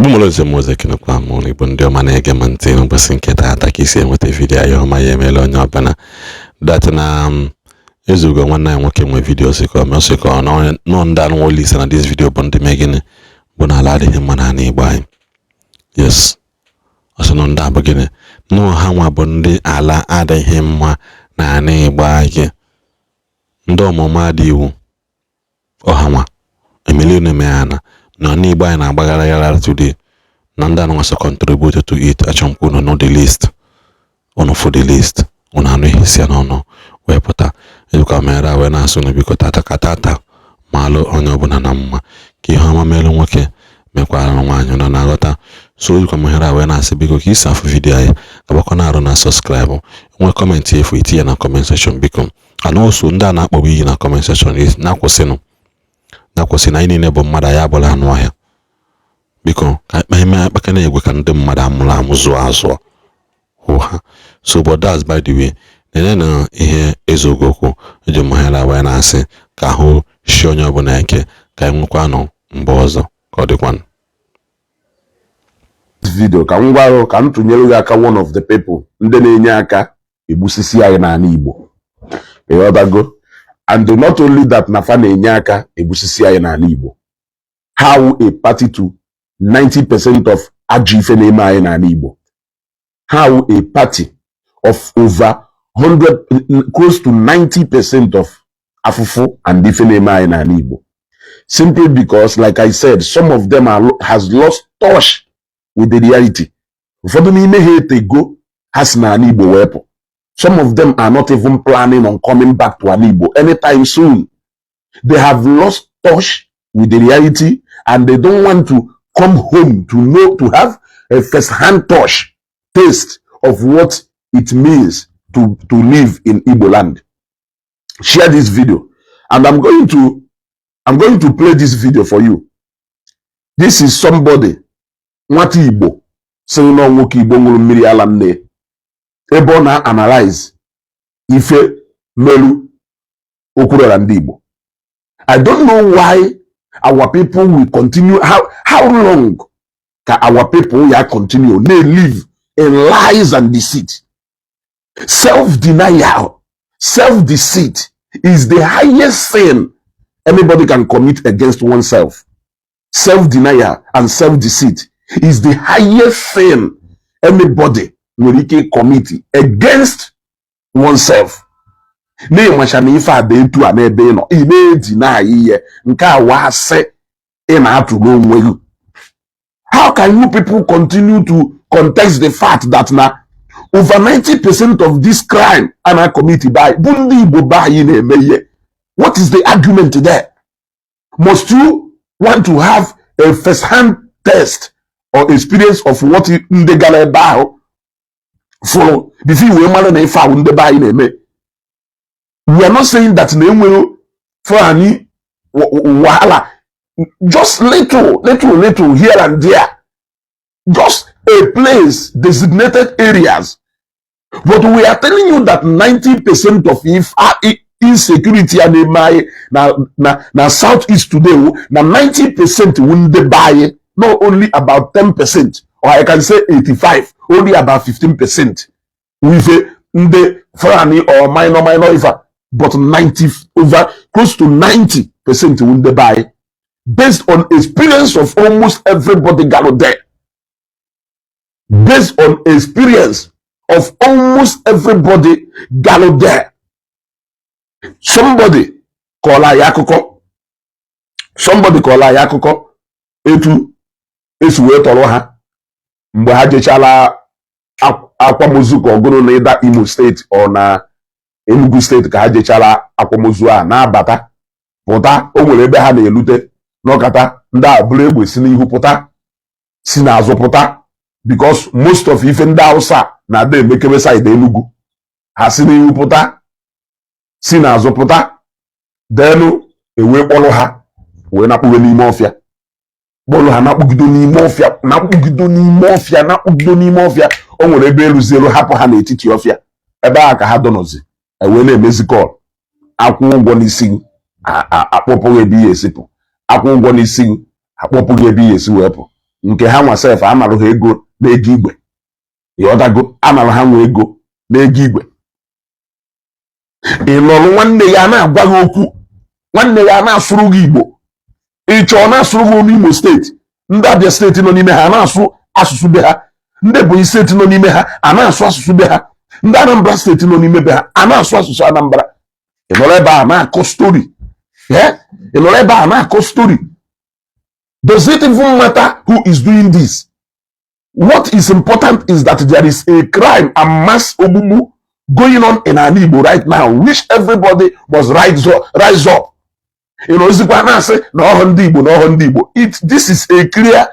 Igbo mụrụ eze m ọzọ, ekenekwa m ụnụ. Igbo ndị ọma na-ege m ntị n'ụbọchị nke taata, ka isi enweta video ya ọma ya emeela onye ọbụla that na ezugo. Nwanne anyị nwoke nwe video si ka ọ sị ka ọ nọ ndị anụ ụlọ ise na this video bụ ndị mee gịnị bụ na ala adịghị mma n'ala Igbo anyị. Yes, ọ sị nọ ndị abụ gịnị nọ ha nwa bụ ndị ala adịghị mma n'ala Igbo anyị, ndị ọmụma adị iwu ọha nwa emeli na-eme ya na n'ala Igbo anyị na-agbaghara ghara today na ndị anụ so contribute to it. Achọrọ m ka unu nụ the list, unu fụ the list, unu anụ ihe si ya n'ọnụ wee pụta. Ejikwa mere wee na-asụ unu, biko, tata ka tata ma alụ onye ọbụla na mma, ka ihe ọma melụ nwoke mekwara nwaanyị nọ na-aghọta. So ejikwa m ohere a wee na-asị, biko, ka isi afụ video anyị agbakọ na-arụ na subscribe, nwee comment efu itinye na comment section, biko. And also ndị a na-akpọgbu iyi na comment section, na-akwụsịnụ, na-akwụsị na anyị niile bụ mmadụ, anyị abụla anụ ọhịa. Biko, ka eme akpaka na-egwe ka ndị mmadụ amụrụ amụ zụọ azụọ hụ ha. So, but that's by the way. Nene na ihe eziokwu eji m ohere wee na-asị ka ahụ shi onye ọbụla ike, ka anyị nwekwanụ mgbe ọzọ, ka ọ dịkwanụ. Video ka m gwa gị, ka m tụnyere gị aka, one of the people ndị na-enye aka egbusisi anyị n'ala Igbo, ịghọtago? And not only that, na fa na-enye aka egbusisi anyị n'ala Igbo, ha wụ a party to 90% of ajọ ife na-eme anyị n'ala Igbo. Ha wụ a party of over 100, close to 90% of afụfụ and ife na-eme anyị n'ala Igbo, simply because, like I said, some of them are has lost touch with the reality. Ụfọdụ n'ime ha etego ha si n'ala Igbo wee pụ. Some of them are not even planning on coming back to ala Igbo anytime soon. They have lost touch with the reality and they don't want to come home to know, to have a first-hand touch, taste of what it means to live in Igbo land. Share this video. And I'm going to play this video for you. This is somebody, nwata Igbo, sịrị na nwoke Igbo ṅụrụ mmiri ala nne, ebe ọ na-analyze ife melu okwurọra ndị Igbo. I don't know why our people will continue, how long ka our people ya continue na-live in lies and deceit? Self-denial, self-deceit is the highest sin anybody can commit against oneself. Self-denial and self-deceit is the highest sin anybody nwere ike commit against oneself. Na-ịmacha na ife a dị etu a n'ebe ị nọ, ị na-eji na ihe nke a wa asị ị na-atụrụ onwe gị. How can you people continue to contest the fact that na over 90% of this crime a na-commit by bụ ndị Igbo be anyị na-eme ihe? What is the argument there? Must you want to have a first-hand test or experience of what ndị gara ebe ahụ fụrụ before wee mara na ife ahụ ndị be anyị na-eme? We are not saying that na enwere Fulani wahala, just little, little, little here and there, just a place, designated areas, but we are telling you that 90% of if insecurity a na-eme anyị na South East today na 90% wu ndị be anyị, not only about 10%, or I can say 85, only about 15% wife ndị Fulani or minor minor ife, but 90, over close to 90% wu ndị be anyị, based on experience of almost everybody gathered there, based on experience of almost everybody gathered there. Somebody kọọrọ anyị akụkọ, somebody kọọrọ anyị akụkọ etu esi wee tọrọ ha mgbe ha jechala akwamozu ka ọgụrụ na ịda Imo Steeti ọ na Enugu Steeti, ka ha jechara akwamozu a na-abata pụta. O nwere ebe ha na-elute n'ọkata, ndị a bụrụ egbe si n'ihu pụta, si n'azụ pụta, because most of ife ndị Hausa na-ada emekebe side Enugu. Ha si n'ihu pụta, si n'azụ pụta, denu ewee kpọrọ ha wee nakpụwe n'ime ọfịa, kpọrọ ha nakpụgido n'ime ọfịa, nakpụgido n'ime ọfịa, nakpụgido n'ime ọfịa. O nwere ebe eruzielu, hapụ ha n'etiti ọfịa ebe a ka ha dọnọzi, ewee na-emezi call, akwụ ụgwọ n'isi gị, akpọpụghị ebe ihe esipụ, akwụ ụgwọ n'isi gị, akpọpụghị ebe ihe esi wee pụ. Nke ha nwa sef analụ ha ego n'ego igwe. Ịghọtago? Analụ ha nwa ego n'ego igwe. Ị nọrọ, nwanne ya na-agwa gị okwu, nwanne ya na-asụrụ gị Igbo, ị chọọ na-asụrụ gị olu Imo Steeti. Ndị Abịa Steeti nọ n'ime ha na-asụ asụsụ be ha, ndị Ebonyi Steeti nọ n'ime ha a na-asụ asụsụ be ha, ndị Anambra Steeti nọ n'ime be ha a na-asụ asụsụ Anambra. Ị nọrọ ebe a na-akọ story. Ị nọrọ ebe a na-akọ story. Does it even matter who is doing this? What is important is that there is a crime and mass ogbugbu going on in ala Igbo right now, which everybody must rise up, rise up. Ị nọ ozikwa na-asị na ọhụ ndị Igbo, na ọhụ ndị Igbo. It this is a clear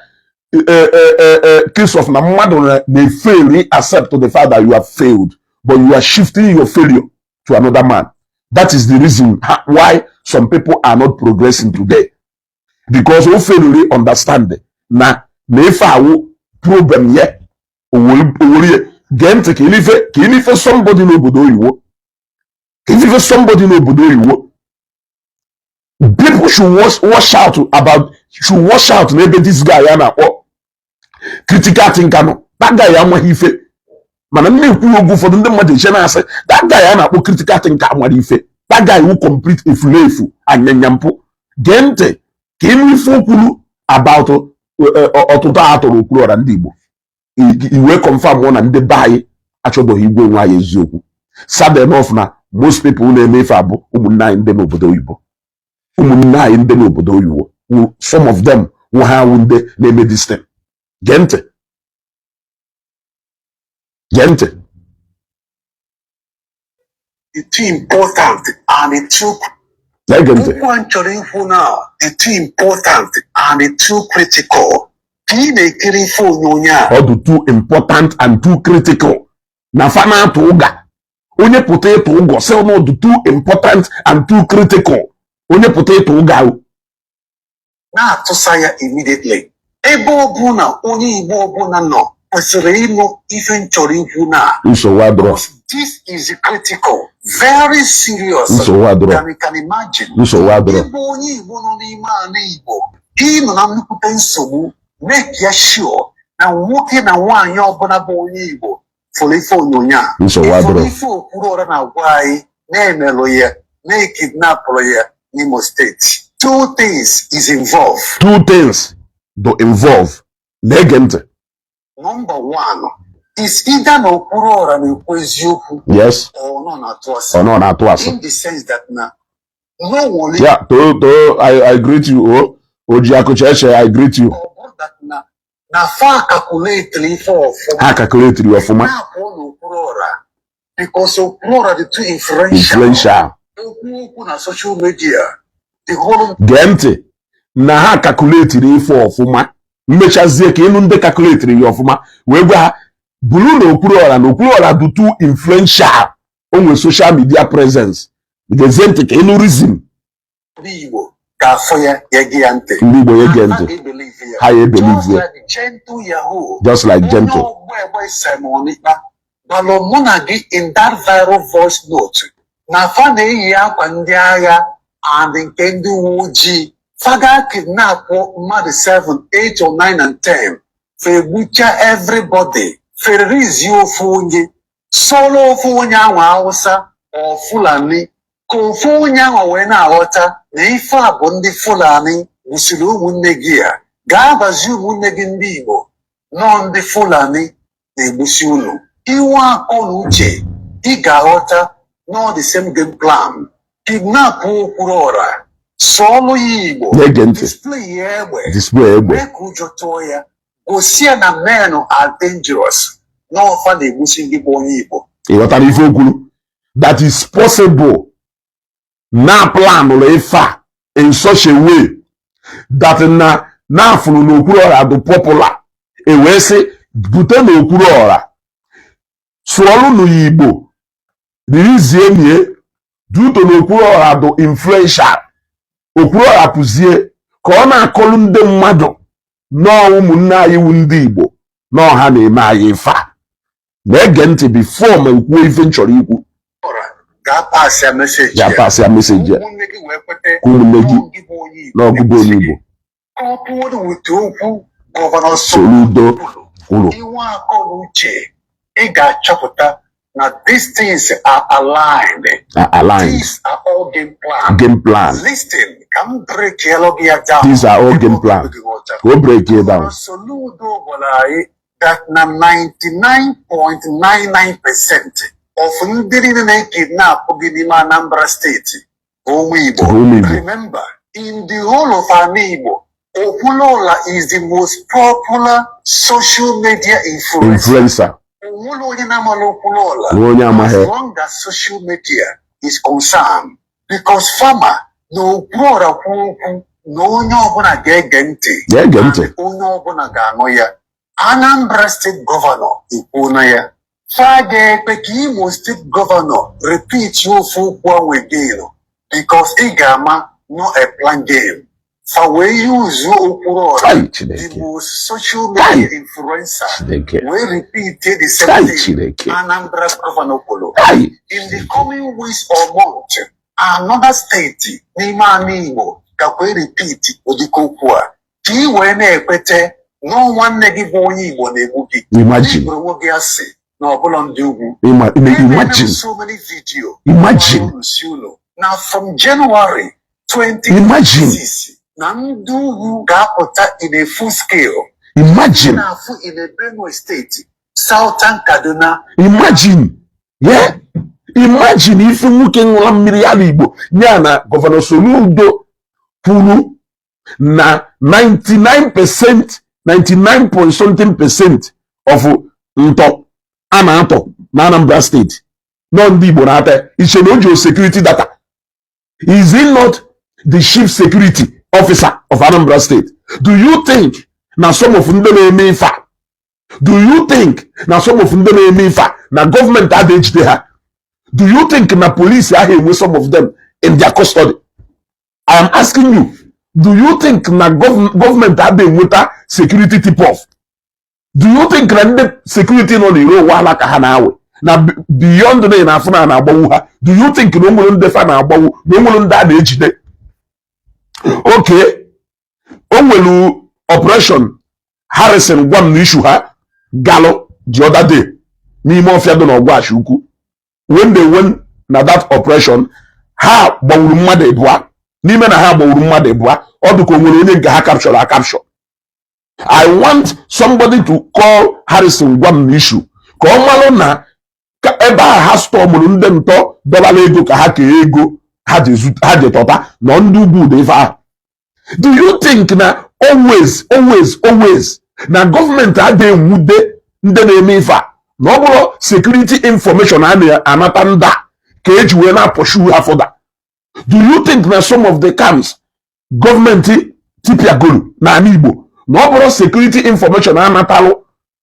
case of na mmadụ na-fail accept the fact that you have failed, but you are shifting your failure to another man. That is the reason why some people are not progressing today, because o failure understand na ife awụ problem ye owurie. Gee ntị ka ilife somebody n'obodo oyiwo, ka ilife somebody n'obodo oyiwo. People should watch out about, should watch out n'ebe this guy ya na-akpọ critical thinker nọ. That guy amaghị ife, mana m na-ekwu oge ụfọdụ ndị mmadụ eche na-asị that guy a na-akpọ critical thinker amara ife. That guy wu complete efulefu, anyanya mpụ. Gee ntị ka ịnụ ife okwuru about ọtụtụ a tụrụ Okwuluọra ndị Igbo. Iwe confirm na ndị be anyị achọbụghị igwe onwe anyị eziokwu. Sad enough na most people na-eme ife abụ ụmụnne anyị ndị n'obodo oyibo, ụmụnne anyị ndị n'obodo oyibo. Some of them nwe ha awụ ndị na-eme this thing. Gee ntị, gee ntị. It's too important and it's too Na-ege ntị. Okwu a m chọrọ ikwu now dị too important and it's too critical. Ka ị na-ekiri ife onyonyo a, Ọ dị too important and too critical na fa na-atụ ụga. Onye pụta ịtụ ụgọ sị na ọ dị too important and too critical, onye pụta ịtụ ụga ahụ. Na-atụsa ya immediately. Ebe ọbụla onye Igbo ọbụla nọ kwesịrị ịnụ ife m chọrọ ikwu na Nsogbu adịrọ. because this is critical, very serious Nsogbu adịrọ. than you can imagine. Nsogbu adịrọ. Ịbụ onye Igbo nọ n'ime ala Igbo, ịnọ na nnukwute nsogbu, make ya sure na nwoke na nwaanyị ọbụla bụ onye Igbo fụrụ ife onyonyo a. Nsogbu Ịfụrụ adịrọ. ife Okwuluọra na-agwa anyị na-emelụ ya, na-ekidnapụrụ ya n'Imo Steeti. Two things is involved. Two things do involve. Na-ege ntị. Number one is either na Okwuluọra na-ekwu eziokwu or nọ na-atụ asị. Ọ nọ na-atụ asị. In the sense that na no nwere Ya too too, I greet you o oji akụcha eche, I greet you. Ọ bụrụ that na fa calculate ife ọfụma, Ha calculate ọfụma, na-apụ n'Okwuluọra because Okwuluọra dị too influential. Influential. Okwu okwu na social media, the whole Gee ntị na ha calculateri ife ọfụma, mmechazie ka ịnụ ndị calculateri ya ọfụma wee gwa ha buru na Okwuluọra, na Okwuluọra dị too influential, o nwere social media presence. Gezie ntị ka ịnụ reason. Ndị Igbo ga-afụ ya, ya gee ya ntị. Ndị Igbo ya ege Ha ntị. ga-ebelieve ya. Ha ya ebelieve Just ya. like Gentle Yahoo. Just like Onye Gentle. ọgbọ egbe Simon Ekpa gwalụ mụ na gị in that viral voice note na fa na-eyi akwa ndị agha and nke ndị uwe ojii, fa ga kidnap mmadụ 7, 8 or 9 and 10, fa egbucha everybody, fererizie ofu onye, solo ofu onye ahụ Hausa or Fulani, ka ofu onye ahụ wee na-aghọta na ife a bụ ndị Fulani gbusiri ụmụnne gị. A gaa gbazie ụmụnne gị ndị Igbo nọọ, ndị Fulani na-egbusi unu. Inwe akọ na uche, ị ga-aghọta nọ the same game plan, kidnap Okwuluọra, sọọlụ ya Igbo, Na-ege ntị. display ya egbe, Display egbe. mee ka ụjọ tụọ ya, gosi ya na men are dangerous, n'ọfa na-egbusi ndị bụ onye Igbo. Ị ghọtara ife o kwuru? That is possible na planụrụ ife a in such a way that na na-afụrụ na Okwuluọra dị popular, e wee sị bute na Okwuluọra, sụọlụ ya Igbo, ririzie nie duto na Okwuluọra dị influential. Okwuluọra pụzie ka ọ na-akọlụ ndị mmadụ nọọ ụmụnne anyị wu ndị Igbo nọọ ha na-eme anyị ife a. Na-ege ntị before ma kwuo ife m chọrọ ikwu. Ọra ga-apasị ya message Ya ya. Pasị ya message ya. Ụmụnne gị wee kweta Ka ụmụnne gị nọọ gị bụ onye Igbo na ọgụgụ onye Igbo. Coupled with okwu Governor Soludo kwuru. Inwe akọ na uche, ị ga-achọpụta na these things are aligned. Are aligned. These are all game plan. Game plan. Listen, ka m break elu gị ya down. These are all game plan. Ebe ọ bụ Ka o break it down. Governor Soludo gwara anyị that na 99.99% of ndị niile na-ekidnap gị n'ime Anambra Steeti bụ ụmụ Igbo. Bụ ụmụ Igbo. Remember, in the whole of ala Igbo, Okwuluora is the most popular social media influencer. Influencer. Onwere onye na-amala Okwuluora Na onye amaghị. as long as social media is concerned, because farmer na Okwuluora kwuo okwu na onye ọbụla ga-ege ntị. Ga-ege ntị. And onye ọbụla ga-anụ ya. Anambra State Governor ekwuona ya. Fa ga-ekpe ka Imo State Governor repeat ofu okwu ahụ again, because ị ga-ama no a plan game. Fa wee use Okwuluora, Kai the Chineke. most social media Kai. influencer, Chineke. wee repeat the same Kai thing Chineke. Anambra Governor kwuru. Kai. In the coming weeks or months, another state n'ime ala Igbo gakwa repeat ụdịka okwu a, ka ị wee na-ekwete na nwanne gị bụ onye Igbo na-egbu gị. Imagine. Ịgburu onwe gị asị na ọbụla ndị ugwu. Imagine. So many video. Imagine. Unu si unu na from January Imagine. 2026 na ndị ugwu ga-apụta in a full scale. Imagine. Na-afụ in a Benue State, Southern Kaduna. Imagine. Yeah. Imagine ife nwoke ṅụla mmiri ala Igbo ya na Governor Soludo kwuru na 99%, 99 point something percent of ntọ a na-atọ na Anambra Steeti nọ ndị Igbo na-ata. Iche na o ji security data? Is he not the chief security officer of Anambra State? Do you think na some of ndị na-eme ife a, do you think na some of ndị na-eme ife a na gọọmenti adịghị ejide ha? Do you think na police ahụ enwe some of them in their custody? I am asking you, do you think na gọọmenti adịghị enweta security tip off? Do you think na ndị security nọ n'iro ụwa ala ka ha na-awe na beyond na ị na-afụ na na-agbanwu ha? Do you think na o nwere ndị fa na-agbanwu, na o nwere ndị a na-ejide? Okay, o nwere operation Harrison gwa m na issue ha galụ the other day n'ime ọfịa dị n'Ọgwashi Ukwu. When they went na that operation, ha gbawuru mmadụ ịbụa n'ime na ha gbawuru mmadụ ịbụa. Ọ dị ka o nwere onye nke ha capture a capture. I want somebody to call Harrison gwa m na issue ka ọ malụ na ka ebe a ha stormụrụ ndị ntọ dọbara ego ka ha kee ego ha ji tọta nọ ndị ugwu ụda ife ahụ. Do you think na always, always, always na gọọmenti adịghị enwude ndị na-eme ife a, na ọ bụrụ security information a na-anata ndị a ka eji wee na-apursue ha further? Do you think na some of the camps gọọmenti tipiagoro n'ala Igbo, na ọ bụrụ security information anatalụ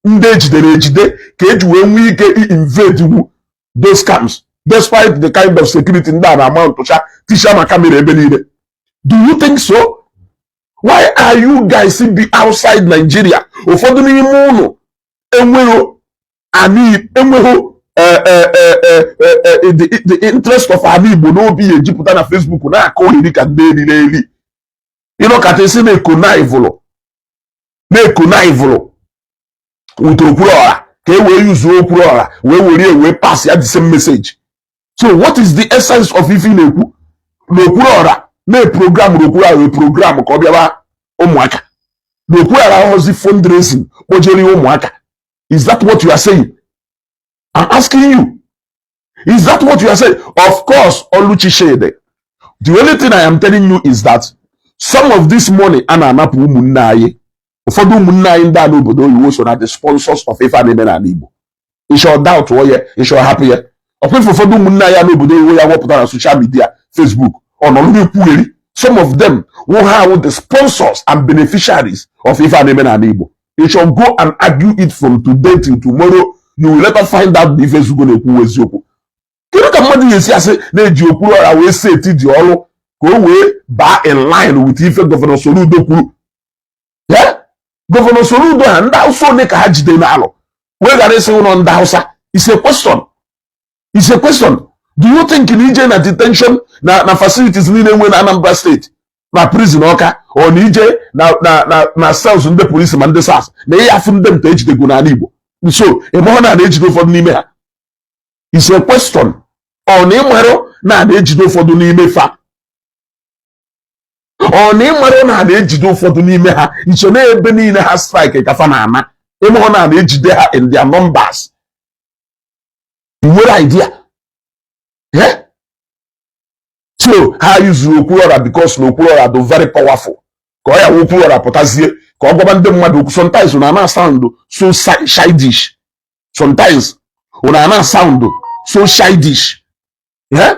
ndị ejidere ejide ka eji wee nwee ike invade wu those camps, despite the kind of security ndị a na-ama ntụcha tisha ma camera ebe niile? Do you think so? Why are you guys be outside Nigeria? Ụfọdụ n'ime ụnụ enweghị ani, enweghị the interest of ala Igbo n'obi ya ejupụta na Facebook na-akọ oriri ka ndị eriri eri ịnọkata isi na-ekonivụlụ na-ekonivụlụ with Okwuluọra ka e wee yuzuo Okwuluọra wee were wee pass ya the same message. So what is the essence of ife ị na-ekwu na Okwuluọra na-eprogram Okwuluọra wee program ka ọ bịaba ụmụaka na Okwuluọra ahụzi fundraising kpojere ụmụaka? Is that what you are saying? I'm asking you, is that what you are saying? Of course, Oluchi Shede, the only thing I am telling you is that some of this money a na-anapụ ụmụnne anyị, ụfọdụ ụmụnne anyị ndị a n'obodo oyibo so na the sponsors of ife a na-eme n'ala Igbo. Ịchọ doubt ya, ịchọ hapụ ya. Ọkwa ụfọdụ ụmụnne anyị n'obodo oyibo ya wepụta na social media, Facebook, ọ nọ na-ekwugheri. Some of them will have the sponsors and beneficiaries of ife a na-eme n'ala Igbo. Ịchọ go and argue it from today till tomorrow, you will later find out na ife Ezugo na-ekwu eziokwu. Kedu ka mmadụ ga-esi asị na-eji Okwuluọra wee seti dị ọrụ ka o wee baa in line with ife Governor Soludo kwuru? Governor Soludo ha, ndị Hausa ole ka ha jide n'alụ wee ghara ịsị ụlọ ndị Hausa? Is a question, is a question. Do you think na ije na detention na facilities niile nwe na Anambra Steeti na Na prison Ọka, ọ na ije na cells ndị polisi ma ndị SARS na ihe afụ ndị nta ejidego n'ala Igbo. So ịmahụ na na-ejide ụfọdụ n'ime ha? Is a question. Ọ na ịmarụ na na-ejide ụfọdụ n'ime fa? Ọ na ịmarụ na na-ejide ụfọdụ n'ime ha? Iche na ebe niile ha strike ka fa na-ana, ịmahụ na na-ejide ha in their numbers? You nwere idea? Yeah? So ha yuzuru Okwuluọra because na Okwuluọra dị very powerful, ka ọ ya wụ Okwuluọra pụtazie ka ọ gwaba ndị mmadụ okwu. Sometimes una na sound so childish. Sometimes una na sound so childish. Yeah?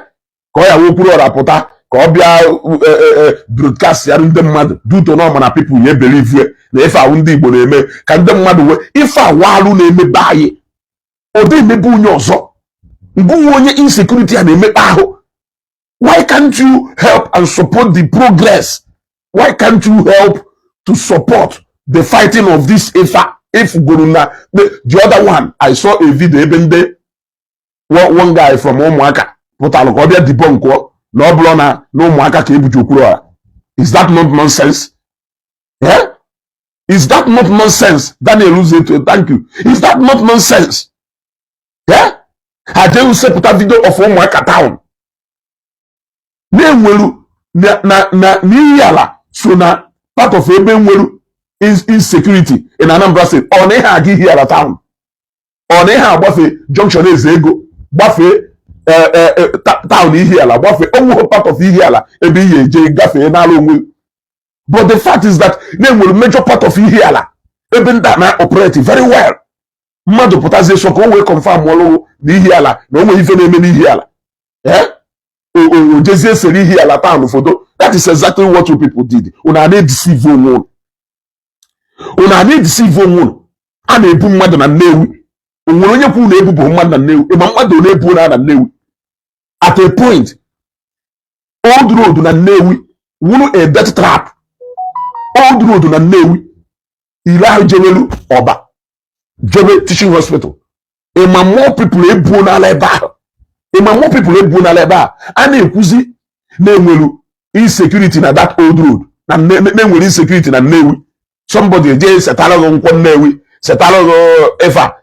Ka ọ ya wụ Okwuluọra pụta ka ọ bịa broadcast ya ndị mmadụ duto na ọma na people ya believe na ife awụ ndị Igbo na-eme, ka ndị mmadụ wee ife awalụ na-emebe anyị. Ọ dị emebe onye ọzọ ngụnwe onye insecurity a na-emekpa ahụ. Why can't you help and support the progress? Why can't you help to support the fighting of this ifa if goro na the other one? I saw a video ebe ndị one guy from Ụmụaka pụtara ka ọ bịa debunk na ọ bụrụ na Ụmụaka ka ebuji Okwuluọra. Is that not nonsense? Yeah? Is that not nonsense? Daniel Uzeto, thank you. Is that not nonsense? Yeah? Ha jee sepụta video of Ụmụaka town na-enweru na n'ihi ala so na part of ebe nweru insecurity in Anambra State. Ọ na ihe aga Ihiala town, ọ na ihe agbafe junction Eze Ego, gbafee town Ihiala, gbafee onweghị part of Ihiala ebe ihe eje gafee n'ala onwe. But the fact is that na-enwere major part of Ihiala ebe ndị a na operate very well. Mmadụ pụtazie so ka o wee confirm ọlụwụ na Ihiala na o nwere ife na-eme n'Ihiala, eh, o jezie sere Ihiala town photo. That is exactly what you people did. Unu a na-edeceive onwe unu, unu a na-edeceive onwe unu. A na-ebu mmadụ na Nnewi. O nwere onye kwuru na ebubo mmadụ na Nnewi? Ịma mmadụ na-ebu na Nnewi at a point, Old Road na Nnewi wuru a death trap. Old Road na Nnewi ile ahụ jewelu Ọba, jebe teaching hospital, ịma more people ebuo n'ala ebe ahụ. Ịma more people ebuo n'ala ebe ahụ. A na-ekwuzi na-enwelu insecurity na that Old Road, na na-enwere insecurity na Nnewi. Somebody eje setara gị nkwọ Nnewi, setara gị ife a.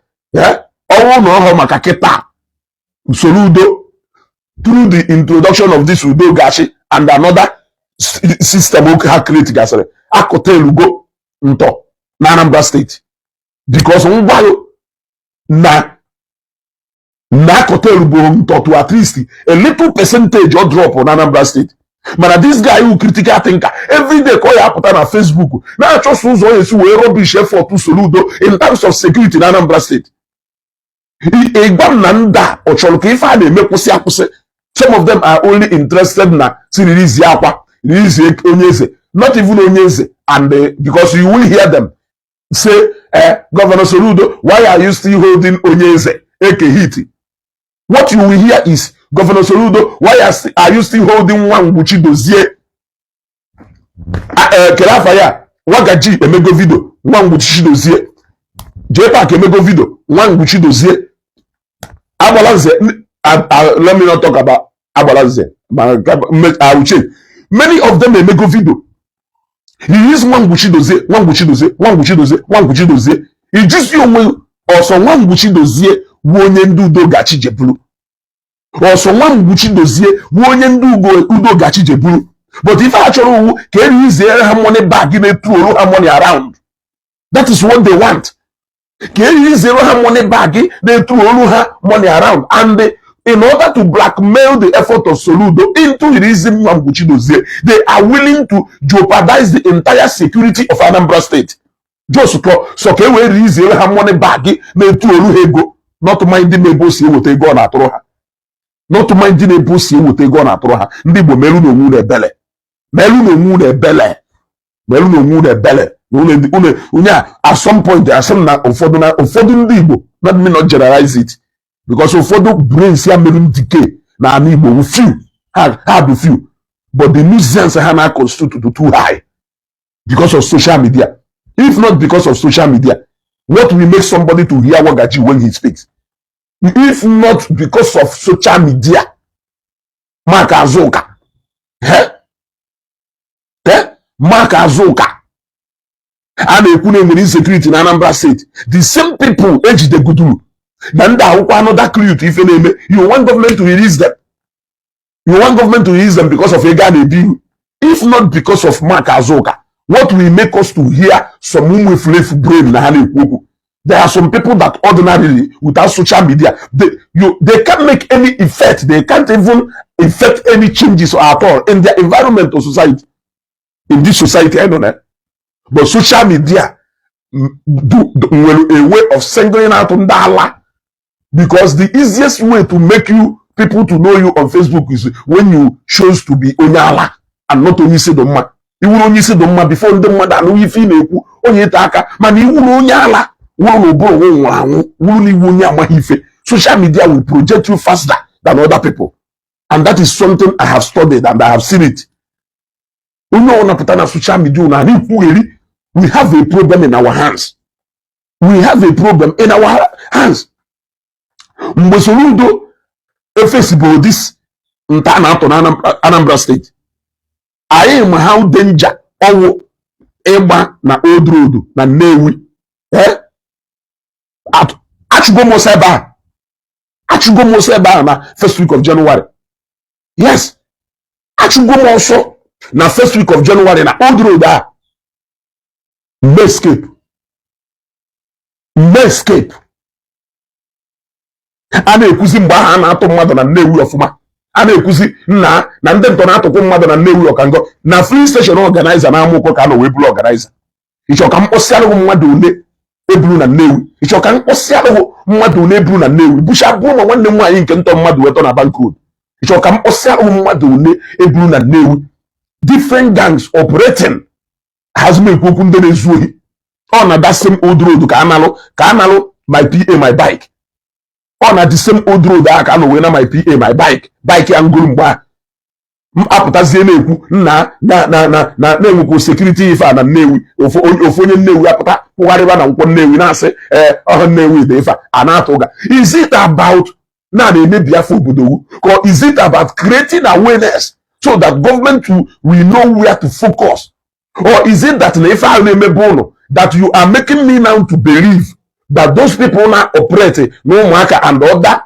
Ọnwụ na ọhụ maka kịta usoro udo, through the introduction of this Udo Gashi and another system ha create gasịrị akụta elugo ntọ na Anambra State, because ngwarụ na akụta elugo ntọ to at least a little percentage ọ drop na Anambra State. Mana this guy who critical thinker every day ka ọ ya apụta na Facebook na-achọsọ ụzọ ọ esi wee rubbish effort Soludo in terms of security na Anambra State. Ịgwa m na ndị a ọ chọrọ ka ife a na-eme kwụsị akwụsị? Some of them are only interested na si release akwa, release onye eze, not even onye eze. And because you will hear them say, eh, "Governor Soludo, why are you still holding onye eze Eke Hit?" What you will hear is, "Governor Soludo, why are you still holding nwa mgbuchi dozie?" Kere afa ya Wagaji emego video nwa mgbuchi dozie, Jpac emego video nwa mgbuchi dozie, Agbalanze. Let me not talk about Agbalanze. I will change. Many of them emego video. He use nwa mgbuchi dozie, nwa mgbuchi dozie, nwa mgbuchi dozie, nwa mgbuchi dozie. Ijusi onwe ọsọ, nwa mgbuchi dozie wu onye ndị Udo Gachi jeburu ọsọ. Nwa mgbuchi dozie wu onye ndị Udo Gachi jeburu. But ife ha chọrọ owu ka eriziere ha money bag na-etuolu ha money around. That is what they want, ka eriziere ha money bag na-etuolu ha money around. And in order to blackmail the effort of Soludo into releasing nwa mgbuchi dozie, they are willing to jeopardize the entire security of Anambra State just so ka e wee riziere ha money bag na-etuolu ha ego, not minding ebe o si eweta ego ọ na-atụrụ ha, not minding ebe o si eweta ego ọ na-atụrụ ha. Ndị Igbo, merụ na onwe unu ebele, merụ na onwe unu ebele, merụ na onwe unu ebele. Na onye a, at some point, asị m na ụfọdụ, na ụfọdụ ndị Igbo, let me not generalize it, because ụfọdụ brains ya mere decay na ala Igbo wu few. Ha bụ few, but the nuisance ha na constitute to too high because of social media. If not because of social media, what will make somebody to hear Wagaji when he speaks? If not because of social media, Mark Azuka, eh? Eh? Mark Azuka a na-ekwu na enwere insecurity na Anambra State, the same people ejideguduru na ndị akwụkwọ another crew to ife na-eme. You want government to release them? You want government to release them because of ego a na-ebi ihu? If not because of Mark Azuka, what will make us to hear some ụmụ efulefu brain na ha na-ekwu okwu? There are some people that ordinarily, without social media, they can't make any effect. They can't even effect any changes at all in their environment or society, in this society. I know that. But social media do nwere a way of singling out ndị ala, because the easiest way to make you people to know you on Facebook is when you chose to be onye ala and not onye isi dị mma. Iwuru onye isi dị mma, before ndị mmadụ anụ ife ị na-ekwu, onye ịta aka. Mana iwuru onye ala, wuru na ụbụrụ nwụrụ anwụ, wuru na iwu onye amaghị ife, social media will project you faster than other people. And that is something I have studied and I have seen it. Onye ọbụla pụta na social media na ekwugheri. We have a problem in our hands. We have a problem in our hands. Mgbe Soludo efesibụrụ this nta na-atọ na Anambra State, anyị ma how danger ọwụ ịgba na Old Road na Nnewi. Eh? Achụgo m ọsọ ebe a, achụgo m ọsọ ebe a na first week of January. Yes, achụgo m ọsọ na first week of January na Old Road a. Mgbe escape, mgbe escape a na-ekwuzi, mgbe ahụ a na-atụ mmadụ na Nnewi ọfụma, a na-ekwuzi nna na ndị ntọ na-atụkwu mmadụ na Nnewi. Ọkango na free station organizer na Amụkọ ka a nọ wee bụrụ organizer. Ịchọ ka mkpọsịalụghị mmadụ ole eburu na Nnewi? Ịchọ ka mkpọsịalụghị mmadụ ole eburu na Nnewi bụcha bụrụ ma nwanne m nwaanyị nke ntọ mmadụ wetọ na Bank Road? Ịchọ ka mkpọsịalụghị mmadụ ole eburu na Nnewi? Different gangs operating. Hazi m ekwu okwu ndị na-ezu ohi. Ọ na that same Old Road ka analụ my PA my bike. Ọ na the same Old Road ahụ ka a nọ wee na my PA my bike, bike ya ngoro. Mgbe a m apụtazie na-ekwu nna na na-enwekwa security ife a na Nnewi, ofu onye Nnewi apụta kwụgharịba na Nkwọ Nnewi na-asị ee, ọha Nnewi dị ife a na-atụ ụga. Is it about na na-emebi afọ obodo wu, ka is it about creating awareness so that government will know where to focus? Or is it that na ife ahụ na-emebe ụlọ that you are making me now to believe that those people now operate na Ụmụaka and other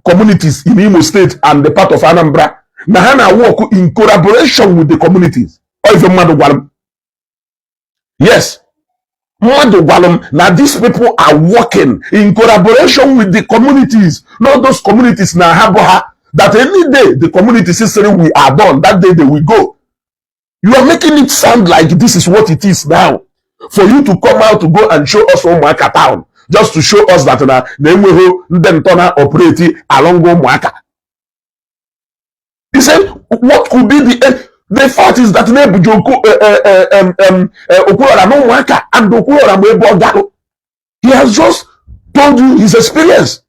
communities in Imo State and the part of Anambra, na ha na work in collaboration with the communities? Ọ ife mmadụ gwara m. Yes, mmadụ gwara m na these people are working in collaboration with the communities, not those communities na ha bụ ha, that any day the communities say we are done, that day they will go. You are making it sound like this is what it is now. For you to come out to go and show us Ụmụaka town, just to show us that na enweghị ndị ntọ na operate along Ụmụaka. He said what could be the fact is that na-ebuje Okwuluora na Ụmụaka, and Okwuluora ma ebe ọ garụ. He has just told you his experience.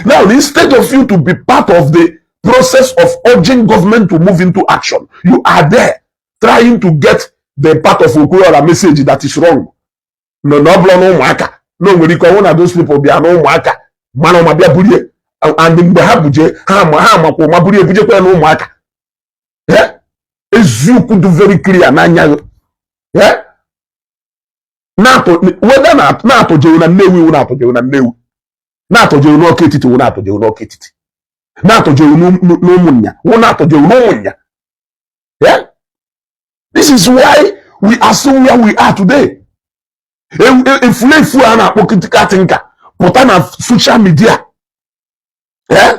Now, instead of you to be part of the process of urging government to move into action, you are there trying to get the part of Okwuluora message that is wrong. No, na ọ bụrụ na Ụmụaka na o nwere ike ọnwụ na those people bịa na Ụmụaka mana ọma bịa burie, and mgbe ha buje ha ma ha makwa ụma burie bujekwa ya na Ụmụaka. Eh? Eziokwu dị very clear n'anya gị. Eh? Whether na-atụjewu na Nnewi wụ na-atụjewu na Nnewi, na-atụjewu n'Ọka Etiti wụ na-atụjewu n'Ọka Etiti, na-atụjewu n'Ụmụnya wụ na-atụjewu n'Ụmụnya. Yeah? This is why we are still where we are today. Efulefu a na-akpọ critical thinker pụta na social media. Eh?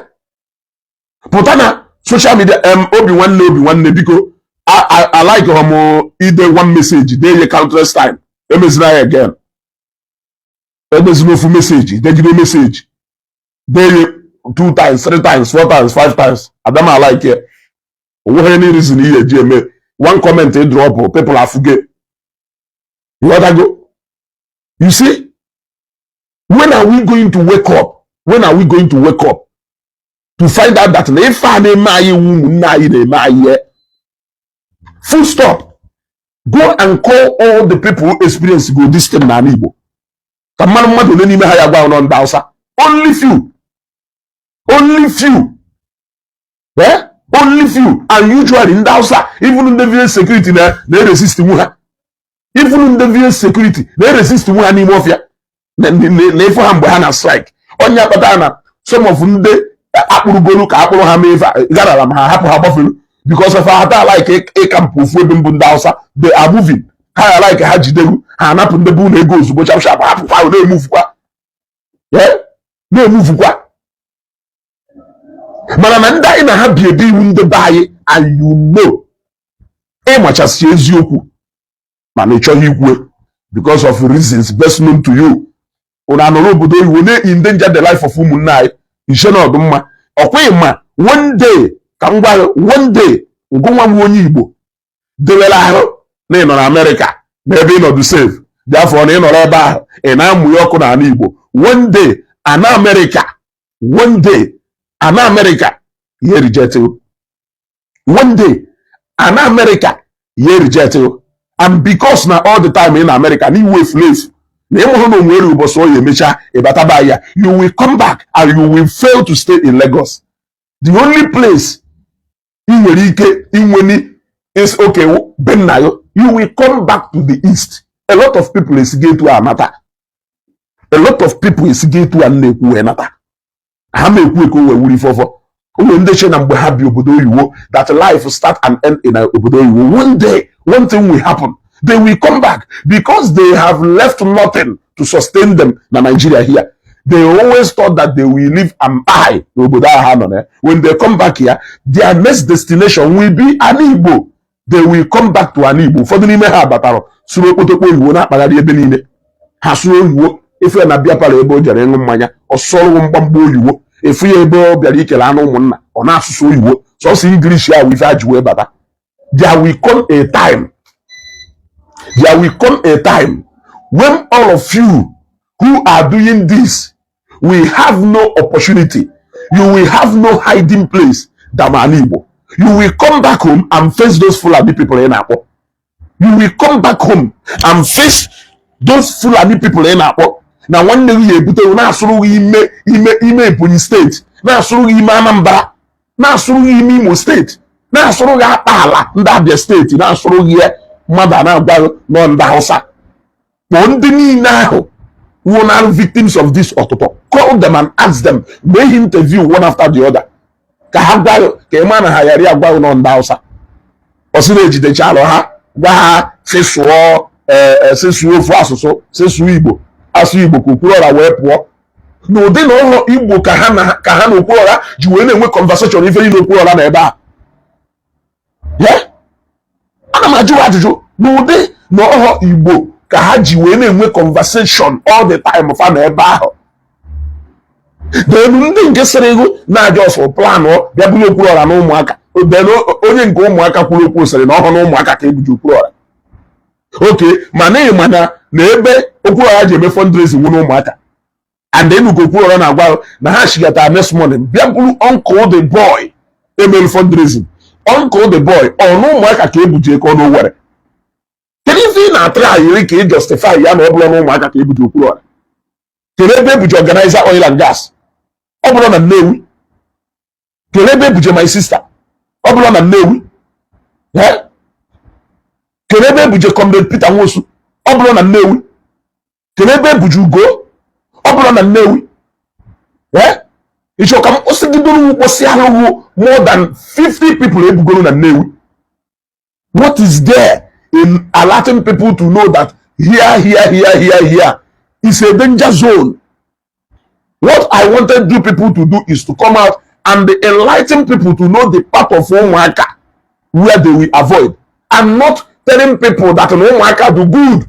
Pụta na social media em obi nwanne, obi nwanne, biko, I like m ide one message dee ye countless time. Emezina ya again. Emezina ofu message degide message dee ye two times, three times, four times, five times. Adama like ya. Onweghị any reason ihe eji eme one comment ị drop, people afuge. You You see, when are we going to wake up? When are we going to wake up to find out that na ife a na-eme anyị iwu ụmụnne anyị na-eme anyị? Full stop. Go and call all the people who experience go this thing n'ala Igbo ka mmadụ ole n'ime ha ya gwa nọ ndị Hausa. Only few, only few. Eh? Only few, and usually ndị Hausa, even ndị village security na na-eresist nwu ha, even ndị village security na-eresist nwu ha n'ime ọfịa na ịfụ ha mgbe ha na strike. Onye akpatara na some of ndị akpụrụgolu ka akpụrụ ha mee ife garara ma ha hapụ ha gbafere because of ha taa like ịkampụ ofu ebe mbụ. Ndị Hausa, they are moving. Ha ya like ha jidegu ha, anapụ ndị bụ ụlọ ego ozugbo, sharp sharp, hapụkwa ahụ na-emuvukwa, na-emuvukwa. Mana na ndị anyị na ha bi ebi iwu ndị be anyị, and you know, ịmachasị eziokwu mana ị chọghị ikwu because of reasons best known to you. Unu anọrọ obodo oyibo na-endanger the life of ụmụnne anyị nche na ọdụmma. Ọkwaghị ma one day ka m gwa gị, one day, ngụnwa m onye Igbo dewere ahụ na ị nọ na Amerịka na ebe ị nọdụ safe, bịafọ na ị nọrọ ebe ahụ ị na-amụ ya ọkụ n'ala Igbo. One day ana Amerịka, one day ana Amerịka ya reject you. One day ana Amerịka ya reject you. And because na all the time ị na Amerịka na iwu efulefu na ịmụhụ na onwere ụbọchị ọ ya emecha ịbataba ya, you will come back and you will fail to stay in Lagos. The only place ị nwere ike inweni is okay be nna ya. You will come back to the east. A lot of people esigo etu a nata. A lot of people esigo etu a na-ekwu wee nata. Ha ma ekwu eko wee wuri fọfọ ụmụ ndị che na mgbe ha bi obodo oyibo, that life start and end in obodo oyibo. One day, one thing will happen, they will come back because they have left nothing to sustain them na Nigeria here. They always thought that they will live and die n'obodo ahụ ha nọ na. When they come back here, their next destination will be ana Igbo. They will come back to ana Igbo. Ụfọdụ n'ime ha batara sụrụ okpotokpo oyibo na-akpagharị ebe niile. Ha sụrụ oyibo efu ya na bịa palọ ebe o jere ịṅụ mmanya, ọ sụọrọ mgbamgba oyibo efu ya. Ebe ọ bịara ikele anụ ụmụnna, ọ na-asụsụ oyibo, sọsọ English ya wụ ife ha ji wee bata. There will come a time, there will come a time when all of you who are doing this will have no opportunity. You will have no hiding place than ala Igbo. You will come back home and face those Fulani people ị na-akpọ. You will come back home and face those Fulani people ị na-akpọ na nwanne gị ya ebute na-asụrụ gị ime ime ime Ebonyi Steeti, na-asụrụ gị ime Anambra, na-asụrụ gị ime Imo Steeti, na-asụrụ gị akpa ala ndị Abia Steeti, na-asụrụ gị ya. Mmadụ a na-agwa gị nọ ndị Hausa. Kpọọ ndị niile ahụ wụ victims of this ọtụtụ. Call them and ask them, mee ha interview one after the other, ka ha gwa gị, ka ị ma na ha ghara ya gwa gị nọ ndị Hausa. Ọ sị na-ejidechalụ ha, gwa ha sị sụọ, sị sụọ ofu asụsụ, sị sụọ Igbo, asụ Igbo ka Okwuluọra wee pụọ n'ụdị na ụlọ Igbo ka ha na Okwuluọra ji wee na-enwe conversation. Ife niile Okwuluọra na ebe a ya, ana m ajụ ajụjụ, n'ụdị na ọghọ Igbo ka ha ji wee na-enwe conversation all the time fa na ebe ahụ. Then ndị nke sịrị ego na-aja ọsọ plan bịa bụrụ Okwuluọra na ụmụaka. Then onye nke ụmụaka kwuru okwu sịrị na ọhụ na ụmụaka ka ebuji Okwuluọra oke ma n'ihi mana na ebe Okwuluọra ji eme fundraising nwụ na ụmụaka. And Enugu Okwuluọra na-agwa na ha chigata next morning bịa bụrụ uncle the boy emelu fundraising. Uncle the boy ọ na ụmụaka ka ebuje ka ọ na Owerri. Kedu ife ị na-atụrụ ayịrị ka ị justify ya na ọ bụrụ na ụmụaka ka ebuje Okwuluọra? Kedu ebe ebuje organizer oil and gas? Ọ bụrụ na Nnewi. Kedu ebe ebuje my sister? Ọ bụrụ na Nnewi. Kedu ebe ebuje Comrade Peter Nwosu? Ọ bụrụ na Nnewi. Kedu ebe ebuje Ugo? Ọ bụrụ na Nnewi. Ịchọ ka m kpọsịgidoro mkpọsị ahụhụ more than 50 people ebugoro na Nnewi. What is there in alerting people to know that here, here, here, here, here is a danger zone? What I wanted you people to do is to come out and enlighten people to know the part of ụmụaka where they will avoid, and not telling people that ụmụaka do good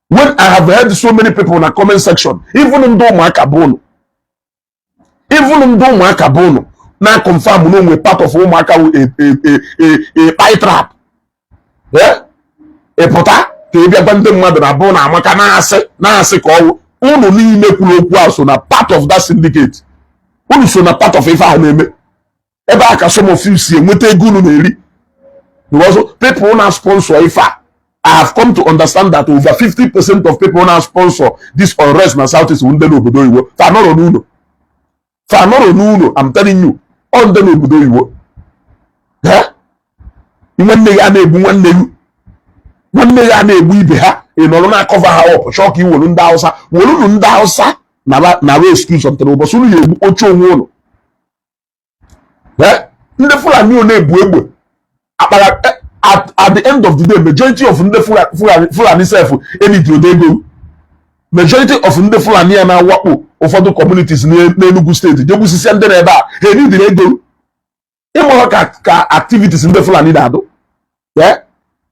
when I have heard so many people in the comment section, even ndị ụmụaka bụ unu, even ndị ụmụaka bụ unu na confirm na onwe part of ụmụaka wụ a a trap. Ị pụta ka ị bịa gwa ndị mmadụ na bụ na amaka na-asị na-asị ka ọwụ unu niile kwuru okwu ahụ so na part of that syndicate. Unu so na part of ife ahụ na-eme ebe a ka some of you si enweta ego unu na-eri, because people na sponsor ife a, I have come to understand that over 50% of people na sponsor this unrest na South East wụ ndị n'obodo oyibo. Fa nọrọ n'ụlọ, fa nọrọ n'ụlọ. I'm telling you, ọ ndị n'obodo oyibo. Eh? Nwanne ya na-egbu nwanne gị, nwanne ya na-egbu ibe ha, ị nọrọ na-acover ha up, chọọ ka ị welu ndị Hausa, welunu ndị Hausa nara excuse until ụbọchị unu ya egbu oche onwe unu. Eh? Ndị Fulani ọ na-ebu egbe akpara at the end of the day, majority of ndị Fulani sef enidiodo ego. Majority of ndị Fulani ya na-awakpo ụfọdụ communities n'Enugu Steeti, jegbusisia ndị na ebe a, ha enidiri ego. Ịmụrụ ka activities ndị Fulani na-adụ. Yeah?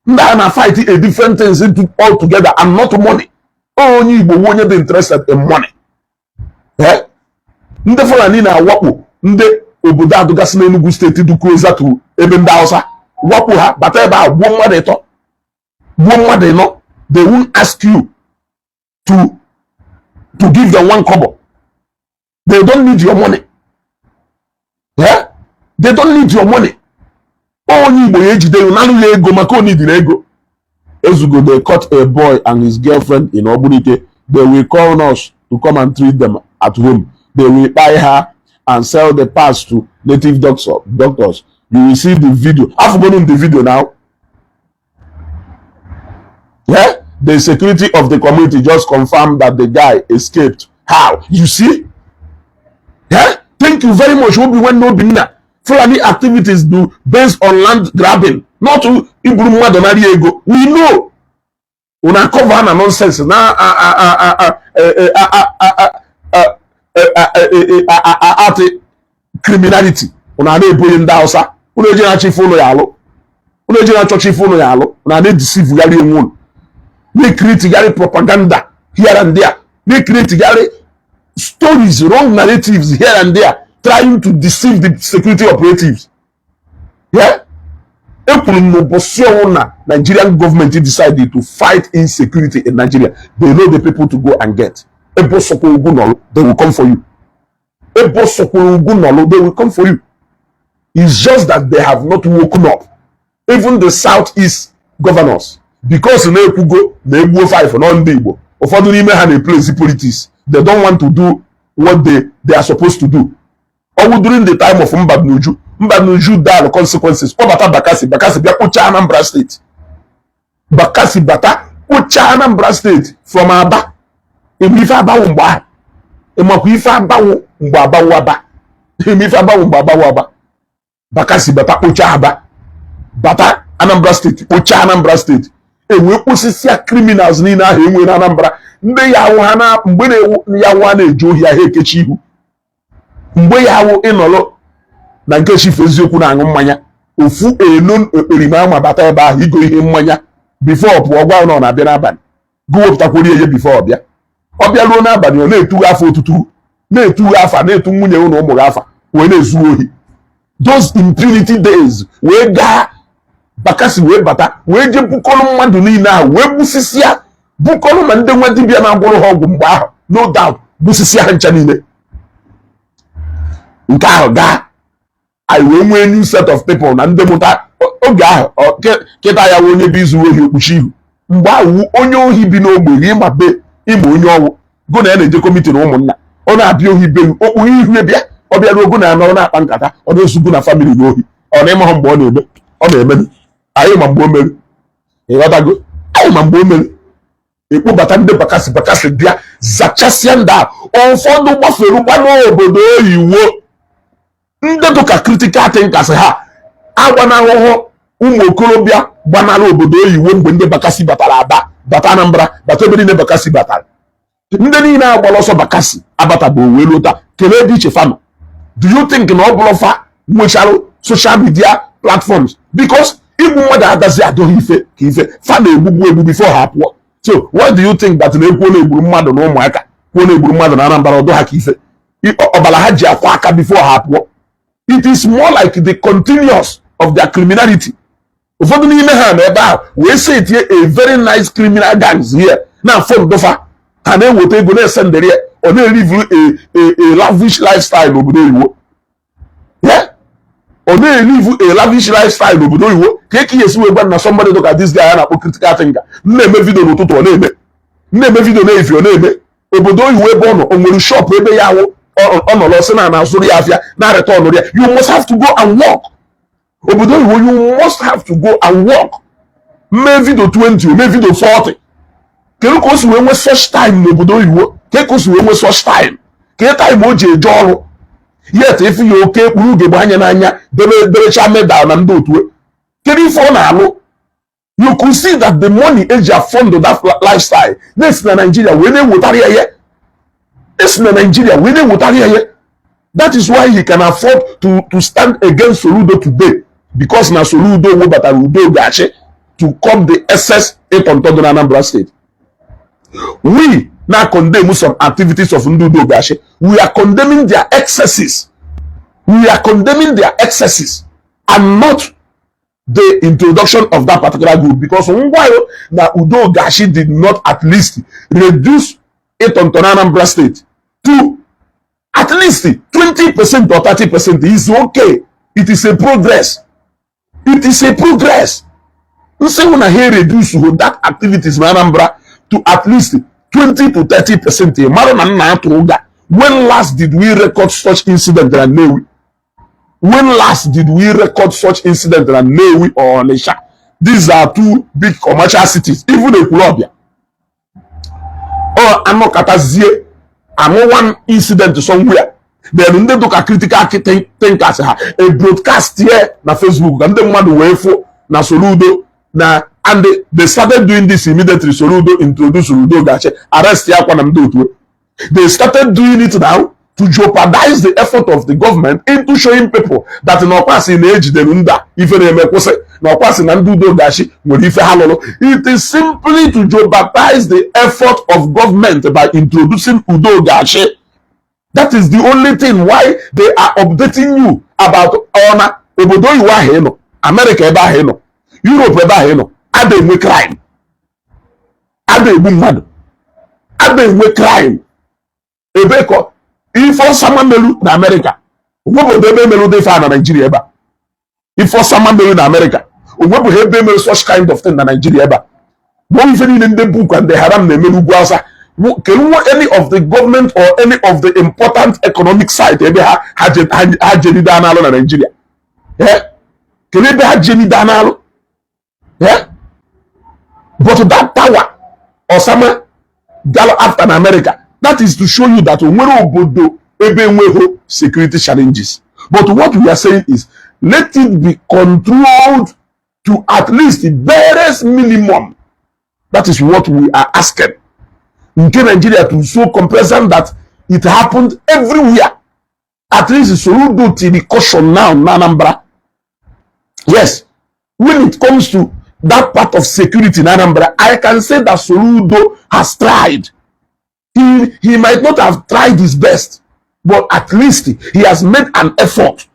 Ndị a na fight a different things into all together and not money. Onye Igbo nwe onye dị interested in money. Yeah? Ndị Fulani na-awakpo ndị obodo adụgasị n'Enugu Steeti dị closer to ebe ndị Hausa, wakpo ha, bata ebe ahụ, gbuo mmadụ ịtọ, gbuo mmadụ ịnọ, they won't ask you to give them one kobo. They don't need your money. Yeah? They don't need your money. Onye Igbo ya ejide ya nanụ ya ego maka onidiri ego. Ezugo, they caught a boy and his girlfriend in Ogbunike. They will call us to come and treat them at home. They will buy her and sell the parts to native doctors. You will see the video. I've gone the video now. Yeah, the security of the community just confirmed that the guy escaped. How? You see? Yeah, thank you very much. Obi when no Obinna. Fulani activities do based on land grabbing, not to iburu mmadụ nari ego. We know. Una cover na nonsense na a a a a criminality. Una na-ebonye ndị Hausa. Unu eji na-achọ ife ụlọ ya alụ. Unu eji na-achọcha ife ụlọ ya alụ. Una na-edeceive gharị onwe unu. Na-ecreate propaganda here and there. Na-ecreate stories, wrong narratives here and there, trying to deceive the security operatives. Yeah? Ekwuru m n'ụbọchị ọnwụ na Nigerian government decided to fight insecurity in Nigeria, they know the people to go and get. Ebe ọsọkwa ugwu nọlụ, they will come for you. Ebe ọsọkwa ugwu nọlụ, they will come for you. It's just that they have not woken up. Even the southeast governors, because na-ekwugo na egbuo 5 nọ ndị Igbo, ụfọdụ n'ime ha na-eplace politics. They don't want to do what they are supposed to do. Ọwụ during the time of Mbadinuju, Mbadinuju dial consequences, kpọbata Bakassi. Bakassi bịa kpụchaa Anambra Steeti. Bakassi bata kpụchaa Anambra Steeti from Aba. Ịma ife abanwụ mgbe ahụ? Ịmakwa ife abanwụ mgbe abanwụ Aba? Ịma ife abanwụ mgbe abanwụ Aba? Bakassi bata kpụchaa Aba, bata Anambra Steeti, kpụchaa Anambra Steeti, ewee kpụsịsịa criminals niile ahụ enwe na Anambra. Ndị ya awụ ha na mgbe na-ewu ya awụ ha na-eji ohi ahụ ekechi ihu, mgbe ya awụ ịnọrọ na nke chifu eziokwu na-aṅụ mmanya, ofu eno ekperima ama bata ebe ahụ igo ihe mmanya before pụọ, gwa na ọ na-abịa n'abalị, gụ wepụtakwuru ihe before ọbịa. Ọ bịa ruo n'abalị, ọ na-etughe afa otutu, na-etughe afa, na-etu nwunye na ụmụ gị afa, wee na-ezu ohi. Those impunity days wee gaa. Bakassi wee bata, wee jee bukọrọ mmadụ niile ahụ, wee gbusisia, bukọrọ ma ndị nwa dibịa na-agwọrọ ha ọgwụ mgbe ahụ, no doubt, gbusisia ha ncha niile. Nke ahụ gaa, anyị wee nwee new set of people na ndị mụta oge ahụ. Kịta ya wụ onye bụ izu ohi okpuchi ihu. Mgbe ahụ onye ohi bi n'ogbe gị, ịma be ịma onye ọwụ go na ya na-ejekọ meeting ụmụnna, ọ na-abịa ohi be okpughe ihu bịa. Ọ bịaruo ogo na anọ na-akpa nkata, ọ na-esugwu na family gị ohi. Ọ na-ịmahụ mgbe ọ na-eme, ọ na-eme. Anyị ma mgbe o mere, ịghọtago? Anyị ma mgbe o mere. Ekpobata ndị Bakassi. Bakassi bịa zachasịa ndị a. Ụfọdụ gbafere gbanụ obodo oyiwo. Ndị dụka critical thinkers ha agbanahụhụ ụmụ okorobịa gbanara obodo oyiwo mgbe ndị Bakassi batara Aba, bata Anambra, bata ebe niile Bakassi batara. Ndị niile agbara ọsọ Bakassi abatabe wee ruo taa, kelee ebe iche fanọ. Do you think na ọ bụrụ fa nwechara social media platforms? Because igbu mmadụ adazi adọghị ife ka ife fa na-egbugbu egbu before ha pụọ. So what do you think that na ekwuo na egburu mmadụ na ụmụaka, kwuo na egburu mmadụ na Anambra, ọdụ ha ka ife ọbara ha ji akwa aka before ha pụọ? It is more like the continuous of their criminality. Ụfọdụ n'ime ha nọ ebe ahụ wee setie a very nice criminal gangs here na afọ ndụfa ha na-eweta ego na-esendịrị ya, ọ na-elive a lavish lifestyle n'obodo oyibo. Yeah? Ọ na-elive a lavish lifestyle n'obodo oyibo. Ka eke ya esi wee gwa na somebody dịka this guy a na-akpọ critical thinker m na-eme video n'ụtụtụ, ọ na-eme, m na-eme video n'efi, ọ na-eme obodo oyibo ebe ọ nọ, o nwere shop ebe ya awụ ọ nọrọ sị na na-azụrụ ya afịa na-arịta ọnụrụ ya. You must have to go and work. Obodo oyibo, you must have to go and work. Mee video 20, mee video 40. Kedu ka o si wee nwee such time n'obodo oyibo? Ke ka o si wee nwee such time? Ke time o ji eje ọrụ? Yet efu ya oke kpuru ugegbe anya n'anya, debe derecha medal na ndị otu. Kedu ife ọ na-alụ? You could see that the money eji afund that lifestyle na-esi na Nigeria wee na-ewetara ya. Ya esi na Nigeria wee na-ewetara ya. Ya that is why he can afford to stand against Soludo today, because na Soludo webatara Udo Ga-achị to curb the excess ịtọ ntọ dị na Anambra State. We now condemn some activities of ndị Udo Ga-achị. We are condemning their excesses. We are condemning their excesses and not the introduction of that particular group, because ngwayo na Udo Ga-achị did not at least reduce ịtọ ntọ na Anambra State to at least 20% or 30% is okay. It is a progress. It is a progress. Nsị hụ na ha reduce that activities na Anambra to at least 20 to 30%, mara na nna atụ ụga. When last did we record such incident na Nnewi? When last did we record such incident na Nnewi or Onitsha? These are two big commercial cities. Even Ekwulobia ọ anọkọtazie anụ one incident somewhere, then ndị dụka critical thinkers ha e broadcast here na Facebook ka ndị mmadụ wee fụ na Soludo na, and they started doing this immediately Soludo introduce Udo Ga-achị, arrest ya kwa na ndị otu. They started doing it now to jeopardize the effort of the government into showing people that na ọkwasị na ejidere ndị a ife na-eme kwụsị, na ọkwasị na ndị Udo Ga-achị nwere ife ha lụrụ. It is simply to jeopardize the effort of government by introducing Udo Ga-achị. That is the only thing why they are updating you about ọna obodo oyibo ahụ ị nọ, America ebe ahụ ị nọ, Europe ebe ahụ ị nọ. Ada enwe crime, ada egbu mmadụ, ada enwe crime. Ebe ka ife ọsama melu na America, onwebụghị ebe emelu dị ife a na Nigeria ebe a. Ife ọsama melu na America, onwebụghị ebe emelu such kind of thing na Nigeria ebe a. Bụ ife niile ndị Boko and the Haram na-eme n'ugwu Awụsa, kedu any of the government or any of the important economic site ebe ha ha jenide analụ na Nigeria? Kedu ebe ha jenide analụ? But that power Osama galo after na America, that is to show you that o nwere obodo ebe enweghị security challenges. But what we are saying is, let it be controlled to at least the barest minimum. That is what we are asking. Nke Nigeria to so complacent that it happened everywhere. At least Soludo till the caution now na Anambra. Yes, when it comes to that part of security in Anambra, I can say that Soludo has tried. He might not have tried his best, but at least he has made an effort.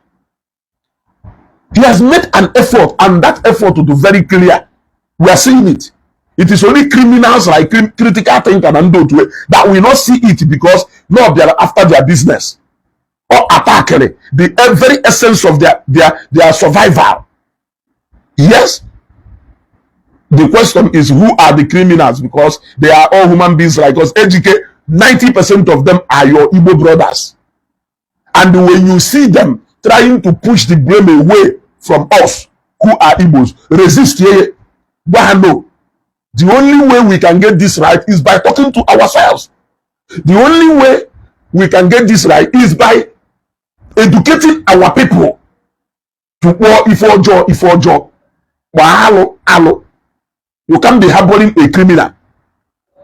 He has made an effort, and that effort to be very clear. We are seeing it. It is only criminals like critical thinker and ndị that will not see it, because no, they are after their business or attacking the very essence of their survival. Yes. The question is, who are the criminals? Because they are all human beings like us. Ejike, 90% of them are your Igbo brothers. And when you see them trying to push the blame away from us who are Igbos, resist here. No. The only way we can get this right is by talking to ourselves. The only way we can get this right is by educating our people to kpọọ ife ọjọọ ife ọjọọ, kpọọ alụ alụ. You can't be harboring a criminal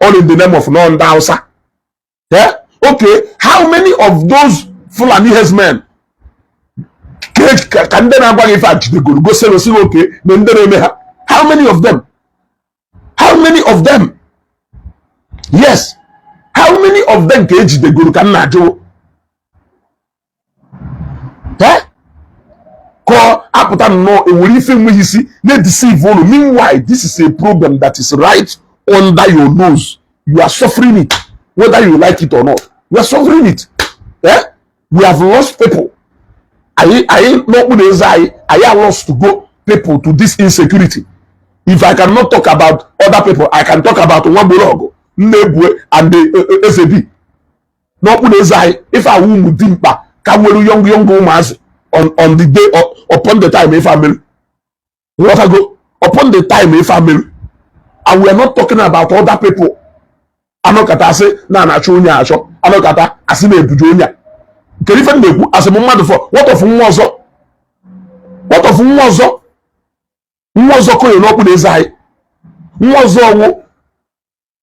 all in the name of non ndị Hausa. Yeah? Okay, how many of those Fulani herdsmen ka ndị na-agwa gị ife a jidegoro gosiri osi oke na ndị na-eme ha? How many of them? How many of them? Yes, how many of them ka ejidegoro ka m na-ajụ? Eh? Ka apụta nnọọ ewere ife enweghị isi na-edeceive unu. Meanwhile, this is a problem that is right under your nose. You are suffering it whether you like it or not. You are suffering it. Eh? We have lost people. Anyị n'okpuru eze anyị, anyị are lost to go people to this insecurity. If I cannot talk about other people, I can talk about Nwagborogu, Nnebue and the Ezebi n'okpuru eze anyị. Ife awụ ụmụ dimkpa ka nwere young young ụmụazị. On the day, upon the time ife amelu, nghọtago, upon the time ife amelu. And we are not talking about other people. Anọkata asị na na-achọ onye achọ, anọkata asị na-ebuje onye a. Kedu ife m na-ekwu? Asị m mmadụ fọ. What of nwa ọzọ? What of nwa ọzọ? Nwa ọzọ konye n'ọkpụ na eze anyị, nwa ọzọ ọwụ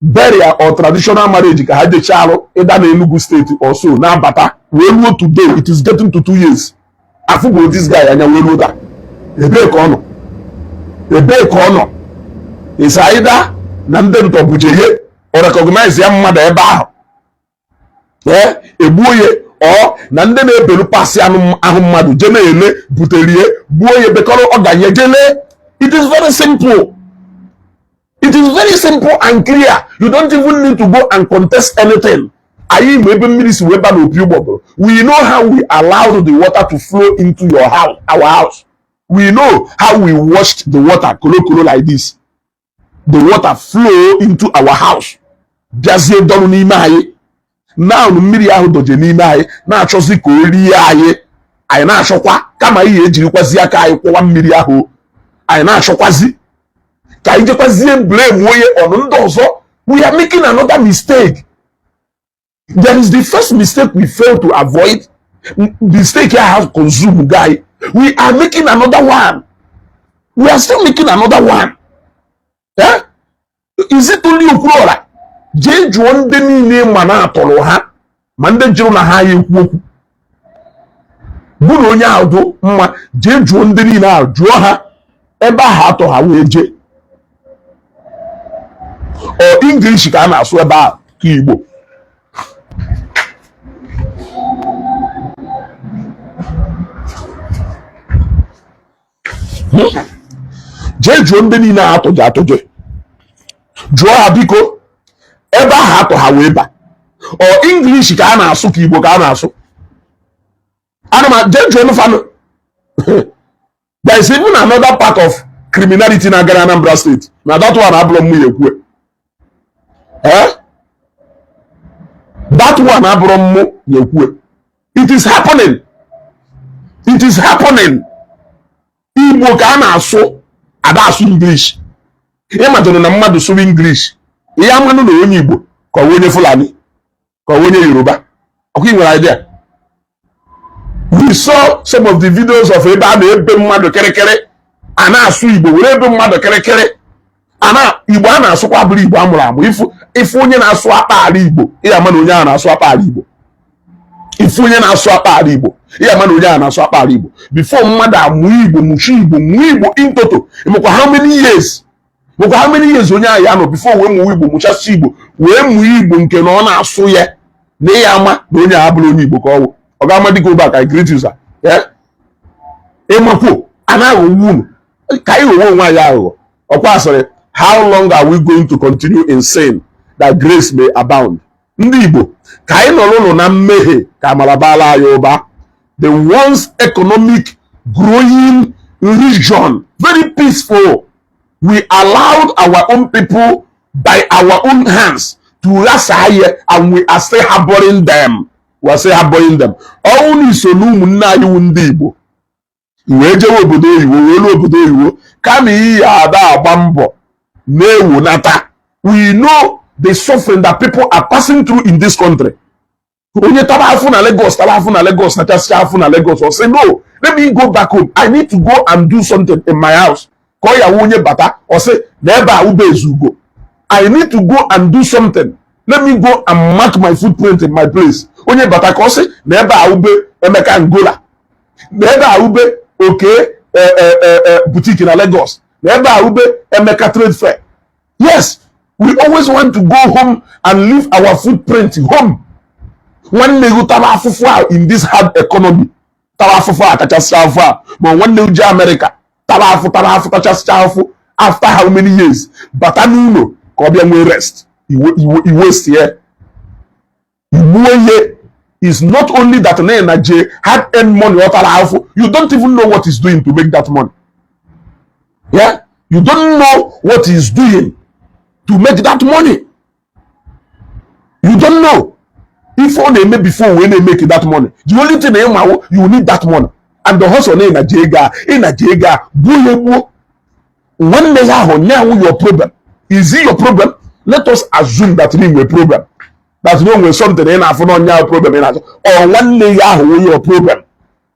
burial or traditional marriage ka ha jechaa arụ ịda na Enugu Steeti or so na-abata wee ruo today. It is getting to 2 years afụbụ this guy anya wee ruo taa. Ebee ka ọ nọ? Ebee ka ọ nọ? Is either na ndị ntọ buje ihe o recognize ya mmadụ ebe ahụ, ee, egbuo ya, ọ na ndị na-ebelu pasị anụ ahụ mmadụ je na-ele buterie gbuo ya, bekọrọ ọganye jele. It is very simple. It is very simple and clear. You don't even need to go and contest anything. Anyị ma ebe mmiri si wee ba n'opi ụgbọgụrụ. We know how we allowed the water to flow into your house, our house. We know how we washed the water kolo kolo like this. The water flow into our house, bịazie dọrụ n'ime anyị. Now mmiri ahụ doje n'ime anyị, na-achọzi ka o rie anyị. Anyị na-achọkwa kama ihe ejirikwazi aka anyị kwụwa mmiri ahụ. Anyị na-achọkwazi ka anyị jekwazie blame onye ọnụ ndị ọzọ. We are making another mistake. There is the first mistake we fail to avoid, mistake I have consumed guy. We are making another one. We are still making another one. Eh? Is it only Okwuluora? Jee jụọ ndị niile ma na-atọrọ ha, ma ndị jụrụ na ha ya ekwu okwu bụ na onye ahụ dụ mma. Jee jụọ ndị niile ahụ, jụọ ha ebe ahụ atọ ha wee jee. Ọ English ka a na-asụ ebe ahụ ka Igbo? Jee jụọ ndị niile ahụ atụje atụje, jụọ ha biko, ebe ahụ atọ ha wee ba, ọ English ka a na-asụ ka Igbo ka a na-asụ? Ana m jee jụọ nụfanụ. There is even another part of criminality na-agara Anambra State na that one abụrụ mụ ya ekwu. Eh, that one abụrụ mụ ya ekwu. It is happening. It is happening. Igbo ka a na-asụ, ada asụ English. Ịmadụrụ na mmadụ sụrụ English, ihe amanụ na onye Igbo ka ọ onye Fulani ka ọ onye Yoruba. Ọkwa ị nwere idea? We saw some of the videos of ebe a na-ebe mmadụ kịrịkịrị, a na-asụ Igbo were ebe mmadụ kịrịkịrị. Ana Igbo a na-asụkwa abụrụ Igbo amụrụ amụ. Ifu onye na-asụ akpa ala Igbo, ịya ama na onye ahụ na-asụ akpa ala Igbo. Ifu onye na-asụ akpa ala Igbo, ịya ama na onye ahụ na-asụ akpa ala Igbo. Before mmadụ amụ Igbo, mụchi Igbo, mụọ Igbo in total, mụkwa how many years, mụkwa how many years onye ahụ ya nọ before wee mụọ Igbo, mụchasị Igbo, wee mụọ Igbo nke na ọ na-asụ ya na ịya ama na onye ahụ abụrụ onye Igbo ka ọ wụ. Ọ ga-ama dịka ụba ka I greet you, sir. Ịmakwuo a na-aghọgbu unu ka anyị ghọwe onwe anyị aghụghọ. Ọkwa asịrị, how long are we going to continue in sin that grace may abound? Ndị Igbo, ka anyị nọrọ ụlọ na mmehie ka amara baala anyị ụba? The once economic growing region, very peaceful, we allowed our own people by our own hands to rasa here, and we are still harboring them. We are still harboring them. Ọnwụ na iso na ụmụnne anyị wụ ndị Igbo wee jewe obodo oyibo, wee ruo obodo oyibo, kama iyi ada agba mbọ na-ewonata. We know the suffering that people are passing through in this country. Onye tara afụ na Lagos, tara afụ na Lagos, nachasịcha afụ na Lagos, ọ sị, "No, let me go back home. I need to go and do something in my house." Ka ọ ya wụ onye bata, ọ sị na ebe a ube ezugo, "I need to go and do something. Let me go and mark my footprint in my place." Onye bata ka ọ sị na ebe a ube Emeka Ngola, na ebe a ube oke boutique na Lagos, na ebe a ube Emeka Trade Fair. Yes, we always want to go home and leave our footprint home. Nwanne gị tara afụfụ a in this hard economy, tara afụfụ a, kachasị afụ a, ma nwanne gị jee Amerịka tara afụ, tara afụ, kachasịcha afụ, after how many years bata n'ụlọ ka ọ bịa nwee rest, iwe sie igbuo ihe. Is not only that na na je hard earned money ọ tara afụ. You don't even know what he's doing to make that money. Yeah, you don't know what he's doing to make that money. You don't know ife ọ na-eme before wee na-emeke that money. The only thing na ịmawo, you need that money. And the hustle na ịnaji ego a, ịnaji ego a, gbuo ya, egbuo nwanne ya ahụ nyanwụ. Your problem, is it your problem? Let us assume that ị nwere problem, that no nwere something ị na-afụ na onye ahụ problem ị na-achọ. Ọ nwanne ya ahụ wụ your problem?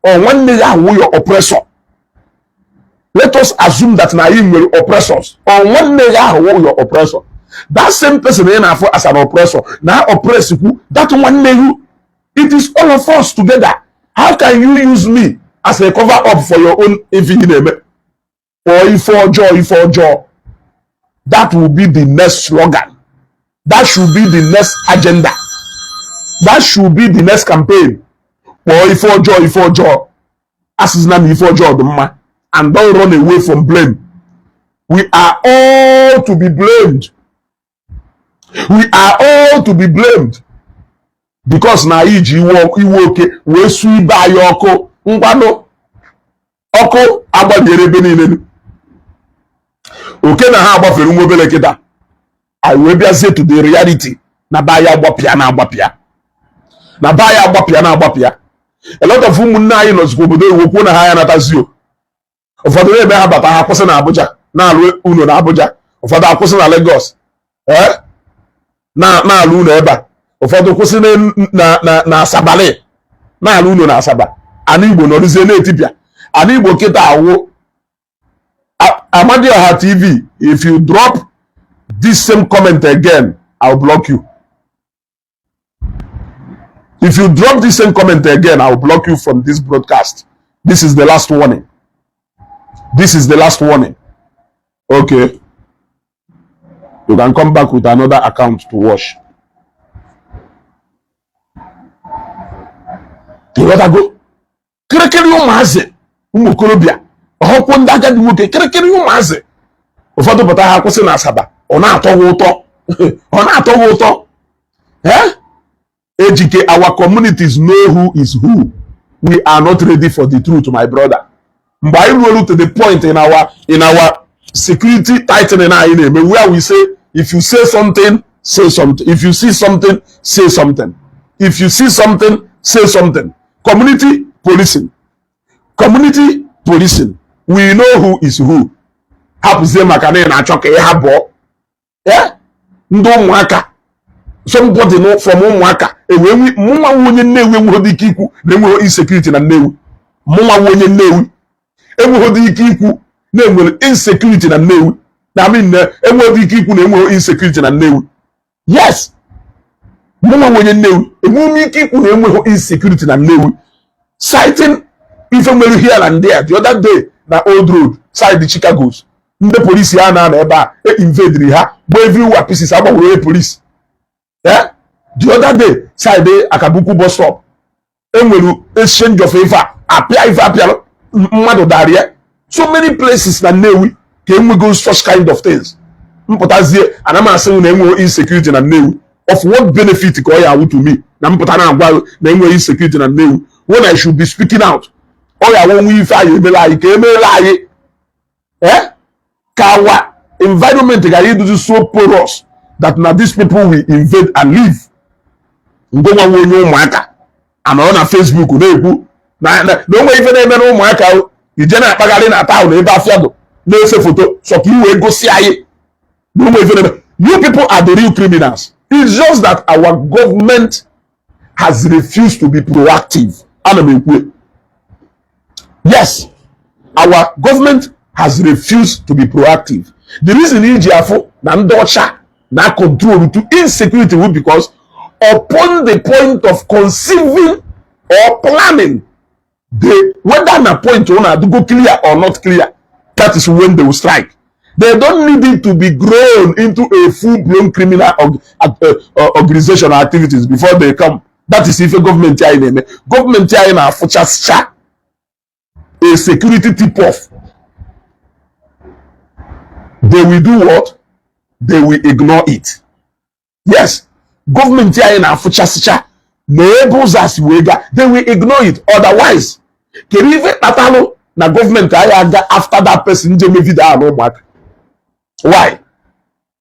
Ọ nwanne ya ahụ wụ your oppressor? Let us assume that na anyị nwere oppressors. Ọ nwanne ya ahụ wụ your oppressor? That same person ị na-afụ as an oppressor na oppress kwu that nwanne you. It is all of us together. How can you use me as a cover up for your own ife ị na-eme or ife ọjọọ, ife ọjọọ? That will be the next slogan. That should be the next agenda. That should be the next campaign. Kpọọ ife ọjọọ ife ọjọọ, asịzina na ife ọjọọ dị mma, and don't run away from blame. We are all to be blamed. We are all to be blamed because na anyị ji iwe iwe oke wee su ibe anyị ọkụ. Ngwanụ, ọkụ agbaliere ebe niile. Oke na ha agbafere nwa obere kịta, anyị wee bịazie to the reality na be anyị agbapịa na agbapịa, na be anyị agbapịa na agbapịa. A lot of ụmụnne anyị nọzikwa obodo oyibo kwuo na ha ya natazio. Ụfọdụ na-eme ha bata, ha kwụsị na Abuja, na-alụ ụlọ na Abuja. Ụfọdụ akwụsị na Lagos, ee, na-alụ ụlọ ebe a. Ụfọdụ kwụsị na Asabali, na-alụ ụlọ na Asaba. Ana Igbo nọrụzie na-etipịa. Ana Igbo kịta awụ Amadioha TV. If you drop this same comment again, I'll block you. If you drop this same comment again, I'll block you from this broadcast. This is the last warning. This is the last warning. Okay, you can come back with another account to wash. Ịghọtago? Kịrịkịrị ụmụazị, ụmụ okorobịa, ọhụkwụ ndị agadi nwoke, kịrịkịrị ụmụazị ụfọdụ pụta, ha kwụsị na Asaba. Ọ na-atọ ha ụtọ, ọ na-atọ ha ụtọ. Eh, Ejike, our communities know who is who. We are not ready for the truth, my brother. Mgbe anyị ruolu to the point in our security tightening anyị na-eme, where we say, if you say something, say something. If you see something, say something. If you see something, say something. Community policing, community policing. We know who is who. Hapụzie maka na ị na-achọ ka ị ha bụọ. Eh? Ndị ụmụaka, somebody no from ụmụaka ewee nwe. Mụnwa nwe onye Nnewi enweghị ike ikwu na enweghị insecurity na Nnewi. Mụnwa nwe onye Nnewi enweghị ike ikwu na enwere insecurity na Nnewi, na I mean, na enweghị ike ikwu na enweghị insecurity na Nnewi. Yes, mụnwa nwe onye Nnewi enweghị m ike ikwu na enweghị insecurity na Nnewi, citing ife nwere here and there. The other day na Old Road side Chicago's, ndị polisi a na-anọ ebe a e invadiri ha, gba everywhere pieces, agbanwere onye polisi. Eh, the other day, side Akabuku bus stop, enwere exchange of ife a apịa, ife apịa, mmadụ darie. So many places na Nnewi ka enwego such kind of things. Mpụtazie, ana m asị na enweghị insecurity na Nnewi. Of what benefit ka ọ ya awụ to me na mpụta na-agwa na enweghị insecurity na Nnewi when I should be speaking out? Ọ ya awụ nwe ife anyị emela anyị ka emeela anyị, eh, ka our environment gara ịdụzi so porous that na these people will invade and leave. Ngonwa nwe onye ụmụaka anọrọ na Facebook na-ekwu na onwe ife na-eme na ụmụaka o, ije na-akpagharị na town ebe afịa dụ, na-ese foto sọ ka i wee gosi anyị na onwe ife na-eme. You people are the real criminals. It's just that our government has refused to be proactive. Ana m ekwu, yes, our government has refused to be proactive. The reason iji afụ na ndị ọcha na control to insecurity will because upon the point of conceiving or planning, they, whether na point ọ na-adịgo clear or not clear, that is when they will strike. They don't need it to be grown into a full-blown criminal organization or activities before they come. That is ife gọọmenti anyị na-eme. Gọọmenti anyị na-afụchasịcha a security tip off, they will do what? They will ignore it. Yes, gọọmenti anyị na-afụchasịcha na ebe ụzọ a si wee gaa, they will ignore it. Otherwise, kedu ife kpatalụ na gọọmenti anyị aga after that person je mee video ahụ na ụmụaka? Why?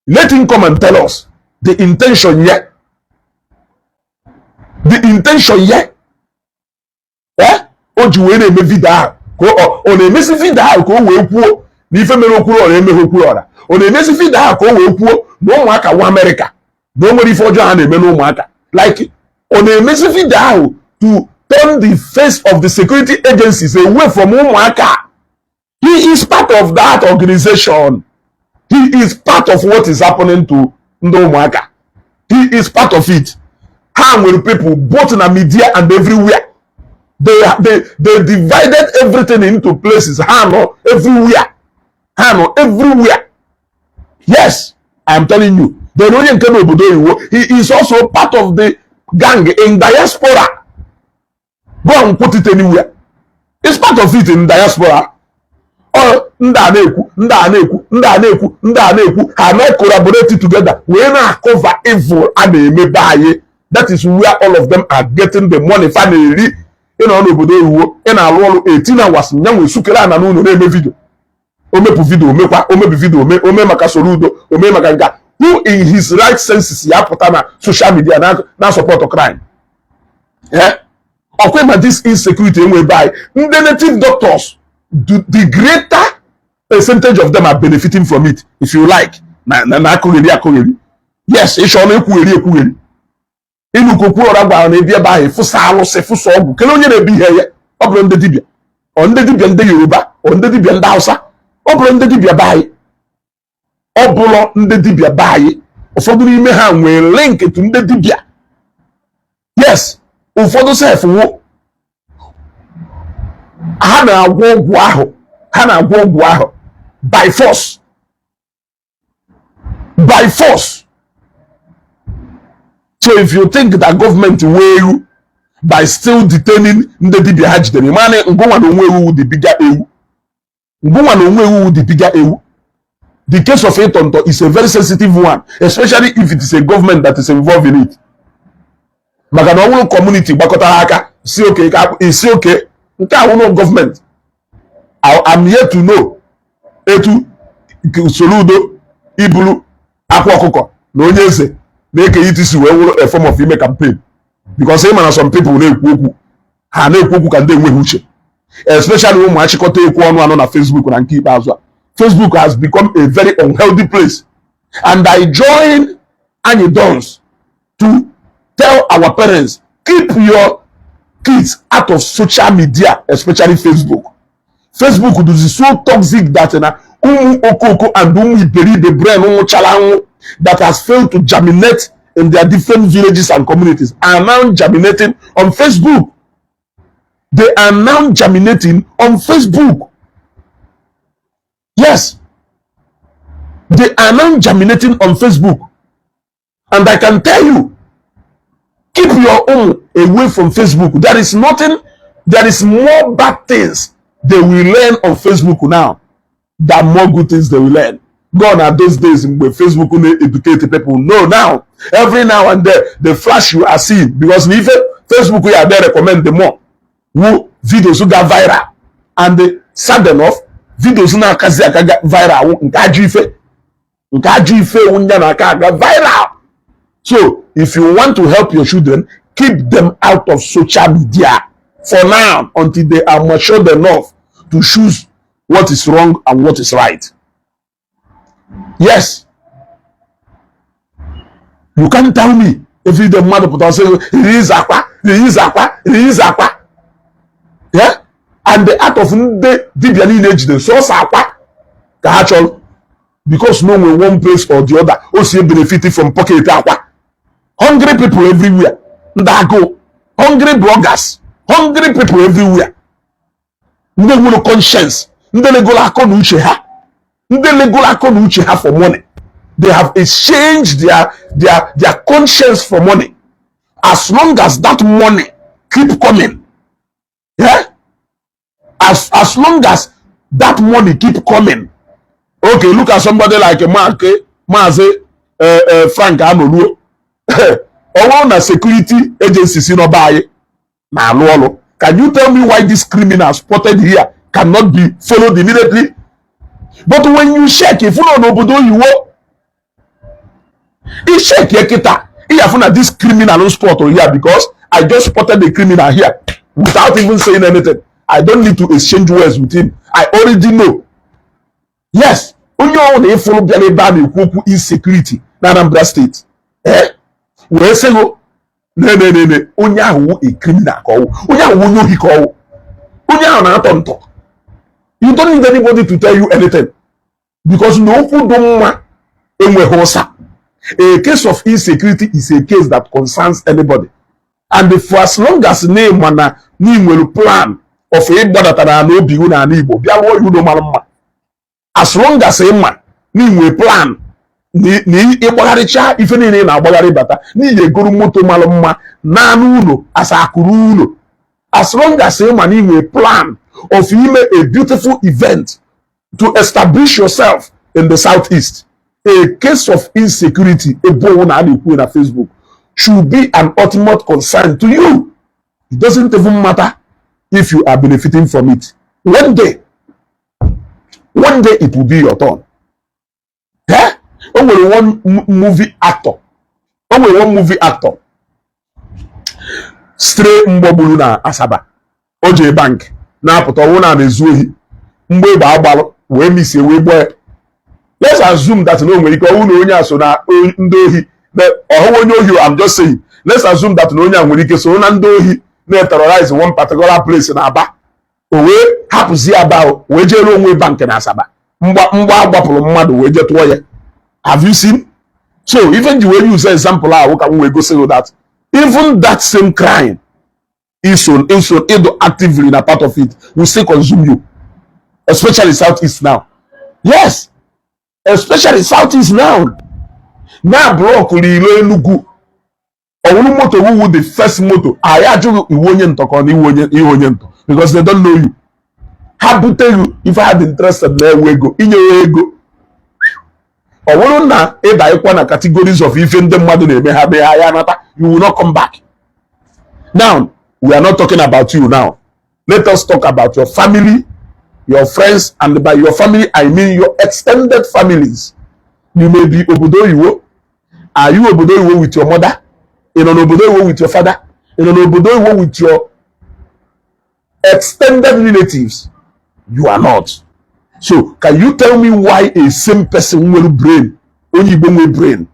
Let him come and tell us the intention here, the intention here. Eh, O ji wee na-eme video ahụ ka ọ na-emesi video ahụ ka o wee kwuo na ife mere Okwuluọra emeghe Okwuluọra. Ọ na-emesi video ahụ ka o wee kwuo na ụmụaka nwa Amerịka na o nwere ife ọjọọ ha na-eme n'ụmụaka. Like, ọ na-emesi video ahụ to turn the face of the security agencies away from ụmụaka. He is part of that organization. He is part of what is happening to ndị ụmụaka. He is part of it. Ha nwere people both na media and everywhere. They divided everything into places. Ha nọ everywhere, ha nọ everywhere. Yes, I am telling you. Then onye nke n'obodo oyibo, he is also part of the gang in diaspora. Go and put it anywhere, it's part of it in diaspora. Ọ ndị a na-ekwu, ndị a na-ekwu, ndị a na-ekwu, ndị a na-ekwu, ha na-collaborate together wee na-cover evil a na-emebe anyị. That is where all of them are getting the money fa na-eri. Ịnọ n'obodo oyibo, ị na-alụ ọrụ 18 hours, nya nwe sukere ana n'ụlọ na-eme video. O mepụ video, omekwa, o mebi video, ome ome maka Soludo, ome maka nka. Who in his right senses ya pụta na social media na support crime? Eh? Ọkwa ma this insecurity enwe ebe anyị, ndị native doctors, the greater percentage of them are benefiting from it. If you like, na akụgheri akụgheri. Yes, ịchọ na ekwugheri ekwugheri. Ịnụ Okwuluọra gwara na ebi ebe ahụ fụsa alụsị, fụsa ọgwụ. Kelee onye na-ebi ihe ya. Ọ bụrụ ndị dibịa, ọ ndị dibịa ndị Yoruba, ọ ndị dibịa ndị Hausa, ọ bụrụ ndị dibịa be anyị, ọ bụrụ ndị dibịa be anyị. Ụfọdụ n'ime ha nwere link to ndị dibịa. Yes, ụfọdụ sef wụ ha na-agwọ ọgwụ ahụ, ha na-agwọ ọgwụ ahụ by force, by force. So if you think that government wee ewu by still detaining ndị dibịa ha jidere, mana ngụnwa na onwe ewu the bigger ewu, ngụnwa na onwe ewu the bigger ewu. The case of Itonto is a very sensitive one, especially if it is a government that is involved in it, maka na ọ bụrụ community gbakọtara aka si oke ka isi oke nke ahụ no gọọmenti. I'm here to know etu Soludo ibulu akwa ọkụkọ na onye eze na-eke isi wee wụrụ a form of ime campaign, because ị ma na some people na-ekwu okwu, ha na-ekwu okwu ka ndị enweghị uche, especially ụmụ achịkọta ekwu ọnụ anọ na Facebook. Na nke ikpeazụ a, Facebook has become a very unhealthy place, and I join Anyị Dons to tell our parents, keep your kids out of social media, especially Facebook. Facebook is so toxic that na ụmụ okoko and ụmụ iberibe brain nwụchara anwụ that has failed to germinate in their different villages and communities are now germinating on Facebook. They are now germinating on Facebook. Yes, they are now germinating on Facebook. And I can tell you, keep your own away from Facebook. There is nothing, there is more bad things they will learn on Facebook now than more good things they will learn. Gone are those days mgbe Facebook na-educate people. No, now every now and then, the flash you are seeing, because ife Facebook ya dey recommend the more wu videos ga viral, and the sad enough, videos na-akazi aka ga viral wụ nke ajọ ife, nke ajọ ife wu nya na-aka aga viral. So if you want to help your children, keep them out of social media for now until they are matured enough to choose what is wrong and what is right. Yes, you can't tell me every day mmadụ pụtara sị release Akwa, release Akwa, release Akwa. Yeah, and the art of ndị dibịa niile ejide sọsọ Akwa ka ha chọrọ, because no nwere one place or the other o si benefit from pocket Akwa. Hungry people everywhere, ndị agụụ, hungry bloggers, hungry people everywhere, ndị nwere conscience, ndị legolo akọ na uche ha, ndị legolo akọ na uche ha for money. They have exchanged their conscience for money. As long as that money keep coming, yeah, as long as that money keep coming. Okay, look at somebody like Mark, Maazị Frank Anoluo. Ọ bụrụ na security agency si n'ọba anyị na-alụ ọrụ, can you tell me why this criminal spotted here cannot be followed immediately? But when you check, if nọ n'obodo oyiwo, i check ya kịta, ị ya fụ na this criminal spot here, because I just spotted the criminal here. Without even saying anything, I don't need to exchange words with him. I already know. Yes, onye ọbụla ịfụrụ bịara ebe a na-ekwu okwu insecurity na Anambra State, ee, wee sịgụ ne, onye ahụ wụ a criminal ka ọwụ, onye ahụ wụ onye ohi ka ọwụ, onye ahụ na-atọ ntọ. You don't need anybody to tell you anything, because na okwu dị mma enweghị ụsa. A case of insecurity is a case that concerns anybody, and for as long as na ịma na na nwere plan of ịgbadatara na obi gị n'ala Igbo bịa rụọ ya ụlọ mara mma, as long as ịma na ị nwere plan na ịgbagharịcha ife niile ị na-agbagharị bata n'ihi egoro moto mara mma naanị ụlọ asa akụrụ ụlọ, as long as ịma na ị nwere plan of ime a beautiful event to establish yourself in the Southeast, a case of insecurity ebe owu na a na-ekwu na Facebook should be an ultimate concern to you. It doesn't even matter if you are benefiting from it. One day, one day, it will be your turn. Eh? O nwere one movie actor, o nwere one movie actor stray mgbagburu na Asaba. O jee bank na-apụta, ọnwụ na na-ezu ohi mgbe egbe agbalụ wee misie wee gbaa ya. Let's assume that na o nwere ike ọnwụ na onye a so na ndị ohi ọhụụ onye ohi. I'm just saying, let's assume that na onye a nwere ike soro na ndị ohi na-terrorize one particular place na Aba. O wee hapụzi Aba o wee jere onwe bank na Asaba, mgba mgba agbapụrụ mmadụ wee jee tụọ ya. Have you seen? So even ji wee use example ahụ ka m wee gosi you that even that same crime iso ịdụ actively na part of it will still consume you, especially Southeast now. Yes, especially Southeast now na blockụrụ ilo Enugu. Ọwụrụ moto wuwu the first moto anyị ajụghị iwu onye ntọ ka ọ na iwu onye ihe onye ntọ, because they don't know you. Ha bute you ife ha dị interested na ewe ego inye ya ego. Ọ bụrụ na ịda ịkwa na categories of ife ndị mmadụ na-eme, ha mee ha ya nata, you will not come back. Now we are not talking about you. Now let us talk about your family, your friends, and by your family I mean your extended families. You may be obodo oyibo. Are you obodo oyibo with your mother? Ị nọ n'obodo oyibo with your father? Ị nọ n'obodo oyibo with your extended relatives? You are not. So can you tell me why a same person nwere brain, onye Igbo nwere brain,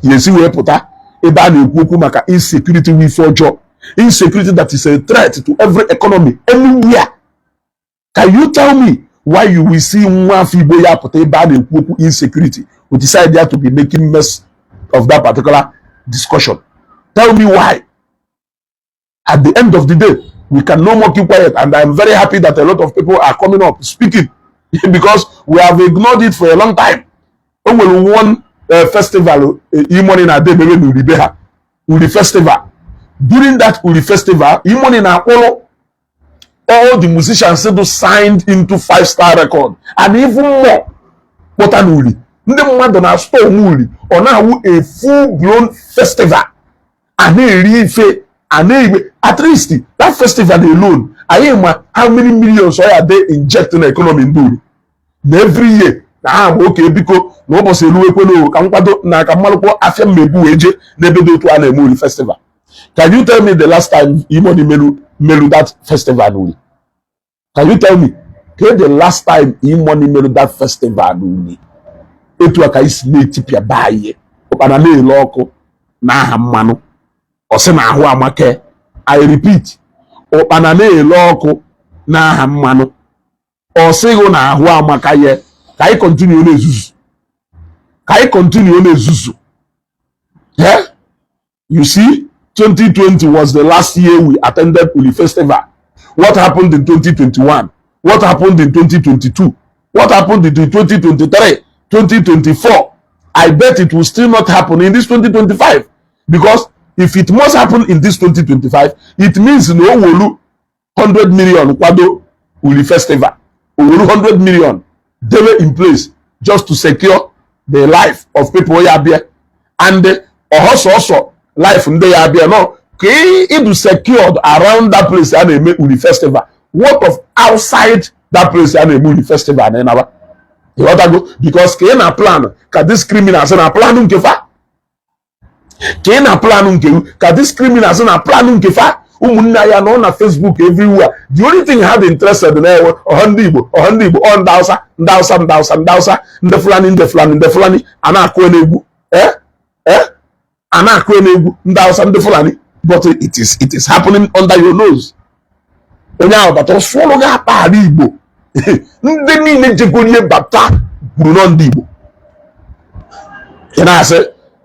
ya esi wee pụta ebe a na-ekwu okwu maka insecurity, wi ife ọjọọ, insecurity that is a threat to every economy anywhere? Can you tell me why you will see nwa afọ Igbo ya pụta ebe a na-ekwu okwu insecurity, we decide there to be making mess of that particular discussion? Tell me why. At the end of the day, we can no more keep quiet, and I'm very happy that a lot of people are coming up speaking, because we have ignored it for a long time. O nwere one festival E-Money na-ada emebe n'Uri be ha, Uri Festival. During that Uri Festival, E-Money na-akpụrụ all the musicians do signed into Five Star Record and even more kpọta n'Uri. Ndị mmadụ na-asụta onwe Uri, ọ na-awụ a full blown festival, a na-eri ife, a na-egbe. At least that festival alone, anyị ma how many millions ọ ya dey inject na economy ndị Uri na every year. Na ha ma oke biko na ụbọchị eruwekwena ka nkwado na ka mmalụkwọ afịa mmegbu wee jee n'ebe dị otu a na-eme Uri Festival. Can you tell me the last time E-Money melu that festival n'Uri? Can you tell me ke the last time E-Money melu that festival n'Uri? Etu a ka anyị si na-etipịa be anyị, ụkpana na-ele ọkụ n'aha mmanụ, ọ sị na ahụ amake. I repeat, ụkpana na-ele ọkụ n'aha mmanụ, ọ sịghị na ahụ amaka ya. Ka anyị continue na-ezuzu, ka anyị continue na-ezuzu. Yeah? You see, 2020 was the last year we attended Uli Festival. What happened in 2021? What happened in 2022? What happened in 2023, 2024? I bet it will still not happen in this 2025, because if it must happen in this 2025, it means na o wolu 100 million kwado Uli Festival, o wolu 100 million debe in place just to secure the life of people ya bịa, and ọhọsọsọ life ndị ya bịa no ka ịdụ secured around that place a na-eme Uli Festival. What of outside that place a na-eme Uli Festival na ịnaba? Ịghọtago? Because ka ị na plan ka this criminals na plan nke fa, ka ị na plan nke ka this criminals na plan nke fa. Ụmụnne anyị nọ na Facebook everywhere. The only thing ha dị interested na-ewe ọha ndị Igbo, ọha ndị Igbo, ọ ndị Hausa, ndị Hausa, ndị Hausa, ndị Hausa, ndị Fulani, ndị Fulani, ndị Fulani a na-akụ n'egwu, ee, a na-akụ n'egwu, ndị Hausa, ndị Fulani. But it is happening under your nose. Onye ahụ batara sụọlụ gị akpa ala Igbo. Ndị niile jegorie bata kwuru nọ ndị Igbo. Ị na-asị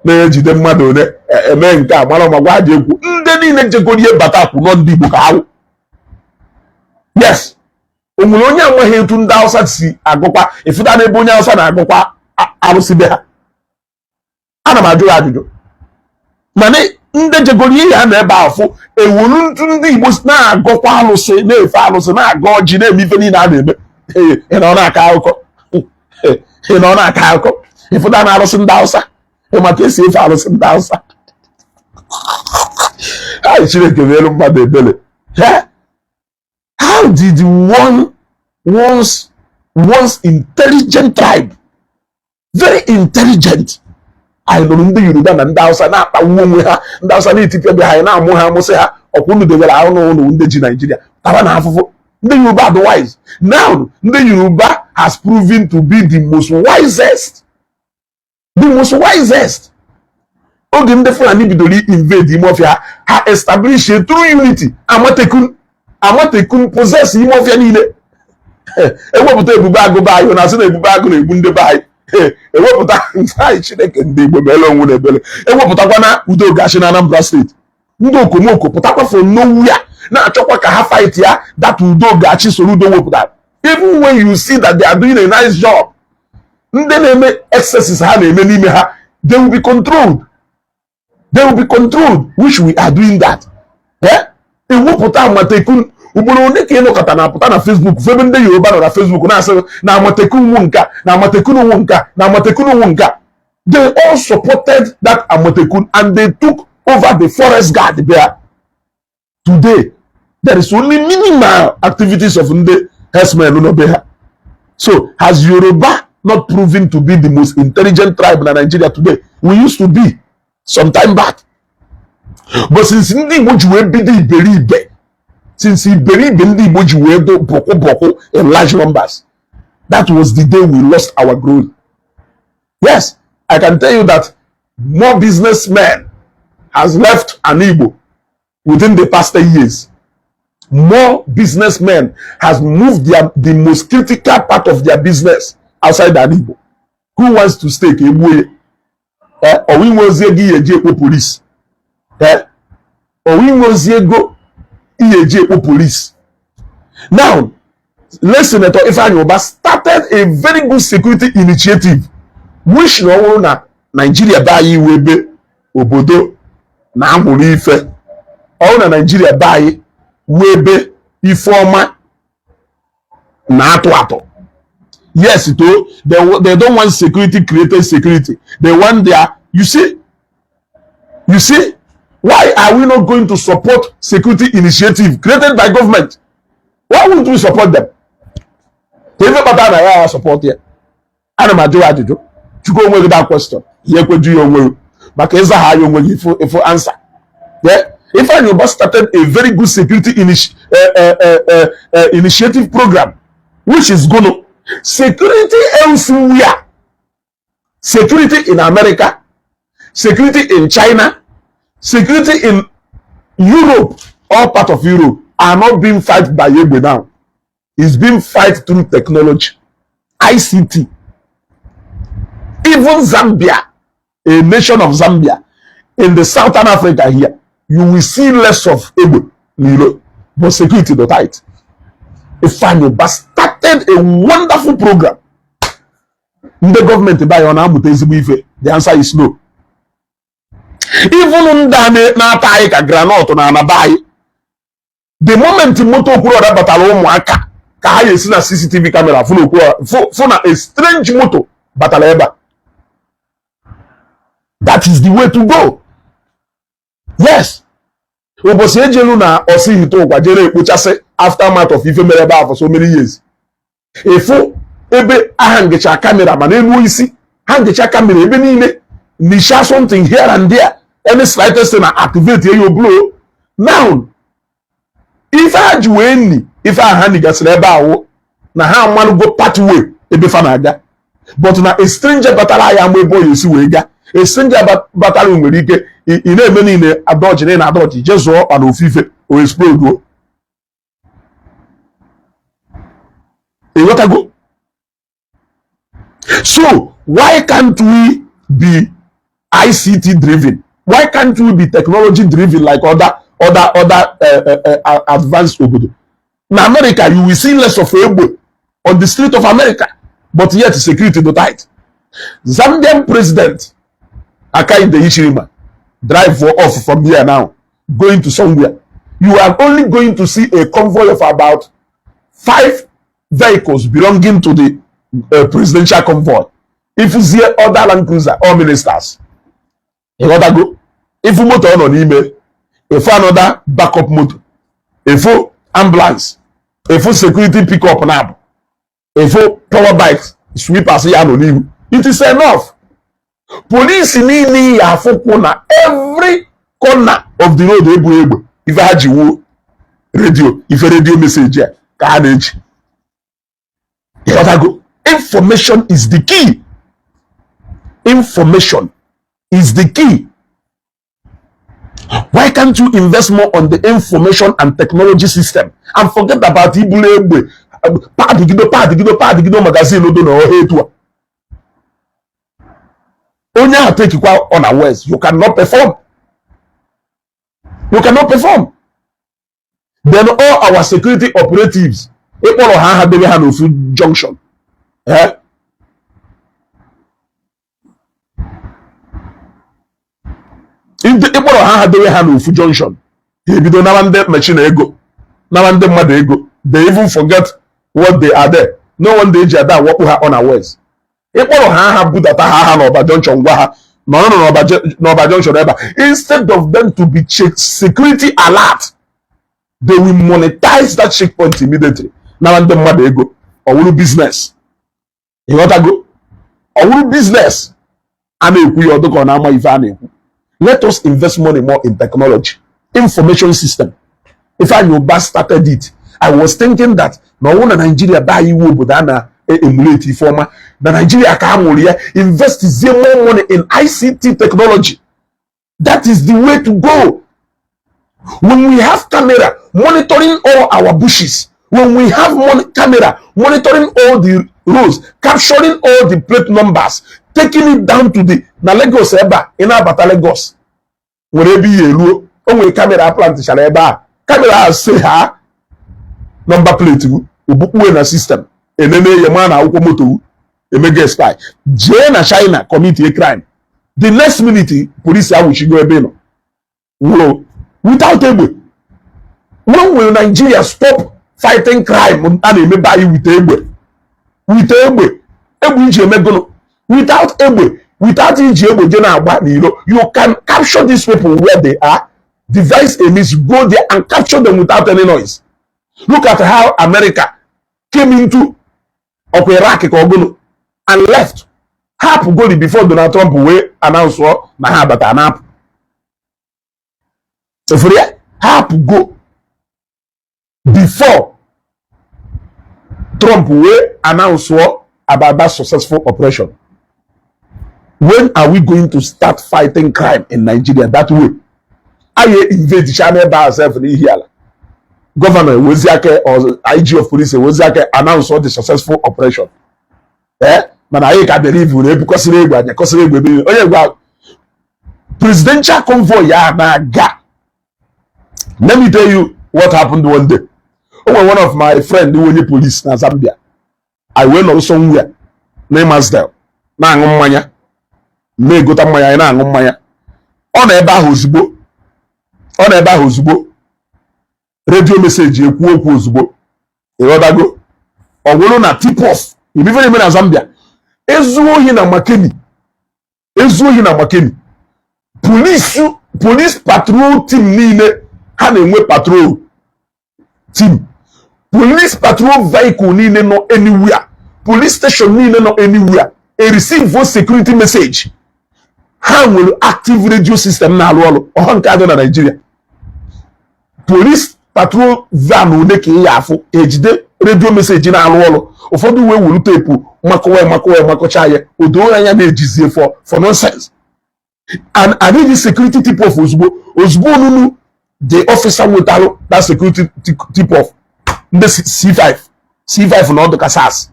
na-ejide mmadụ one eme nke a mara ma gwa dị egwu. Ndị niile jegorie bata kwuru nọ ndị Igbo ka awụ. Yes, o nwere onye amaghị etu ndị Hausa si agụkwa ịfụta n'ebe onye Hausa na-agụkwa arụsị be ha. Ana m ajụ ya ajụjụ, mana ndị jegoro ihe ha na ebe ahụ ewuru ntụ ndị Igbo na-agọkwa alụsị, na-efe alụsị, na-agọ ọjị, na-eme ife niile a na-eme. Ị nọ na-akọ akụkọ, ị nọ na-akọ akụkọ ịfụta na arụsị ndị Hausa. Ị maka esi efe arụsị ndị Hausa? Ai, Chineke meelu mmadụ ebere. How did one once intelligent tribe, very intelligent, anyị nụrụ ndị Yoruba na ndị Hausa na-akpagbu onwe ha, ndị Hausa na-etipịa bịa ha, na-amụ ha, amụsị ha ọkwa unu debere ahụ n'ụlọ ndị ji Naijiria taba na afụfụ. Ndị Yoruba dị wise. Now ndị Yoruba has proven to be the most wisest, the most wisest. Oge ndị Fulani bidoro invade ime ọfịa, ha establish a true unity. Amatekun, Amatekun possess ime ọfịa niile. Ewepụta Ebube Agụ be anyị, na-asị na Ebube Agụ na-egbu ndị be anyị. Ewepụta anyị. Chineke, ndị Igbo, meele onwe na ebere. Ewepụtakwa na udo gachi na Anambra Steeti, ndị okomoko pụtakwa from nowhere na-achọkwa ka ha fight ya. That udo gachi soro udo wepụtara, even when you see that they are doing a nice job, ndị na-eme excesses ha na-eme n'ime ha, they will be controlled, they will be controlled, which we are doing that. Eh, ewepụta Amatekun. Ugboro ole ka ịnọkọta na-apụta na Facebook febe ndị Yoruba nọ na Facebook na-asị na Amatekun nwu nka, na Amatekun nwu nka, na Amatekun nwu nka? They all supported that Amatekun and they took over the forest guard there. Today there is only minimal activities of ndị herdsmen nọ be ha. So has Yoruba not proven to be the most intelligent tribe na Nigeria today? We used to be some time back, but since ndị Igbo ji wee bido iberibe, since iberibe ndị Igbo ji wee do bọkụ bọkụ in large numbers, that was the day we lost our glory. Yes, I can tell you that more businessmen has left an Igbo within the past 10 years. More businessmen has moved the most critical part of their business outside an Igbo. Who wants to stay ka egbuo ya? Ọwa inwe ozi ego ihe eji ekpo police, ọwa inwe ozi ego ihe eji ekpo police. Now, late Senator Ifeanyi Uba started a very good security initiative, which na ọ bụrụ na Nigeria be anyị iwe ebe obodo na-amụrụ ife, ọ bụrụ na Nigeria be anyị wee ebe ife ọma na-atụ atụ. Yes, to they don't want security created security. They want their, you see, you see, why are we not going to support security initiative created by government? Why won't we support them? Ka ife kpatara na ya support ya? Ana m ajụ ya ajụjụ. Chukwu onwe gị that question, ya ekweju ya onwe gị maka ịza ha ya onwe gị ifo answer. Yeah, Ifeanyi Uba started a very good security initiative program, which is gonna security elsewhere, security in America, security in China, security in Europe, all part of Europe are not being fight by egbe now. It's being fight through technology, ICT. Even Zambia, a nation of Zambia in the southern Africa here, you will see less of egbe n'ilo, but security dị tight. Ifeanyi Uba started a wonderful program. Ndị gọọmenti be anyị ọ na-amụta ezigbo ife? The answer is no. Even ndị a na-ata anyị ka groundnut na anaba anyị, the moment moto Okwuluọra batara, ụmụaka ka ha ga-esi na CCTV camera fụ na Okwuluọra fụ na a strange moto batara ebe a. That is the way to go. Yes, ụbọchị ejelu na ọsị hite ụkwa jere ekpochasị aftermath of ife mere ebe a for so many years, ịfụ ebe aha ngecha camera ma n'elu isi ha ngecha camera ebe niile, nisha something here and there, any slightest thing na activate ya, blow. Now Ife ha ji wee ni ife ahụ ha nigasịrị ebe ahụ na ha amalụgo pathway ebe fa na-aga, but na a stranger batara ya ama ebe ọ ya esi wee gaa. A stranger batara nwere ike ị na-eme niile adọji na adọji jee zụọ ọkpa na ofufe o explode. Ịghọtago? So why can't we be ICT driven? Why can't we be technology driven like other advanced obodo? Na America, you will see less of egbe on the street of America, but yet security do tight. Zambian president Hakainde Hichilema drive for off from here now, going to somewhere. You are only going to see a convoy of about 5 vehicles belonging to the presidential convoy. If you see other Land Cruiser or ministers, you gotta go. If motor nọ n'ime, if another backup motor, if ambulance, if security pickup now, if power bikes, sweepers ya nọ n'ihu. It is enough. Police niile ya afụkwụ na every corner of the road ebu egbe. Ife ha ji wuo radio, ife radio message a ka ha na-eji. Ịghọtago? Information is the key. Information is the key. Why can't you invest more on the information and technology system and forget about ibulu egbe padigide padigide padigide magazine do na ọha etu a? Onye ahụ tekikwa unawares, you cannot perform. You cannot perform. Then all our security operatives, ịkpọrọ ha aha debe ha n'ofu junction. Eh? Ịkpọrọ ha aha debe ha n'ofu junction, ha ebido nara ndị machine ego, nara ndị mmadụ ego. They even forget what they are there. No one day eji ada awakpo ha unawares. Ịkpọrọ ha aha budata ha aha n'ọba junction, gwa ha nọrọ n'ọba junction ebe a. Instead of them to be security alert, they will monetize that checkpoint immediately. Nara ndị mmadụ ego, ọ wụrụ business. Ịghọtago? Ọ wụrụ business. A na-ekwu ya ọdụ ka ọ na-ama ife a na-ekwu. Let us invest money more in technology, information system. Ifeanyi Ubah started it. I was thinking that na ọwụ na Nigeria baa iwu obodo a na-emulate ife ọma na Nigeria ka a mụrụ ya, invest more money in ICT technology. That is the way to go. When we have camera monitoring all our bushes, when we have camera monitoring all the roads, capturing all the plate numbers, taking it down to the na Lagos ebe a, ị na-abata Lagos nwere ebe ihe eruo, o nwere kamera plantịchara ebe a, kamera a sị ha nọmba plate obukpuwe na system enene ya ma na akwụkwọ moto emege spy. Jee na China commit a crime, the next minute police awụchigo ebe ị nọ nwụrụ without egbe. When will Nigeria stop fighting crime a na-emebe anyị with egbe? With egbe, egbe iji emegolo without egbe, without iji egbe je na-agba n'iro. You can capture these people where they are, devise a means, go there and capture them without any noise. Look at how America came into ọkwa Iraq ka ọgụnụ and left. Hapụ goli before Donald Trump wee announce na ha abata na-apụ. Efere ya hapụ go before Trump wee announce about that successful operation. When are we going to start fighting crime in Nigeria that way? Anyị invade China ebe ourselves n'ihi ala. Governor ewezi aka, IG of police ewezi aka announce all the successful operation. Mana anyị ka bịara ivu na ebukọsịrị egbe anya kọsịrị egbe ebe onye gwa presidential convoy ya na-aga. Let me tell you what happened one day. O nwere one of my friend onye police na Zambia. I wee nọrọ somewhere na Imasdale na-aṅụ mmanya, na-egota mmanya, anyị na-aṅụ mmanya. Ọ nọ ebe ahụ ozugbo, ọ nọ ebe ahụ ozugbo, radio message ekwu okwu ozugbo. Ịghọtago? Ọ bụrụ na tip off ife na-eme na Zambia, ezu ohi na Makeni, ezu ohi na Makeni, police patrol team niile ha na-enwe patrol team, police patrol vehicle niile nọ anywhere, police station niile nọ anywhere e receive security message. Ha nwere active radio system na-alụ ọrụ ọha nke adị na Nigeria. Police Patrol van ole ka ị ya afụ ejide radio message na-arụ ọrụ? Ụfọdụ wee wuru tape makọwa makọwa makọcha ya, o doo anya na-ejizie for nonsense. And anyị ji security tip off ozugbo ozugbo. Onunu the officer nwetalụ that security tip off, ndị C5 C5 na ọdụ ka SARS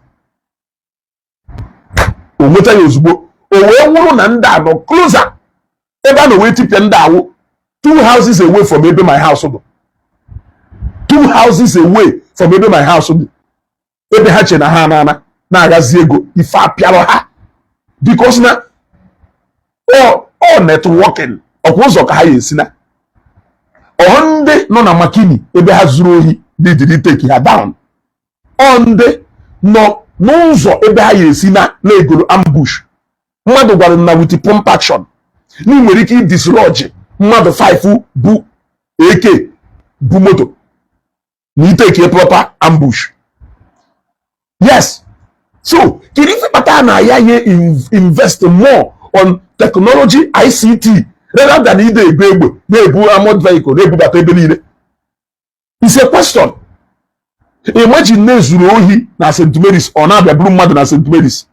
o nweta ya ozugbo. O wee nwụrụ na ndị a nọ closer ebe a na wee tipịa ndị awụ two houses away from ebe my house dị, two houses away from ebe my house dị, ebe ha che na ha anana na-agazi ego ife apịarọ ha, because na ọ networking ọkwa ụzọ ka ha ya esi na ọ ndị nọ na Makini ebe ha zuru ohi didiri take ha down. Ọ ndị nọ n'ụzọ ebe ha ya esi na na-egoro ambush. Mmadụ gwara m na with pump action na ị nwere ike idislodge mmadụ 5 bụ AK bụ moto na iteke proper ambush. Yes, so kedu ife kpatara na ya ye invest more on technology, ICT, rather than ide ebu egbe na-ebu armored vehicle na-ebubata ebe niile? It's a question. Imagine na-ezuru ohi na St. Mary's, ọ na-abịa buru mmadụ na St. Mary's.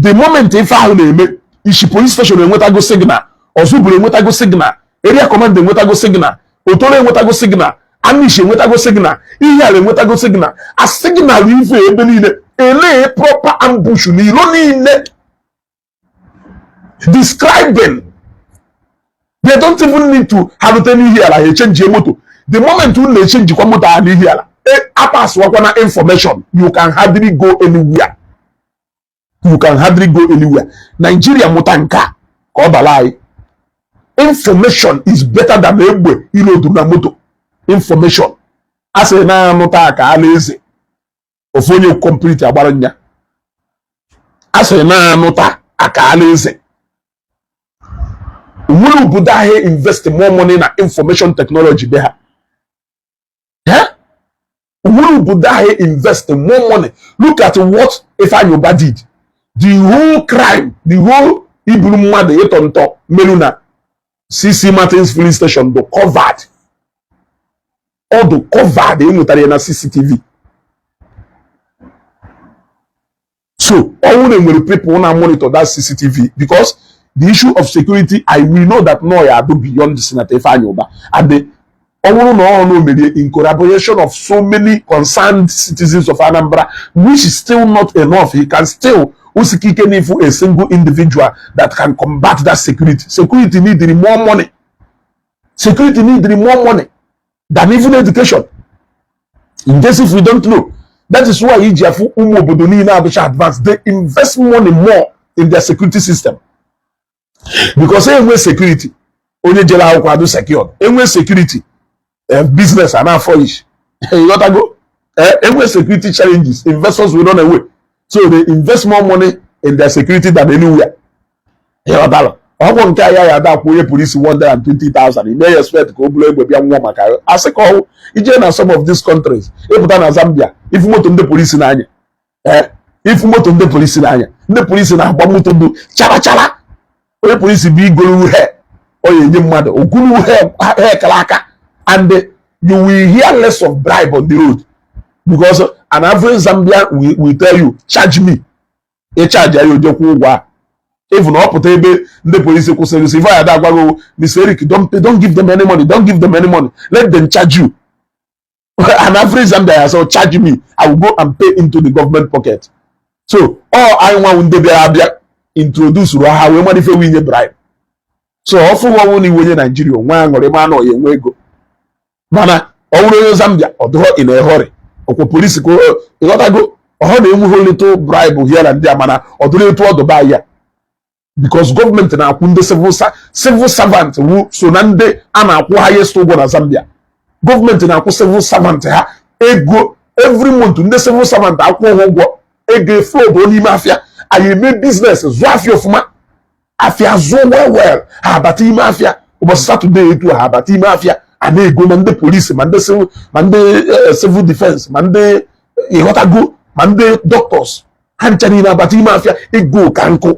The moment ife ahụ na-eme, Ishi police station enwetago signal, Ozubulu enwetago signal, area command enwetago signal, Otolo enwetago signal, Amishi enwetago signal, Ihiala enwetago signal, a signal ife ebe niile, elee proper ambush n'ilo niile describing. They don't even need to ha rute n'Ihiala, ha echenjie moto. The moment unu na-echenjikwa moto ahụ n'Ihiala, apaswakwa na information. You can hardly go anywhere, you can hardly go anywhere. Nigeria mụta nke a ka ọ bara anyị. Information is better than egbe ilodu na moto. Information a sị na-anụta ka ala eze ofu onye complete agbara nya. A sị na-anụta aka ala eze nwere obodo ahụ invest more money na information technology be ha. Nwere obodo ahụ invest more money. Look at what Ifeanyi Uba did. The whole crime, the whole iburu mmadụ ịtọ ntọ meru na CC Martins filling station do covered, ọ dị covered. Enwetara ya na CCTV. So ọnwụ na enwere people na monitor that CCTV, because the issue of security, I will know that no ya do beyond Senator Ifeanyi Uba. And the ọ bụrụ na ọ na merie in collaboration of so many concerned citizens of Anambra, which is still not enough, he can still usikike n'ifu a single individual that can combat that security. Security need more money, security need more money than even education, in case if we don't know. That is why iji afụ ụmụ obodo niile abụcha advance, they invest money more in their security system, because enwe security, onye jere akwụkwọ adụ secured. Enwe security, business a na-afọ ish. Ịghọtago? Enwe security challenges, investors will run away. So they invest more money in their security than anywhere. Ịghọtara? Ọgwụ nke a ya ya ada akwụ onye polisi 120,000, ime ya expect ka o buru egbe bịa nwụọ maka ya. Asị ka ọwụ ije na some of these countries, ịpụta na Zambia, ifu moto ndị polisi n'anya, ee, ifu moto ndị polisi n'anya. Ndị polisi na-agba moto bụ chara chara. Onye polisi bụ igolu he ọ ya enye mmadụ ogulu he he kara aka. And you will hear less of bribe on the road, because an average Zambian will tell you, "Charge me." Ị charge ya, ojekwu ụgwọ a. Even ọ pụta ebe ndị polisi kwụsịrị si ife ya da agwago, "Mr. Eric, don't, don't give them any money, don't give them any money, let them charge you." An average Zambian ya say, "Charge me, I will go and pay into the government pocket." So ọ anyị nwanwu ndị bịara abịa introduce ruo ha wee mara ife winye bribe. So ọ fụghị ọnwụ na iwe onye Naijiria onwe aṅụrị ma na ọya enwe ego, mana ọ bụrụ onye Zambia, ọ dụghọ in a hurry. Ọkwa polisi ka ịghọtago, ọhọ na-enweghị little bribe here and there, mana ọ dụrụ etu ọ dụba ya, because gọọmenti na-akwụ ndị civil servant wu so na ndị a na-akwụ highest ụgwọ na Zambia. Gọọmenti na-akwụ civil servant ha ego every month. Ndị civil servant akwụ ha ụgwọ, ego flow n'ime afịa. Anyị eme business, zụọ afịa ọfụma, afịa zụọ well well. Ha abata ime afịa ụbọchị Saturday etu ha abata ime afịa, a na-ego ma ndị polisi, ma ndị civil, ma ndị civil defense, ma ndị ịghọtago, ma ndị doctors, ha ncha niile abata ime afịa, ego ka nkụ.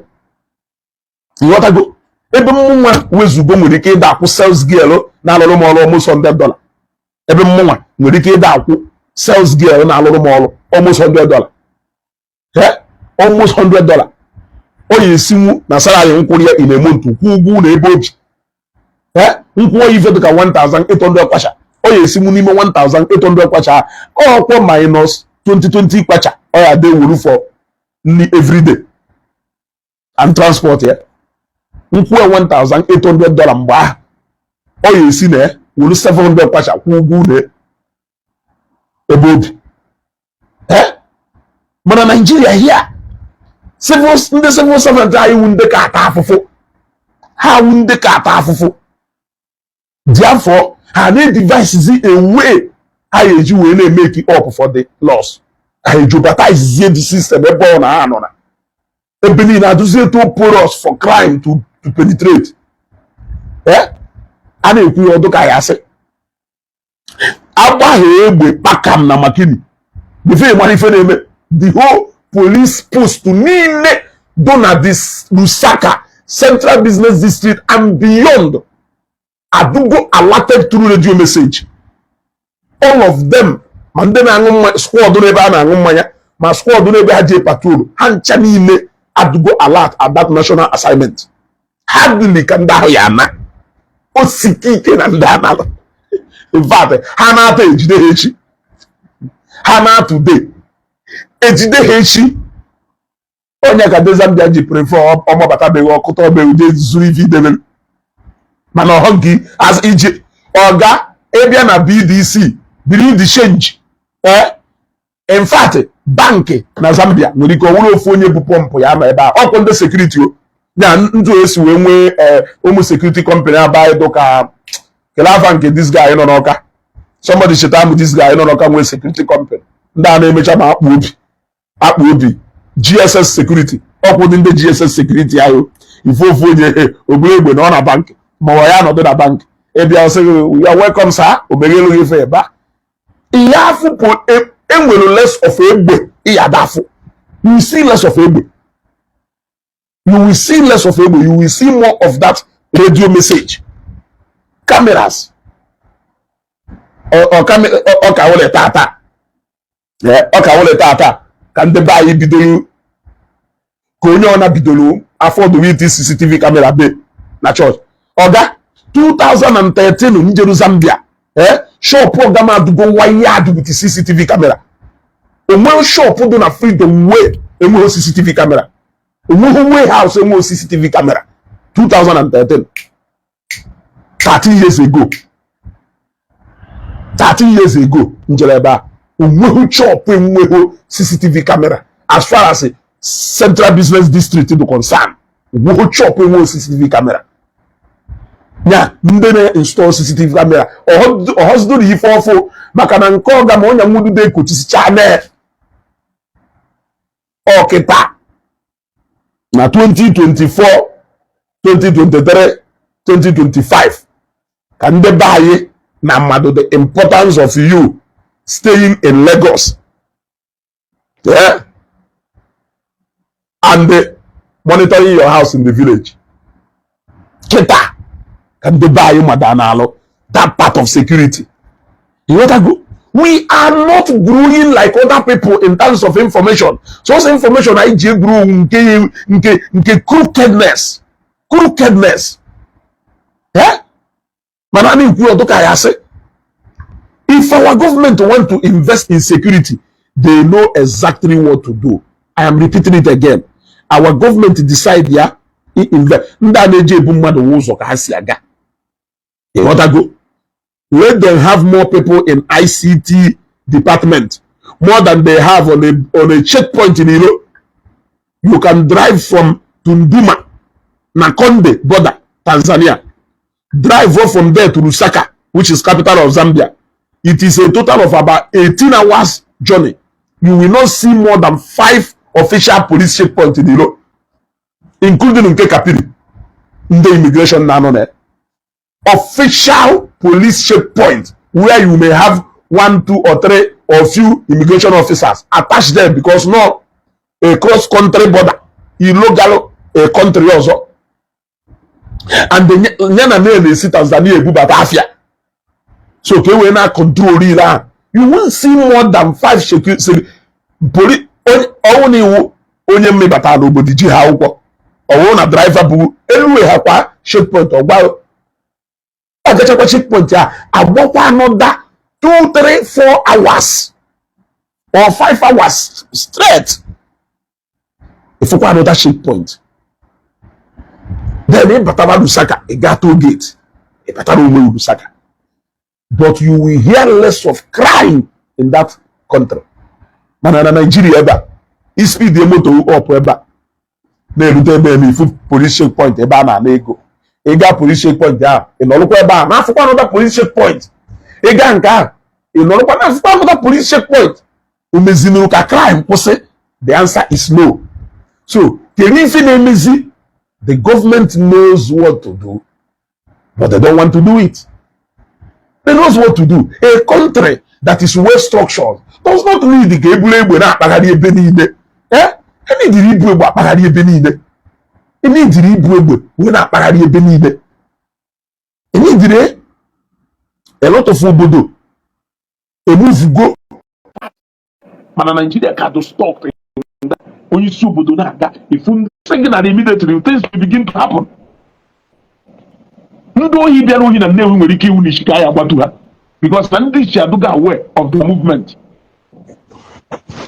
Ịghọtago? Ebe mmụnwa wezugo nwere ike ịda akwụ sales girl na-alụrụ m ọrụ almost $100. Ebe mmụnwa nwere ike ịda akwụ sales girl na-alụrụ m ọrụ almost $100, almost $100, ọ ya esinwu na salary nkwụrụ ya in a month, kwụ ụgwọ ụlọ ebe obi, nkwụọ ya ife dịka 1800 kwacha. Ọ ya esinwu n'ime 1800 kwacha, ọkwọ minus 2020 kwacha, ọ ya dị wuru for nri everyday and transport ya. Nkwụọ $1800 mgbe ahụ, ọ ya esi na ya wuru 700 kwacha kwụọ ụgwọ ụlọ ebe obi. Mana Naijiria here, civil, ndị civil servant anyị wu ndị ka ata afụfụ. Ha wu ndị ka ata afụfụ. Therefore, ha na-devise a way ha ga-eji wee na-emake up for the loss. Ha ejubatizie the system ebe ọ na ha nọ na ebe niile adụzie too porous for crime to penetrate. A na-ekwu ya ọdụ ka ya asị agbagha egbe kpakam na Makini before mara ife na-eme. The whole police post niile do na this Lusaka Central Business District and beyond adugo alerted through radio message, all of them. Ma ndị na-aṅụ mmanya, squad n'ebe a na-aṅụ mmanya, ma squad n'ebe ha jee patrol, ha ncha niile adugo alert at that national assignment. Hardly ka ndị ahụ ya ana osike ike na ndị anala. In fact, ha na-ata ejide ha echi, ha na today ejide ha echi. Onye ka ndị Zambia ji prefer ọmabatabeghị ọkụta ọbeghị je zuru ife idebere, mana ọhọ gị as iji ọga ịbịa na BDC, biri the change. In fact, bank na Zambia nwere ike ọ nwere ofu onye bụ pọmpụ ya nọ ebe a, ọkwụ ndị security o ya ndụ esi wee nwee ụmụ security company abaghị dụka kelee afa nke this guy nọ n'Ọka. Somebody cheta m, this guy nọ n'Ọka nwee security company, ndị a na-emecha ma akpụ obi akpụ obi, GSS security. Ọkwụ ndị GSS security ahụ, ife ofu onye obere egbe na ọ na bank, ma ọ ya nọdụ na bank, ịbịa sị gị ya, "Welcome, sir," omeghelu gị ife ebe a. Ihe afụ bụ enwere less of egbe ịyada afụ. You will see less of egbe, you will see less of egbe, you will see more of that radio message, cameras. Ọ ka wụle tata, ọ ka wụle tata ka ndị be anyị bidoro, ka onye ọ na bidoro afọ dowe iti CCTV camera be na chọọchị. Ọga 2013 njeru Zambia, shop ọga m adugo wired with CCTV camera. Onweghị shop dị na Freedom Way enweghị CCTV camera, onweghị warehouse enweghị CCTV camera. 2013, 13 years ago, 13 years ago njere ebe a, onweghị shop enweghị CCTV camera. As far as Central Business District dị concern, onweghị shop enweghị CCTV camera. Ya ndị na-install CCTV camera ọhọzidoro ife ọfụ maka na nke ọga ma ọnya nwududo ekochisicha na ọkịta na 2024, 2023, 2025 ka ndị be anyị na mmadụ the importance of you staying in Lagos, yeah, and monitoring your house in the village. Kịta ka ndị be anyị mada na-alụ that part of security. Ịghọtago? We are not growing like other people in terms of information. So information anyị ji egwuru nke crookedness, crookedness. Eh? Mana a na-ekwu ọdụ ka ya sị, if our government want to invest in security, they know exactly what to do. I am repeating it again, our government decide ya invest, ndị a na-eji ebu mmadụ ụzọ ka ha si aga. Ịghọtago? Let them have more people in ICT department, more than they have on a checkpoint in Ilo. You can drive from Tunduma na Konde border, Tanzania, drive off from there to Lusaka, which is capital of Zambia. It is a total of about 18 hours journey. You will not see more than five official police checkpoint in Ilo, including nke Kapiri ndị immigration na-anọ na official police checkpoint, where you may have one, two or three or few immigration officers attached there, because no a cross country border, illegal a country ọzọ, and ya na na-esi Tanzania ebubata afịa. So ka e wee na-control ile ahụ, you won't see more than five security poli. Ọnwụ na iwu onye mmebata n'obodo ji ha akwụkwọ, ọwụrụ na driver bụ eluwe ha kwa checkpoint, ọgba ọ gachakwa checkpoint a, agbakwa another 2, 3, 4 hours or 5 hours straight, ịfụkwa another checkpoint. Then ị batara Lusaka, ị gaa toll gate, ị batara onwe Lusaka, but you will hear less of crime in that country. Mana na Nigeria ebe a, ispeed moto up ebe a na-erute ebe eme ifu police checkpoint ebe a na-ana ego. Ị gaa police checkpoint ahụ, ị nọrụkwa ebe a na-afụkwa another police checkpoint. Ị gaa nke ahụ, ị nọrụkwa na-afụkwa another police checkpoint. O mezinuru ka crime kwụsị? The answer is no. So kedu ife na-emezi? The government knows what to do, but they don't want to do it. They knows what to do. A country that is well structured does not need ka eburu egbe na-akpagharị ebe niile. Eh, enidiri ibu egbe akpagharị ebe niile, enidiri ibu egbe wee na-akpagharị ebe niile, enidiri. A lot of obodo emuvugo, Mana Nigeria ka do stuck. Onye isi obodo na-aga ifu ndị sị gị na immediately things will begin to happen. Ndị ohi bịara ohi na Nnewi nwere ike iwu na isi ka ya agbatu ha, because na ndị ichi adụga aware of the movement.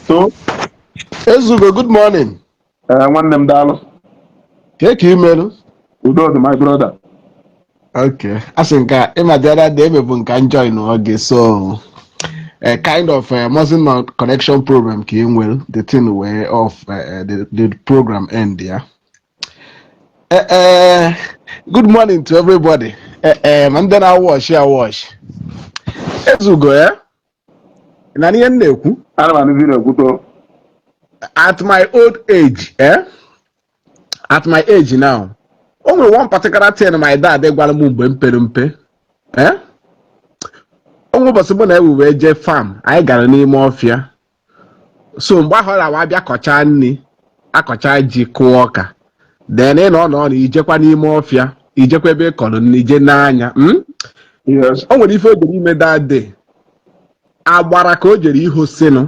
So Ezugo, good morning. Nwanne m, daalụ. Ka ka imelu? Udo dị, my brother. Okay. Asị nka ịma the other day emebu nka join oge, so a kind of muscle connection problem ka e nwere, the thing wee off, the program end ya. Good morning to everybody. Ma ndị na-watch ya watch. Ezugo ya? Na ihe m na-ekwu? Ana m anụzi na-ekwuto. At my old age, eh? At my age now, o nwere one particular thing my dad gwara m mgbe m pere mpe. Eh? O nwere ụbọchị mụ na ewu wee jee farm, anyị gara n'ime ọfịa. So mgbe ahụ ọ na-awa abịa kọchaa nri, akọchaa ji, kụọ ọka. Then ị nọ nọ na ijekwa n'ime ọfịa, ijekwa ebe ị kọrọ nri, ije n'anya. Yes. O nwere ife o jere ime that day. Agbara ka o jere ihosinụ.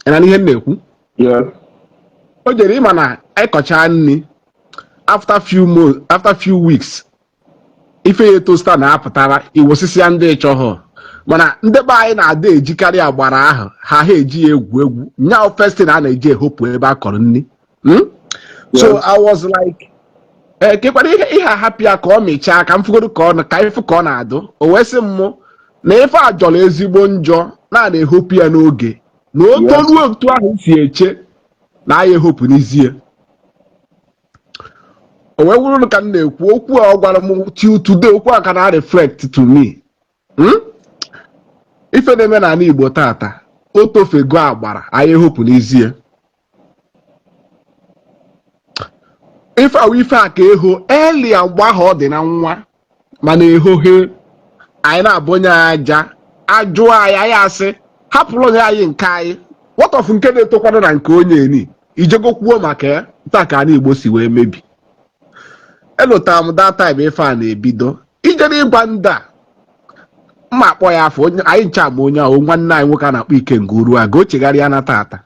Ị na ihe m na-ekwu? Yes. O jere ịma na ịkọcha nri, after few months, after few weeks, ife ya etosta na-apụtara iwosisi ndị ịchọghọ. Mana ndị be anyị na-ada ejikarị agbara ahụ ha eji ya egwu egwu nya. First thing a na-eji ehopụ ebe a kọrọ nri. So Yes. I was like, ee, kekwara ihe ahapụ ya ka ọ mịchaa, ka m fụgodo ka ọ ka ifu ka ọ na-adụ. O wee sị m mụ na ife a jọrọ ezigbo njọ na na-ehopụ ya n'oge na o toruo otu ahụ si eche na aya ehopụ n'izie. O wee wụrụ ka m na-ekwu okwu a ọ gwara m, till today okwu a ka na reflect to me. Ife na-eme n'ala Igbo tata, o tofego agbara anyị ehopụ n'izie. Ife awụ ife a ka eho elia mgbe ahụ ọ dị na nwa, mana ehoghe anyị na-abụ onye aja ajụọ anyị, anyị asị hapụrụ onye anyị nke anyị. What of nke na-etokwanụ na nke onye eni ijego kwuo maka ya? Taa ka ala Igbo si wee mebi. Elotara m that time ife a na-ebido ijere ịgwa ndị a mma akpọ ya afọ onye anyị ncha ma onye ahụ, nwanne anyị nwoke a na-akpọ Ikenga Uruaga, o chegharịa na tata.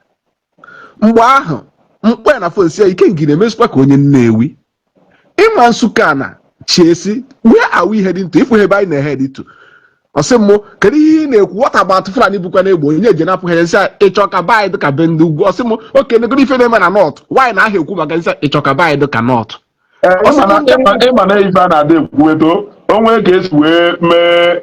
Mgbe ahụ mkpọ ya na phone si ya, Ikenga na-emezikwa ka onye Nnewi ịma Nsụka na chiesi, where are we heading to? Ịfụ ebe anyị na-head to? Ọ sị mụ, kedu ihe ị na-ekwu? What about Fulani bụkwa na egbe onye eje napụ ha? Nsị ịchọ ka be anyị dị ka be ndị ugwu. Ọ sị mụ oke negoro ife na-eme na North, why na aha ekwu maka nsị ịchọ ka be anyị dị ka North? Ịma na ife a na-ada ekwu eto onwe ka esi wee mee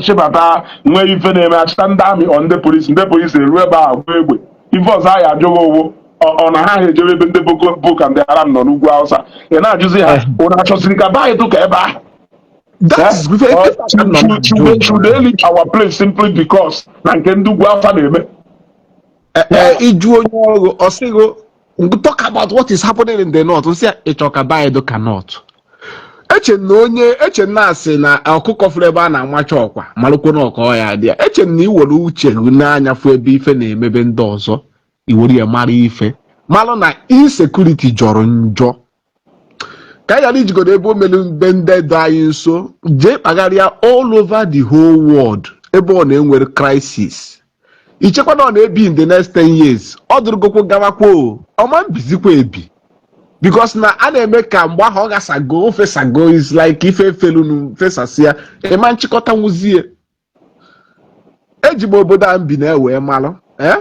chịbata nwee ife na-eme, achịta ndị army ọ ndị polisi, ndị polisi eru ebe a gba egbe. Ife ọzọ anyị ajụghị owo ọ na ha ejebe ebe ndị Boko and Haram nọ n'ugwu Hausa. Ị na-ajụzi ha, ụnụ achọsiri ka be anyị dụ ka ebe ahụ? Should they leave our place simply because na nke ndị ugwu Hausa na-eme? Ịjụ onye ọrụ, ọ sịghị talk about what is happening in the north. Nsị ịchọ ka be anyị dị ka north. Eche na onye eche na asị na ọkụkọ fụrụ ebe a na-amacha ọkwa malụkwo na ọkọ ya dị ya. Eche na iwere uche n'anya fụ ebe ife na-emebe ndị ọzọ, iwere ya mara ife, malụ na insecurity jọrọ njọ. Ka anyị ghara ijigodo ebe o mere mbe ndị dị anyị nso, jee kpagharịa all over the whole world ebe ọ na-enwere crisis. Ichekwa na ọ na-ebi in the next 10 years, ọ dụrụgokwo gawakwa o ọma mbizikwa ebi, because na a na-eme ka mgbe ahụ ọ gasago, o fesago, is like ife efelunu fesasịa, ịma nchịkọta nwuzie. Eji m obodo a m bi na wee malụ, eh?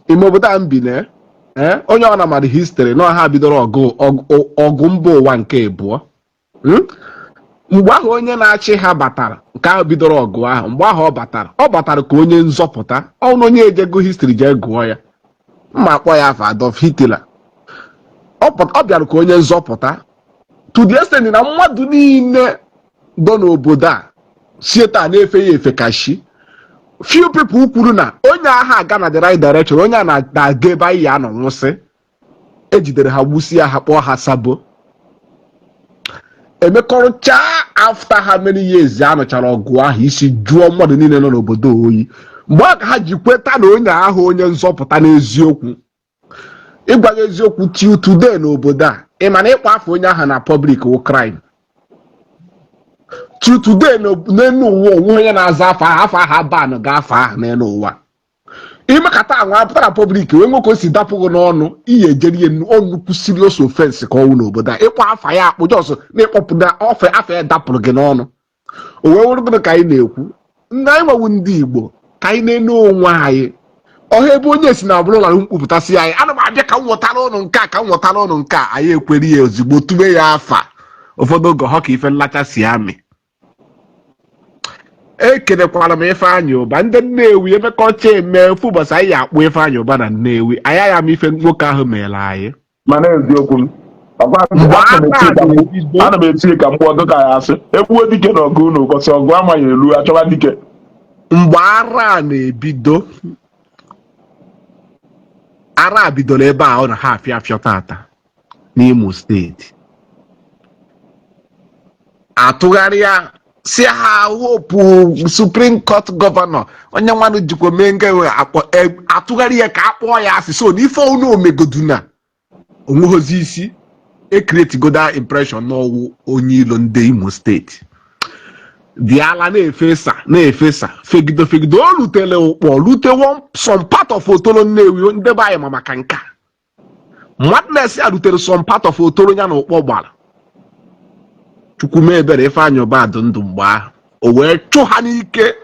Ime obodo a m bi na, eh? Onye ọ na mara history na ọha bidoro ọgụ mba ụwa nke abụọ. Mgbe ahụ onye na-achị ha batara, nke ahụ bidoro ọgụ ahụ, mgbe ahụ ọ batara ka onye nzọpụta. Ọ na onye ejego history jee gụọ ya, mma akpọ ya afọ Adolf Hitler. Ọ bịara ka onye nzọpụta to the extent na mmadụ niile dọ n'obodo a sie taa na-efe ya efe ka shi. Few people kwuru na onye ahụ aga na the right direction, onye a na-aga ebe anyị ya anọ nwụsị. Ejidere ha, gbusie ha, kpọọ ha sabo. Emekọrịcha after how many years a nụchara ọgụ ahụ, isi jụọ mmadụ niile nọ n'obodo oyi, mgbe ahụ ka ha ji kweta na onye ahụ onye nzọpụta n'eziokwu. Ịgwa gị eziokwu, till today n'obodo a, ị ma na ịkpọ afọ onye ahụ na public wụ crime. Till today n'elu ụwa, onwe onye na-aza afọ ahụ, afọ ahụ aban ga afọ ahụ n'elu ụwa. Imekata anwa apụta na public wee nwoke o si dapụ gị n'ọnụ, iyi ejeri ya nnukwu serious offense ka ọnwụ n'obodo a. Ịkpọ afa ya akpụ, just na ịkpọpụta ofe afa ya dapụrụ gị n'ọnụ. O wee wụrụ gịnị ka anyị na-ekwu? Ndị anyị nwewu, ndị Igbo, ka anyị na-ene onwe anyị ọha ebe onye si na abụrụ lara mkpupụtasị anyị, ana m abịa ka m nwetara ụnụ nke a, ka m nwetara ụnụ nke a. Anyị ekwere ya ozugbo, tube ya afa. Ụfọdụ oge họ ka ife nlacha si amị. Ekelekwara m Ifeanyị Ụba, ndị Nnewi. Emekọcha eme ofu ụbọchị, anyị akpụ Ifeanyị Ụba na Nnewi. Anyị aya m ife nwoke ahụ mere anyị. Mana eziokwu m ọkwa. Mgbe ana m aka eti ka na-ebido ana m eti ka mgbe ọgụ ka ya asị egbuo dike na ọgụ unu ụbọchị ọgụ amaghị elu achọba dike. Mgbe ara a na-ebido, ara a bidoro ebe a ọ na ha afịa afịọ tata n'Imo Steeti, atụgharịa si ha hopu Supreme Court governor onye nwanụ jikwa mee nga akpọ atụgharị ya ka a kpọọ ya asị. So n'ife onu omegodu na onweghịzi isi ecreategoda impression n'ọwụ onye ilo ndị Imo Steeti dị ala na-efesa na-efesa fegido fegido. O rutere ụkpọ, rute one some part of Otolo Nnewi. Ndị be anyị ma maka nke a. Madness ya rutere some part of Otolo ya na ụkpọ gbara. Chukwu mee ebere, Ifeanyị Ụba dị ndụ mgbe ahụ, o wee chụ ha n'ike.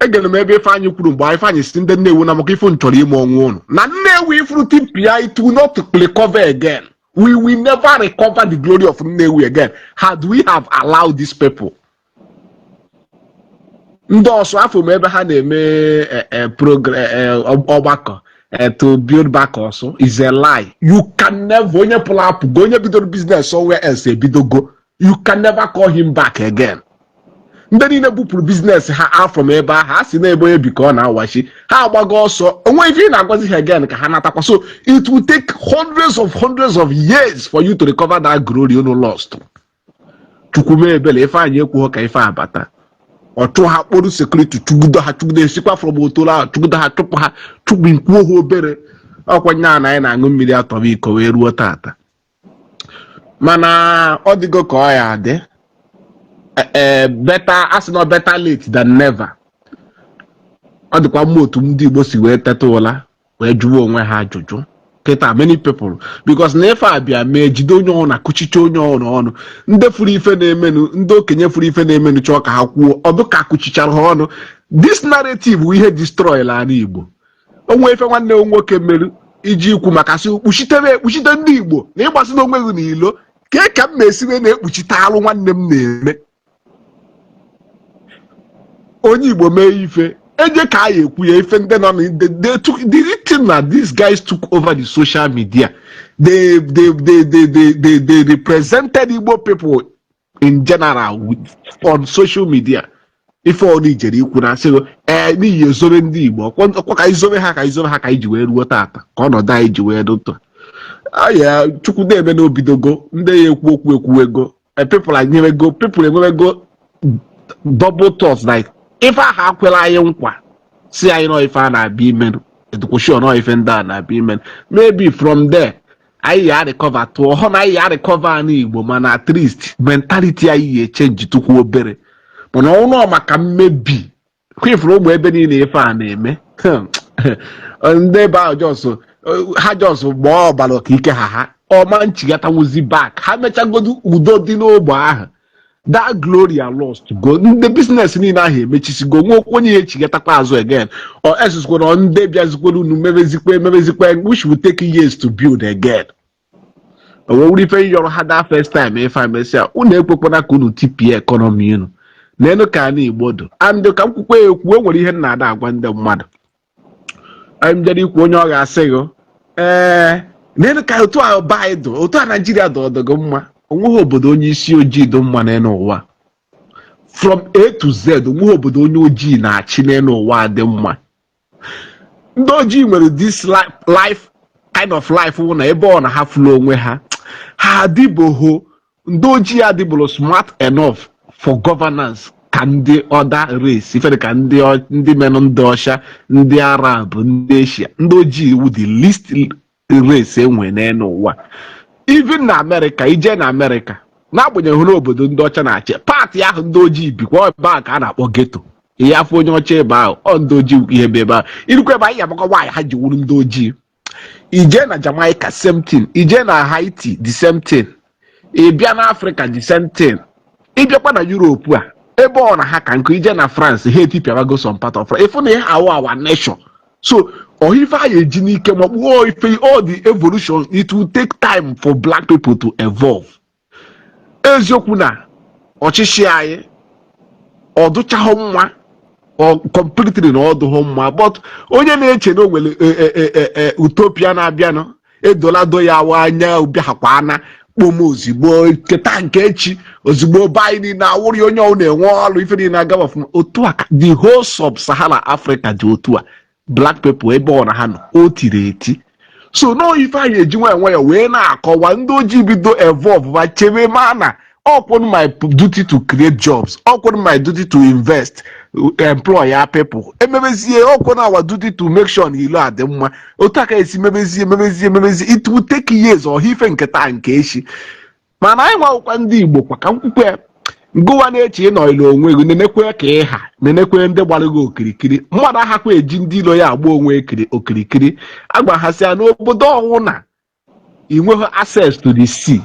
Egere m ebe Ifeanyị kwuru mgbe Ifeanyị si ndị Nnewi na maka ife m chọrọ ime ọnwụ ụnụ na Nnewi ifuru tipịa, it will not recover again. We will never recover the glory of Nnewi again had we have allowed these people. Ndị ọsọ afọ m ebe ha na-eme ọgbakọ to build back ọsọ is a lie. You can never, onye pụrụ apụ go, onye bidoro business somewhere else ebidogo, you can never call him back again. Ndị niile bupụrụ business ha out from ebe ahụ, ha si n'ebe onye bi ka ọ na-awachi, ha agbago ọsọ. Onwe ife ị na-agwazi ha again ka ha natakwa. So it will take hundreds of hundreds of years for you to recover that glory unu lost. Chukwu mee ebere, Ifeanyị ekwughị ka ife abata. Ọ chụ ha, kpọrọ security chụgido ha, chụgido esikwa from Otolo ahụ, chụgido ha, chụpụ ha, chụpụ nkwuo ha obere ọkwa nya na anyị na-aṅụ mmiri atọba iko wee ruo tata. Mana ọ dịgo ka ọ ya adị ee, better a sị na better late than never. Ọ dịkwa mma otu ndị Igbo si wee teta ụla wee jụwa onwe ha ajụjụ kịta. Many people, because na ife a bịa mee jide onye ọ na-akụchiche onye ọ ọnụ, ndị furu ife na-emenụ, ndị okenye furu ife na-emenụ chọọ ka ha kwuo ọdụ ka akụchichara ha ọnụ. This narrative bụ ihe destroy ala Igbo. Onwe ife nwanne m nwoke merụ iji ikwu maka sị kpuchitere ekpuchite ndị Igbo na ịgbasi n'onwe gị n'ilo kee ka m na-esiwe na-ekpuchite alụ nwanne m na-eme. Onye Igbo mee ife eje ka a ya ekwu ya ife ndị nọ na they took the thing na these guys took over the social media. They represented Igbo people in general on social media. Ife ọnụ ijere ikwu na asị ee n'ihi ezobe ndị Igbo ọkwa ka izobe ha, ka izobe ha, ka anyị ji wee ruo tata, ka ọnọdụ anyị ji wee dụtụ aya. Chukwu na-eme na obidogo ndị ya ekwu okwu ekwuwego. People enyewego, people enwewego double thoughts, like ife ahụ akwela anyị nkwa si anyị nọ ife a na-abịa imenụ, edukwushi nọ ife ndị a na-abịa imenụ. Maybe from there Anyị ya recover tụọ hụ na anyị ya recover anụ Igbo, mana at least mentality anyị ya echange tukwu obere. Mana ọnụ maka mmebi kwefuru ụmụ ebe niile ife a na-eme, ndị ebe ahụ just ha just gbaa ọbara ka ike ha ha ọma nchigatanwuzi back. Ha mechagodu udo dị n'ogbe ahụ, that glory are lost go. Ndị business niile ahụ emechisigo, nwe onye ya echigatakwa azụ again or else ndị bịazikwere unu mebezikwe emebezikwe, which will take years to build again. Owewuru ife yọrọ ha that first time, ife emesịa, unu ekwekwana ka unu tipie economy unu n'elu ka ana Igbo do. And ka m kwukwe ekwu, e nwere ihe m na-ada agwa ndị mmadụ. Anyị bịara ikwu, onye ọ ga-asị gị, ee, n'elu ka otu a be anyị dụ, otu a Naijiria dị, ọdọgọ mma. Onweghị obodo onye isi ojii dị mma n'elu ụwa. From A to Z, onweghị obodo onye ojii na-achị n'elu ụwa dị mma. Ndị ojii nwere this life kind of life wụ na ebe ọ na ha fụrụ onwe ha, ha adịbogho. Ndị ojii adịbụrụ smart enough for governance ka ndị other race, ife dị ka ndị menụ, ndị ọcha, ndị Arab, ndị Asia. Ndị ojii wu the least race enwe n'elu ụwa. Even na Amerịka, ije na Amerịka, n'agbanyeghị n'obodo ndị ọcha na-achị, party ahụ ndị ojii bikwa ebe a ka a na-akpọ ghetto. Ihe afọ onye ọcha ebe ahụ, ọ ndị ojii ihe bụ ebe ahụ. Irukwa ebe anyị agbakọ nwaanyị ha ji wuru ndị ojii. Ije na Jamaica, same thing. Ije na Haiti, the same thing. Ị bịa na Afrịka, the same thing. Ịbịakwa na Europe a, ebe ọ na ha ka nkụ. Ije na France, ha etipịabago some part of France. Ịfụ na ihe awụ our nation, so ọhife anyị eji n'ike ma kpuo ife, all the evolution, it will take time for black people to evolve. Eziokwu na ọchịchị anyị ọ dụchaghị mma, ọ completely na ọ dụghị mma, but onye na-eche na o nwere utopia na-abịanụ, edolado ya awa anya bịakwa ana kpom ozigbo keta nke echi ozigbo be anyị niile awụrụ onye ọ na-enwe ọrụ, ife niile aga ọfụma. Otu a ka the whole sub-Sahara Africa dị. Otu a black people ebe ọ na ha nọ, o tiri eti. So nọọ ife anyị eji nwayọ nwayọ wee na-akọwa ndị ojii bido evolve ma chebe ma na ọkwụrụ my duty to create jobs, ọkwụrụ my duty to invest, employ ya people, emebezie ọkwụrụ our duty to make sure na ilo adị mma. Otu aka esi mebezie, mebezie, mebezie. It will take years, ọha ife nke taa nke echi. Mana anyị nwawụkwa ndị Igbo kwa ka nkwukwe ngụwa na-eche ịnọ ilu onwe gị, nenekwe ka ịha nenekwe ndị gbara gị okirikiri. Mmadụ ahakwa eji ndị ilo ya agba onwe ekiri okirikiri agbaghasịa n'obodo ọnwụ na inweghị access to the sea,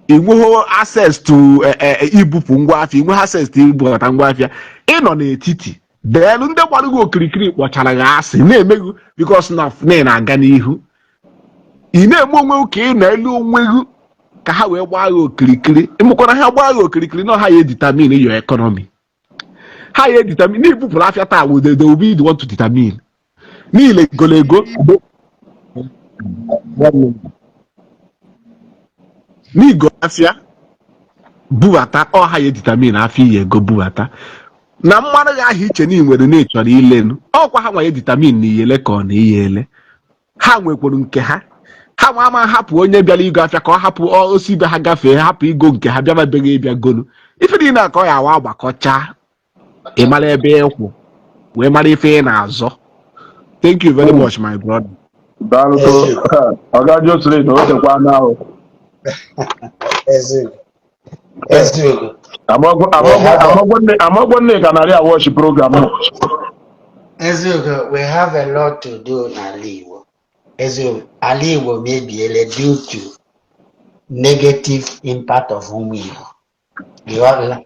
inweghị access to ibupụ ngwa afịa, inweghị access to ibubata ngwa afịa, ịnọ n'etiti deelu ndị gbara gị okirikiri kpọchara gị asị na-emeghu because na ị na-aga n'ihu, ị na-eme onwe gị ka ị nọ elu onwe gị ka ha wee gbaa gị okirikiri. Ịmụkwana ha gbaa gị okirikiri na ha ya determine your economy, ha ya determine n'ibupụrụ afịa taa. They will be the one to determine niile golego n'igo afịa bubata. Ọha ya determine afịa iyi ego bubata na mmanụ gị ahụ iche na ị nwere na ị chọrọ ilenu. Ọkwa ha nwa ya determine na iyele ka ọ na iyele. Ha nwekwuru nke ha. Ha nwa ama hapụ onye bịara igo afịa ka ọ hapụ osi ibe ha gafee, hapụ igo nke ha bịaba beghị ịbịa golu ife niile a ka ọ ya awa agbakọcha. Ị mara ebe ịkwụ wee mara ife ị na-azọ. Thank you very much, my brother. Daalụ. Eziokwu. Ọga Jocelyn, o tekwa n'ahụ. Eziokwu, eziokwu. Amagwo nne ka narị awọchi program a. Eziokwu, we have a lot to do n'ala Igbo. Eziokwu, ala Igbo mebiele due to negative impact of ụmụ Igbo. Ịghọtala?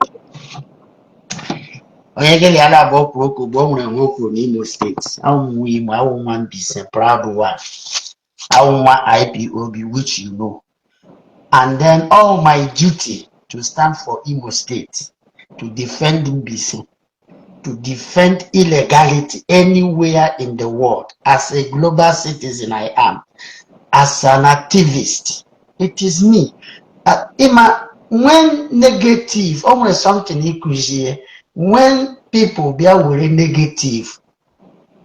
Onye gịnị ya na-abụ kwuru okwu mgbe o nwere nwe o kwuru n'Imo Steeti. Awụ nwa Imo, awụ nwa Mbaise, proud one. Awụ nwa IPOB, which you know. And then all my duty to stand for Imo State, to defend Mbaise, to defend illegality anywhere in the world. As a global citizen I am, as an activist, it is me. Ima, when negative, almost something ịkụzie, when people bịa were negative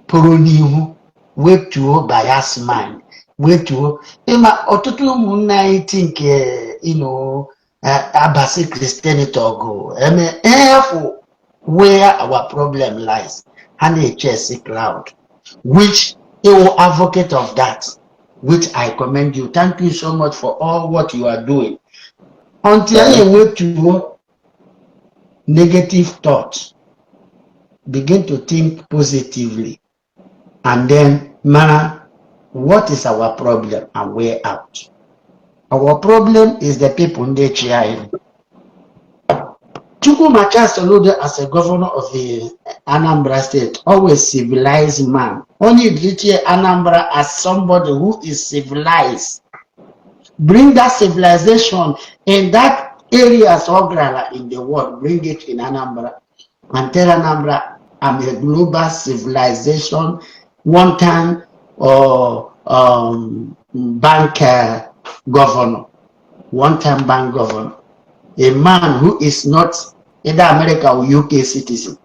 pụrụ n'ihu, wetuo bias mind, wetuo ịma ọtụtụ ụmụnne anyị ti nke abasị Christianity ọgụ eme efu, where our problem lies, ha na-echase cloud, which iwu advocate of that. which I commend you. Thank you so much for all what you are doing. Until anyị ewetuo negative thoughts, begin to think positively, and then mara what is our problem and way out. Our problem is the people ndị chi anyị. Chukwuma Charles Soludo, as a governor of the Anambra State, always civilized man. Only treat Anambra as somebody who is civilized. Bring that civilization in that areas ọ in the world, bring it in Anambra and tell Anambra, "I'm a global civilization, one time or bank governor, one time bank governor," a man who is not either America or UK citizen.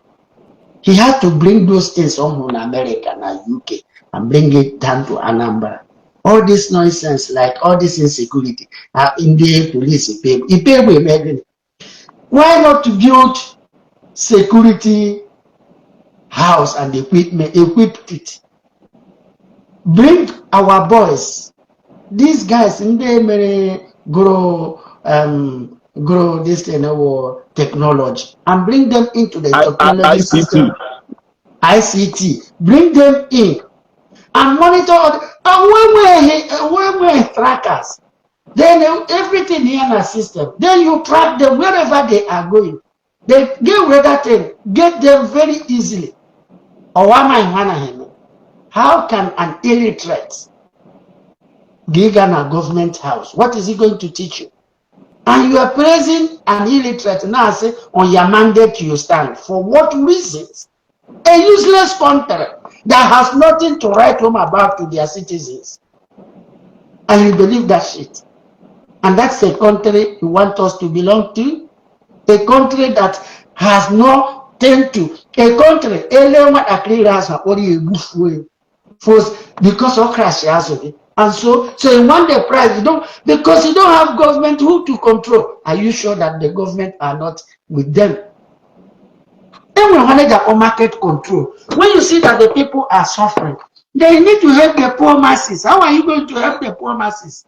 He had to bring those things home in America and UK and bring it down to Anambra. All this nonsense, like all this insecurity, in the police, pay, he pay. Why not to build security house and equipment, equip it? Bring our boys, these guys in the mere grow this thing, our technology, and bring them into the technology ICT. System. ICT, bring them in and monitor and when we trackers, then everything here in our system, then you track them wherever they are going. They get with that thing, get them very easily. Or how can an illiterate gig in a government house? What is he going to teach you? And you are praising an illiterate now, say on your mandate you stand. For what reasons? A useless country that has nothing to write home about to their citizens. And you believe that shit. And that's a country you want us to belong to? A country that has nothing to. A country, ele nwatakịrị azụ akpọrọ ya egbufuo ya. First, because of crash azụ gị. And so you want the price, you don't, because you don't have government who to control. Are you sure that the government are not with them? Enwere manager or market control. When you see that the people are suffering, they need to help the poor masses. How are you going to help the poor masses?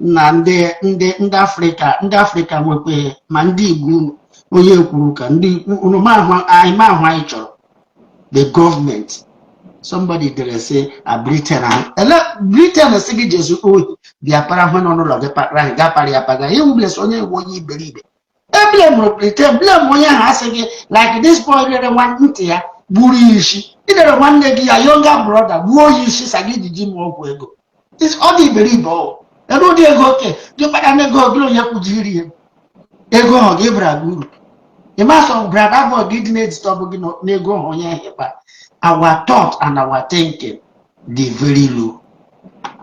Na ndị Afrịka, ndị Afrịka nwekwe ma ndị Igbo unu, onye kwuru ka ndị unu ma ahụ anyị, ma ahụ anyị chọrọ the government. Somebody dere say a Britain ahụ ele Britain sị gị jezu ohi bịa para hụ nọ n'ụlọ gị kpara anyị gaa para ya paga ya ewubles onye ewu onye iberibe. E blame Britain, blame onye ahụ asị gị like this boy rere nwa ntị ya gburu ya isi idere nwanne gị ya younger brother gbuo ya isi sa gị jiji ma ọgwụ ego. Ọ dị iberibe ọ ebe ụdị ego oke dịkpara na ego gị onye kwujiri ya ego ahụ gị bara gị uru ịmasọ brother boy gị dị na-edistọbụ gị n'ego ahụ onye ahụ ịkpa. Our thought and our thinking dị very low.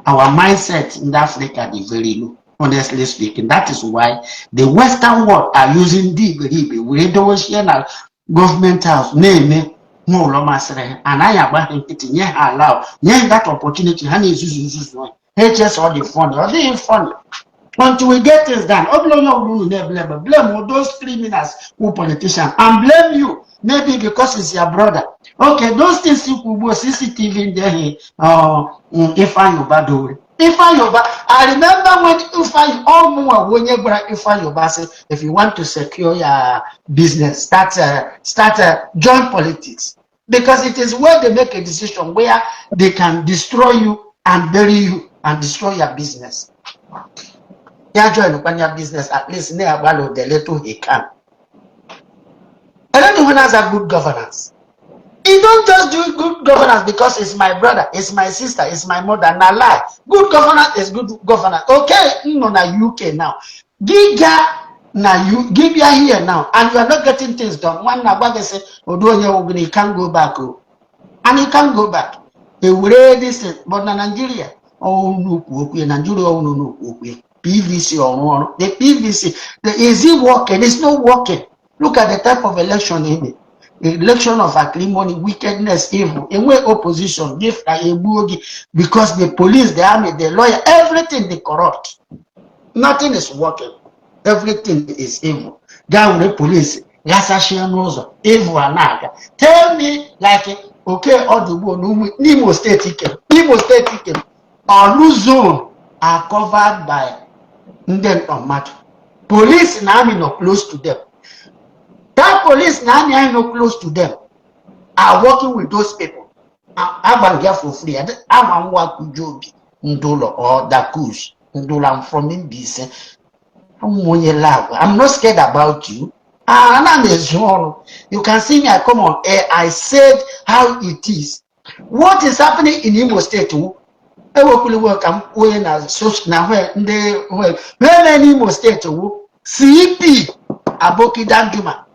Our mindset in Africa dị very low, honestly speaking. That is why the Western world are using ndị iberibe were dowesie na government house na-eme nwa ụlọ masịrị ha. Anaghị agba ha nkịtị, nye ha allow, nye ha that opportunity. Ha na-ezuzu nzuzu ha echesa ọ dị funny, ọ dịghị funny until we get things done. Ọ bụla onye ọbụla unu na-eblame, blame all those criminals who politicians and blame you maybe because it's your brother. Okay, those things ikwu ugbu a, CCTV ndị ahụ Ifeanyi Uba dowere Ifeanyi Uba. I remember when Ifeanyi ọmụnwa bụ onye gwara Ifeanyi Uba sị, "If you want to secure your business, start join politics," because it is where they make a decision where they can destroy you and bury you and destroy your business. Ya join kwanya business, at least na-agbalị the little he can. And then when has a good governance, you don't just do good governance because it's my brother, it's my sister, it's my mother. Na lie. Good governance is good governance. Okay, nọ na UK now. Gị na you gị bịa here now and you are not getting things done. Nwanne agwa gị sị odu onye wụ gị, you can't go back o. And you can't go back. Ewere this thing, but na Nigeria ọwụ okwu ya, Nigeria ọwụ nnukwu okwu ya. PVC ọrụ ọrụ. The PVC, is it working? It's not working. Look at the type of election in election of acrimony, wickedness, evil. Enwe opposition, give egbuo gị because the police, the army, the lawyer, everything dey corrupt. Nothing is working. Everything is evil. Gaa were police ghasachie n'ụzọ, evil a na-aga. Tell me, like, oke ọdụ ugbo n'Imo Steeti ike, Imo Steeti ike. Orlu zone are covered by ndị ntọ mmadụ. Police na army nọ close to them. That police na army anyị nọ close to them are working with those people. Agba ya for free. Ama nwa Kujobi Ndụlọ or Dakus Ndụlọ. I'm from Mbaise. I'm onye lab. I'm not scared about you. Ah, ana m ezu ọrụ. You can see me, I come on air, I said how it is. What is happening in Imo State wụ ewekwula iwe ka m kwuo na na ndị wee n'Imo State wụ CP Aboki Danjuma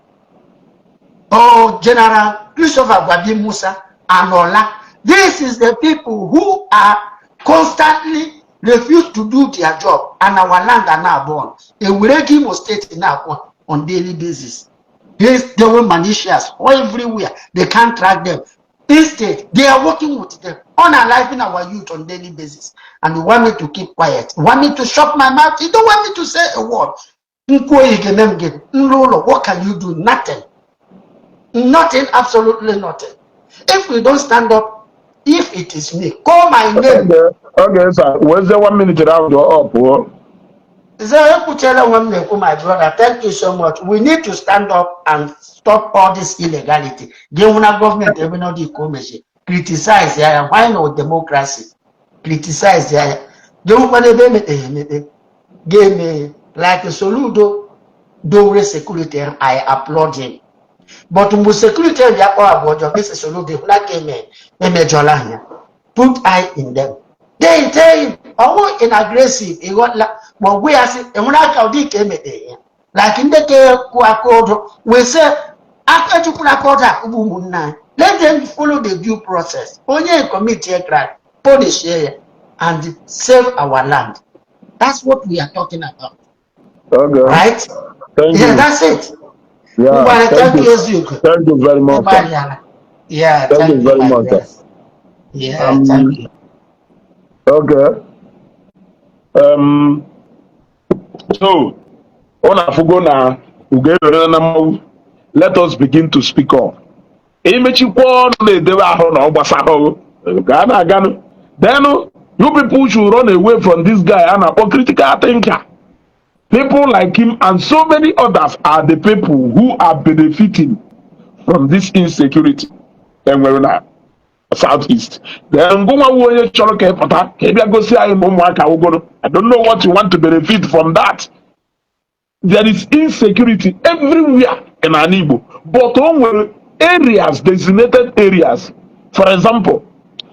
or General Christopher Gwabi Musa Anola. This is the people who are constantly refuse to do their job, and our land are now born. Ewere Imo State now on daily basis. They were militias everywhere. They can't track them. Instead, they are working with them, unaliving our youth on daily basis. And you want me to keep quiet? You want me to shut my mouth? You don't want me to say a word. What can you do? Nothing. Nothing, absolutely nothing. If we don't stand up, if it is me, call my name. Okay, sir. Where's the one minute round up? Oh? My brother, thank you so much. We need to stand up and stop all this illegality. The government, even not the commission, criticize, yeah, why not democracy? Criticize, yeah. Don't want to game like Soludo, do security, I applaud him. But mgbe security bịa kpọọ abụọ ọjọọ ka esi Soludo hụla ka eme emejọla ha, put eye in them. They tell him ọwụ in aggressive, ịghọtala, ma ọ gwa ya sị enwere aka ụdị ka emete ya like ndị ka kwụ aka ụdọ wee sị aka ejukwula aka ụdọ akụgbu ụmụnne anyị. Let them follow the due process. Onye commit a crime, punish ya and save our land. That's what we are talking about. Okay. Right. Thank Yeah, you. that's it. Yeah, Ngwara, thank thank you, you. Ezugo. Thank you very much, sir. Ịgbalịala. Yeah, Thank thank you you, very my much, sir. brother. Yeah, thank you. Okay. So, ọ na-afụgo na ugo erere na mmanwụ. Let us begin to speak up. Emechikwa ọnụ na-edebe ahụ na ọ gbasara ka a na-aganụ. Then you people should run away from this guy a na-akpọ critical thinker. People like him and so many others are the people who are benefiting from this insecurity enwere na Southeast. Then ngụnwa wu onye chọrọ ka ị pụta ka ị bịa gosi anyị na ụmụaka wugoro. I don't know what you want to benefit from that. There is insecurity everywhere in ala Igbo, but o nwere areas, designated areas. For example,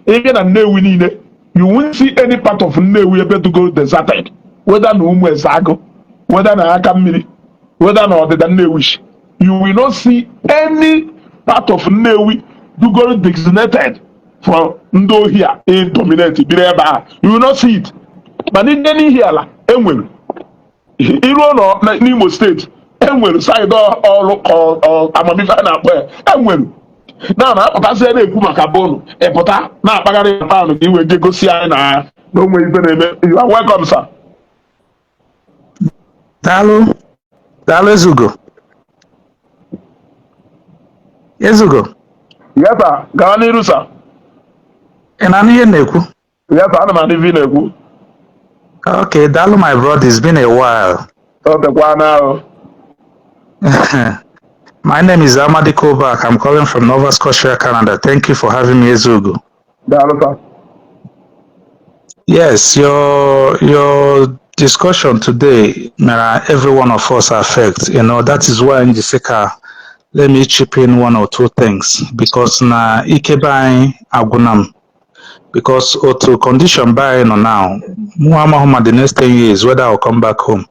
ị bịa na Nnewi niile, you won't see any part of Nnewi ebe to go deserted, whether na Ụmụ Ezeagụ, whether na aka mmiri, whether na ọdịda Nnewi. You will not see any part of Nnewi dugoro designated for ndị ohi a e dominate biri ebe a. You will not see it. Mana ije n'ihi ala enwere iruo n'Imo State, enwere side ọrụ amamife a na-akpọ ya enwere na na-apụtasị na-ekwu maka bụnụ ịpụta na-akpagharị na town ka iwee je gosi anyị na onwe ife na-eme. You are welcome, sir. Daalụ, daalụ, Ezugo. Ezugo, Yes sir, gaa n'iru, sir. Ị na-anụ ihe m na-ekwu? Yes sir, ana m anụ ife ị na-ekwu. Okay, daalụ, my brother, it's been a while. Ọ tekwa na ahụ. My name is Amadi Kobak. I'm calling from Nova Scotia, Canada. Thank you for having me, Ezugo. Daalụ, sir. Yes, your discussion today, mere every one of us affect. That is why Njisika, let me chip in one or two things because na ike be anyị agwụna m, because otu condition be anyị nọ now, mụ amaghị ma the next 10 years whether I'll come back home,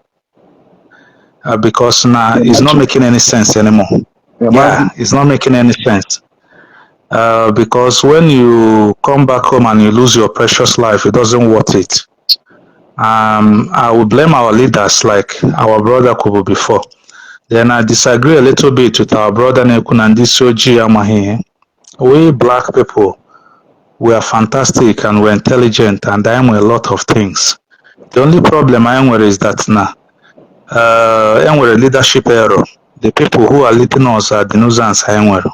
because na it's not making any sense anymore. Yeah, it's not making any sense. Because when you come back home and you lose your precious life, it doesn't worth it. I would blame our leaders, like our brother Kubu before. Then I disagree a little bit with our brother Nekun and Soji Amahi. We black people, we are fantastic and we're intelligent and I am a lot of things. The only problem I am is that now, enwere leadership error. The people who are leading us are the nuisance I nwere.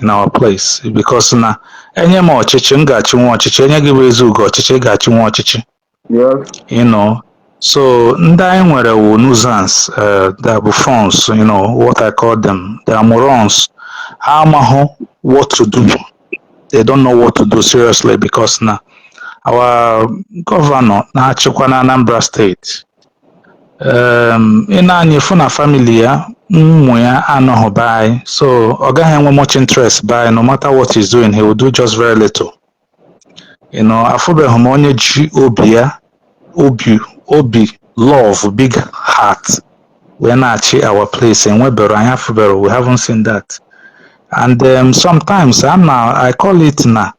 In our place, because na enye m ọchịchị, m ga-achịnwu ọchịchị. Enye gị bụ Ezeugo ọchịchị, ị ga-achịnwu ọchịchị. So ndị anyị nwere wụ nuisance, they are buffoons, what I call them. They are morons. Ha amahụ what to do. They don't know what to do, seriously, because na our governor na-achịkwa na Anambra State, ị na-anya fụ na family ya, ụmụ ya anọghị be anyị, so ọ gaghị enwe much interest be anyị. No matter what he's doing, he will do just very little. Afụbeghị m onye ji obi ya, obi obi love, big heart wee na-achị our place. Enwebero anyị afụbero, we haven't seen that. And sometimes I'm na I call it na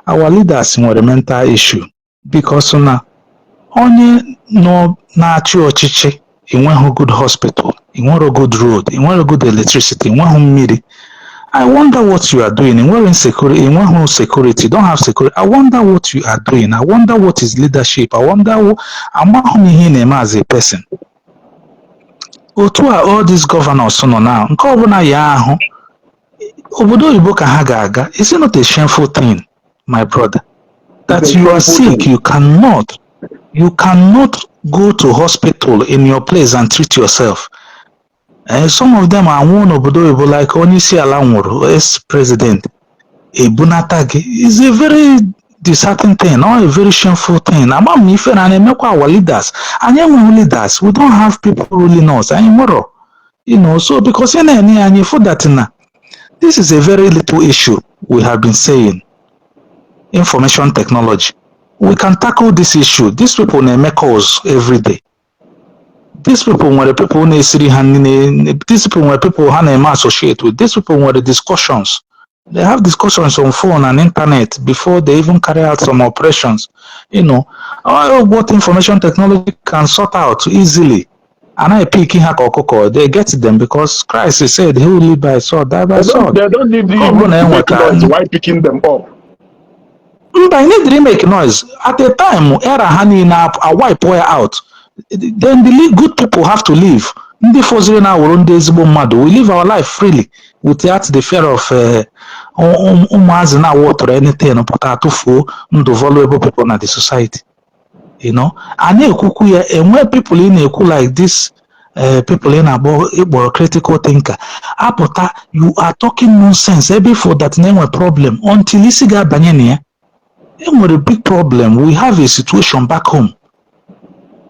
our leaders nwere mental issue, because na onye nọ na-achị ọchịchị enweghị good hospital, enwero good road, enwero good electricity, enweghị mmiri. I wonder what you are doing. Enwere insecurity, enweghị security, don't have security. I wonder what you are doing. I wonder what is leadership. I wonder amaghị m ihe ị na-eme as a person. Otu a all these governors nọ now, nke ọbụla ya ahụ obodo oyibo ka ha ga-aga. Is it not a shameful thing, my brother, that It's a you are shameful sick, thing. you cannot go to hospital in your place and treat yourself? Some of them anwụọ n'obodo oyibo, like onye isi ala nwụrụ, ex-president, ebunata gị. Is a very disheartening thing or a very shameful thing. Ama m ife na na-emekwa our leaders. Anyị enweghị leaders. We don't have people ruling us. Anyị nwere, so because ị na-enye anyị fụ that na this is a very little issue. We have been saying information technology, we can tackle this issue. These people na-eme calls every day. These people nwere people na-esiri ha nri. These people nwere people ha na-eme associate with. These people nwere discussions. They have discussions on phone and internet before they even carry out some operations. All what information technology can sort out easily, anaghị pick ha ka ọkụkọ. They get them, because Christ said, "He will live by sword, die by They don't, sword." they don't need to Ọ bụrụ na even make enweta noise while picking them up. Mba, ị need make noise. At a time era ha niile a wipe ya out, then the good people have to leave. Ndị fọziri na awụrụ ndị ezigbo mmadụ, we live our life freely without the fear of ụmụazị na-awọtụrụ anything pụta atụfuo ndụ valuable people na the society. A na-ekwukwu ya, enwe people ị na-ekwu like this, people ị na-akpọ, ịkpọrọ critical thinker, apụta, you are talking nonsense. Ebe ifo that na-enwe problem until isi ga-abanye na ya, enwere big problem. We have a situation back home.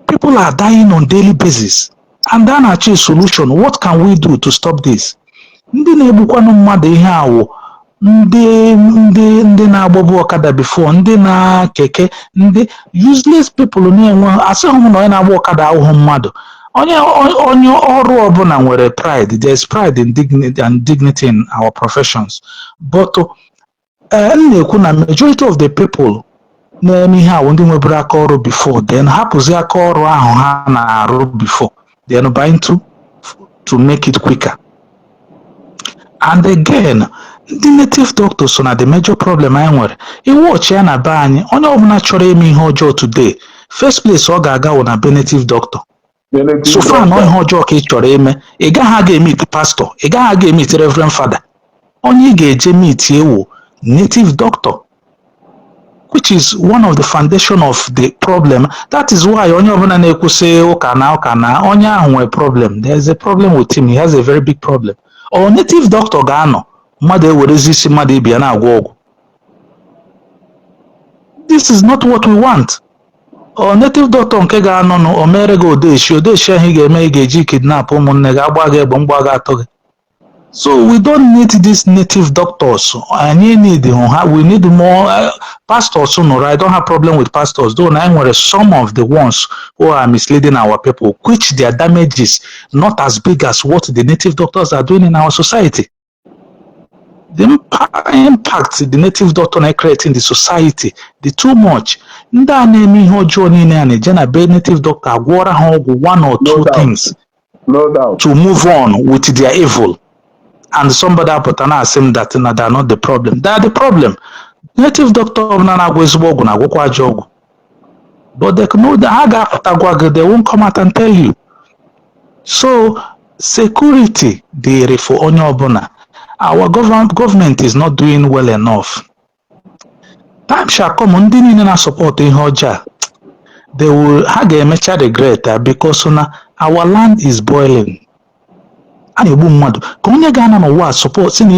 People are dying on daily basis and a na-achọ a solution. What can we do to stop this? Ndị na-egbukwanụ mmadụ ihe awụ ndị na-agbọbụ ọkada before, ndị na keke, ndị useless people na-enwe. Asịghị m na onye na-agba ọkada ahụhụ mmadụ. Onye ọrụ ọbụla nwere pride. There is pride in dignity and dignity in our professions, but m na-ekwu na majority of the people na-eme ihe awụ ndị nweburu aka ọrụ before, then hapụzi aka ọrụ ahụ ha na-arụ before, then buy into to make it quicker. And again, ndị native doctors so na the major problem anyị nwere. Iwọchi ya na be anyị, onye ọbụla chọrọ ime ihe ọjọọ today, first place ọ ga-aga wụ na be native doctor. The native So far na doctor. ihe ọjọọ ka ị chọrọ ime, ị gaghị aga e-meet pastor, ị gaghị aga e-meet reverend father. Onye ị ga-eje meet ewu native doctor, which is one of the foundation of the problem. That is why onye ọbụla na-ekwusị ụka na ụka na onye ahụ nwere problem, there is a problem with him. He has a very big problem. Or native doctor ga-anọ, mmadụ ewerezi isi mmadụ ibe ya na-agwọ ọgwụ. This is not what we want. Ọ native doctor nke ga-anọ nụ, o mere gị odeshi odeshi ahụ ị ga-eme, ị ga-eji kidnap ụmụnne gị, agba gị egbe, mgba gị, atọ gị. So we don't need these native doctors. Anyị need ha. We need more pastors nụrụ. I don't have problem with pastors, though na nwere some of the ones who are misleading our people, which their damage is not as big as what the native doctors are doing in our society. The impact the native doctor na create in the society dị too much. Ndị a na-eme ihe ọjọọ niile a na-eje na be native doctor agwọra ha ọgwụ, one or No two doubt. things No doubt. to move on with their evil, and somebody apụta na-asị m that na they are not the problem. They are the problem. Native doctor ọbụla na-agwọ ezigbo ọgwụ na-agwọkwa ajọ ọgwụ, but they know that ha ga-apụta gwa gị. They won't come out and tell you. So security dịrị for onye ọbụla. Our government is not doing well enough. Time shall come, ndị niile na-support ihe ọjọọ a, they will, ha ga-emecha regret ya, because na our land is boiling. A na-egbu mmadụ ka onye ga-anọ n'ụwa support si na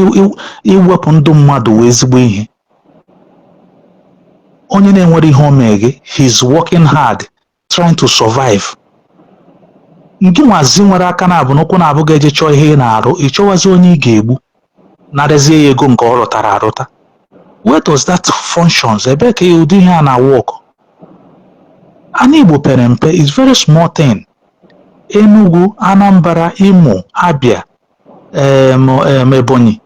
iwepụ ndụ mmadụ wee ezigbo ihe. Onye na-enwere ihe o mee gị, he's working hard trying to survive. Ngị nwazi nwere aka na-abụ n'ụkwụ na-abụ ga-eje chọọ ihe ị na-arụ, ị chọwazi onye ị ga-egbu, narazie ya ego nke ọ rụtara arụta. Where does that functions? Ebee ka ụdị ihe a na-work? Ana Igbo pere mpe, is very small thing. Enugu, Anambra, Imo, Abia, Ebonyi,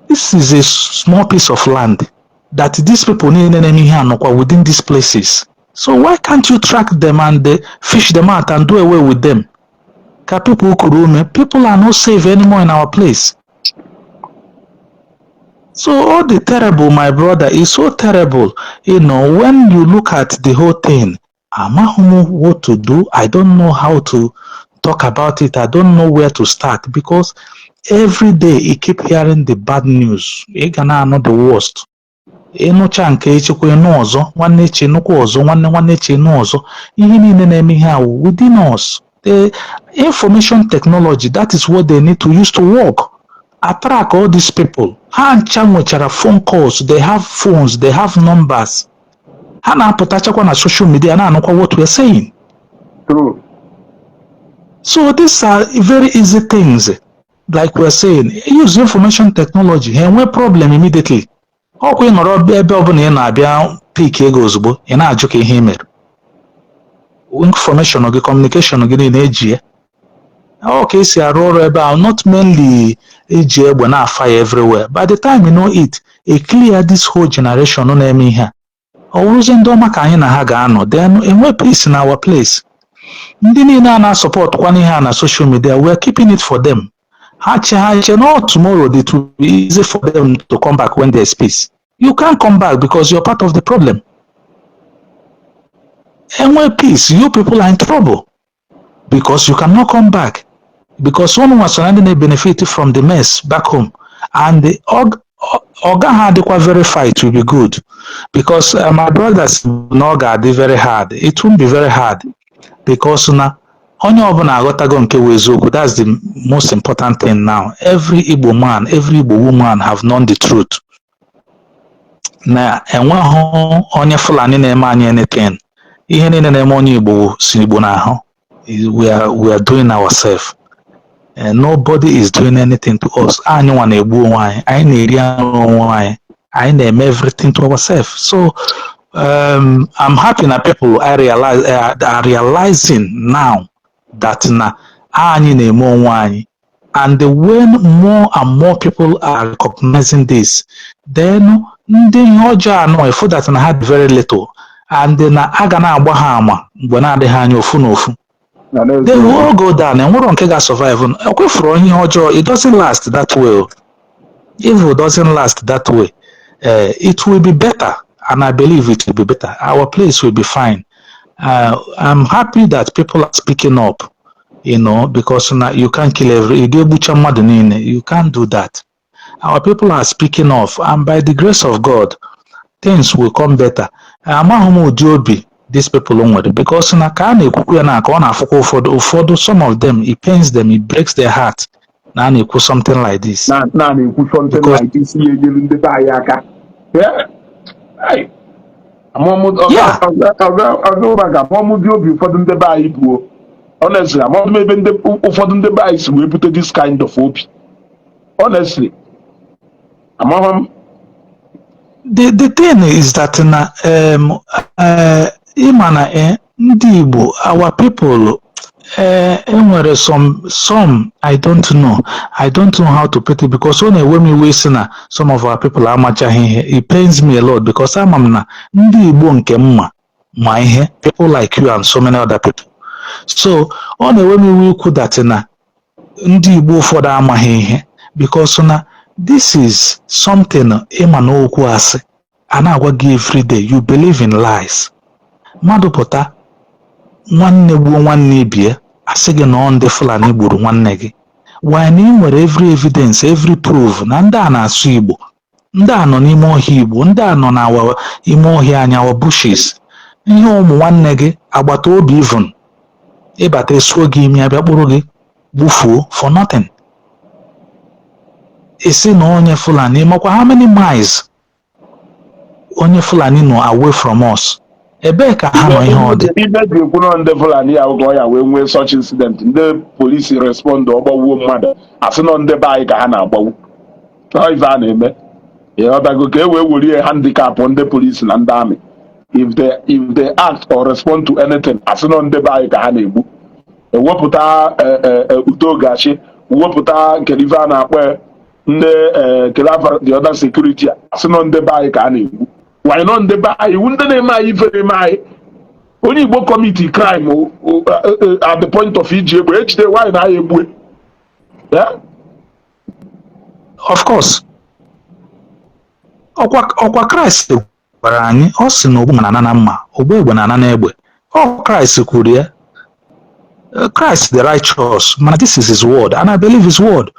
this is a small piece of land that these people niile na-eme ihe anọkwa within these places. So why can't you track them and fish them out and do away with them, ka people kuru ume? People are not safe anymore in our place. So all the terrible, my brother, is so terrible when you look at the whole thing. Amaghị m what to do. I don't know how to talk about it. I don't know where to start, because every day you keep hearing the bad news. Ị ga na-anụ the worst. Ịnụcha nke echekwa, ịnụ ọzọ. Nwanne echi nụkwa ọzọ, nwanne nwanne echi nụ ọzọ. Ihe niile na-eme ihe a within us. The information technology, that is what they need to use to work, attract all these people. Ha ncha nwechara phone calls, they have phones, they have numbers. Ha na-apụtachakwa na social media na-anụkwa what we are saying. True. So these are very easy things. Like we're saying, use information technology, ha enwee problem immediately. Ọkwa ị nọrọ ebe ọbụla ị na-abịa pick ego ozugbo, ị na-ajụ ka ihe ị mere. Information gị, communication gị niile eji ya. Ọ ka esi arụ ọrụ ebe a, not mainly eji egbe na-fire everywhere. By the time you know it, a clear this whole generation na-eme ihe a. Ọ wụrụzie ndị ọma ka anyị na ha ga-anọ, then enwe peace in our place. Ndị niile a na-asupportkwa ihe a na social media, we are keeping it for them. Ha che, ha che no, tomorrow it will be easy for them to come back when there is peace. You can't come back because you're part of the problem. Enwe peace, you people are in trouble because you cannot come back, because unu nwa so na ndị na-benefit from the mess back home. And the ọ gaghị adịkwa very far. It will be good because my brothers, na ọ ga-adị very hard. It won't be very hard because na onye ọbụla aghọtago nke wụ eziokwu. That's the most important thing now. Every Igbo man, every Igbo woman have known the truth na enweghị onye Fulani na-eme anyị anything. Ihe niile na-eme onye Igbo si Igbo n'ahụ. We are doing ourselves and nobody is doing anything to us. Anyị nwa na-egbu onwe anyị, anyị na-eri anụ onwe anyị, anyị na-eme everything to ourselves. So I'm happy na people I realize, are realizing now that na anyị na-eme onwe anyị. And when more and more people are recognizing this, then ndị ihe ọjọọ anọ efu that na ha dị very little and na a ga na-agba ha ama mgbe na-adịghị anya, ofu na ofu. Na They will all go down. Enwero nke ga-survive. Ekwefuru ihe ọjọọ, it doesn't last that way. Evil doesn't last that way. It will be better, and I believe it will be better. Our place will be fine. I'm happy that people are speaking up, because now you can't kill every, you ga-egbucha mmadụ niile. You can't do that. Our people are speaking up, and by the grace of God, things will come better. Amaghị m ụdị obi these people nwere, because na ka a na-ekwukwu ya na ka ọ na-afụkwa ụfọdụ ụfọdụ, some of them, it pains them, it breaks their heart na a na-ekwu something like this. Na na-ekwu something Because like this ihe enyelu ndị be anyị aka. Yeah. Hey. Ọga amụmụ dị obi ụfọdụ ndị be anyị buo. Honestly, amaghị m ebe ndị ụfọdụ ndị be anyị si wee bute this kind of obi. Honestly, amaghị m. The thing is that na ịma na ndị Igbo, our people, enwere some, I don't know how to put it, because ọ na-ewe m iwe isi na some of our people amachaghị ihe. It pains me a lot because ama m na ndị Igbo nke mma ma ihe, people like you and so many other people. So ọ na-ewe m iwe ikwu that na ndị Igbo ụfọdụ amaghị ihe, because na this is something ịma na okwu asị a na-agwa gị everyday, you believe in lies. Mmadụ pụta, nwanne gbuo nwanne ibie, asị gị na ọ ndị Fulani gburu nwanne gị. Why na ị nwere every evidence, every proof na ndị a na-asụ Igbo, ndị a nọ n'ime ọhịa Igbo, ndị a nọ na ime ọhịa anyị, our bushes, ihe ụmụ nwanne gị, agbata obi, even ịbata esuo gị imi, abịa kpụrụ gị gbufuo for nothing. Esi na onye Fulani makwa how many miles onye Fulani nọ away from us? Ebee ka ha nọ ihe ọ dị? Ife ji ekwu nọ ndị Fulani ya ka ọ ya wee nwee such incident, ndị polisi respond, ọgbawuo mmadụ, asị nọ ndị be anyị ka ha na-agbagbu. Ọ ife a na-eme, ịghọtago, ka e wee werie handicap ndị polisi na ndị army. If they act or respond to anything, asị nọ ndị be anyị ka ha na-egbu. Ewepụta udo gachi, wepụta kedu ife a na-akpọ ya, ndị kedu afa the other security, asị nọ ndị be anyị ka a na-egbu. Wanyị nọ ndị be anyị iwu, ndị na-eme anyị ife na-eme anyị. Onye Igbo commit crime at the point of iji egbe ejide nwaanyị na ya egbue. Yeah? Of course, ọkwa Kraịst gwara anyị, ọ sị na ogbu na-ana na mma, ogbu egbe na-ana na egbe. Ọ Kraịst kwuru ya. Christ the righteous, mana this is his word and I believe his word.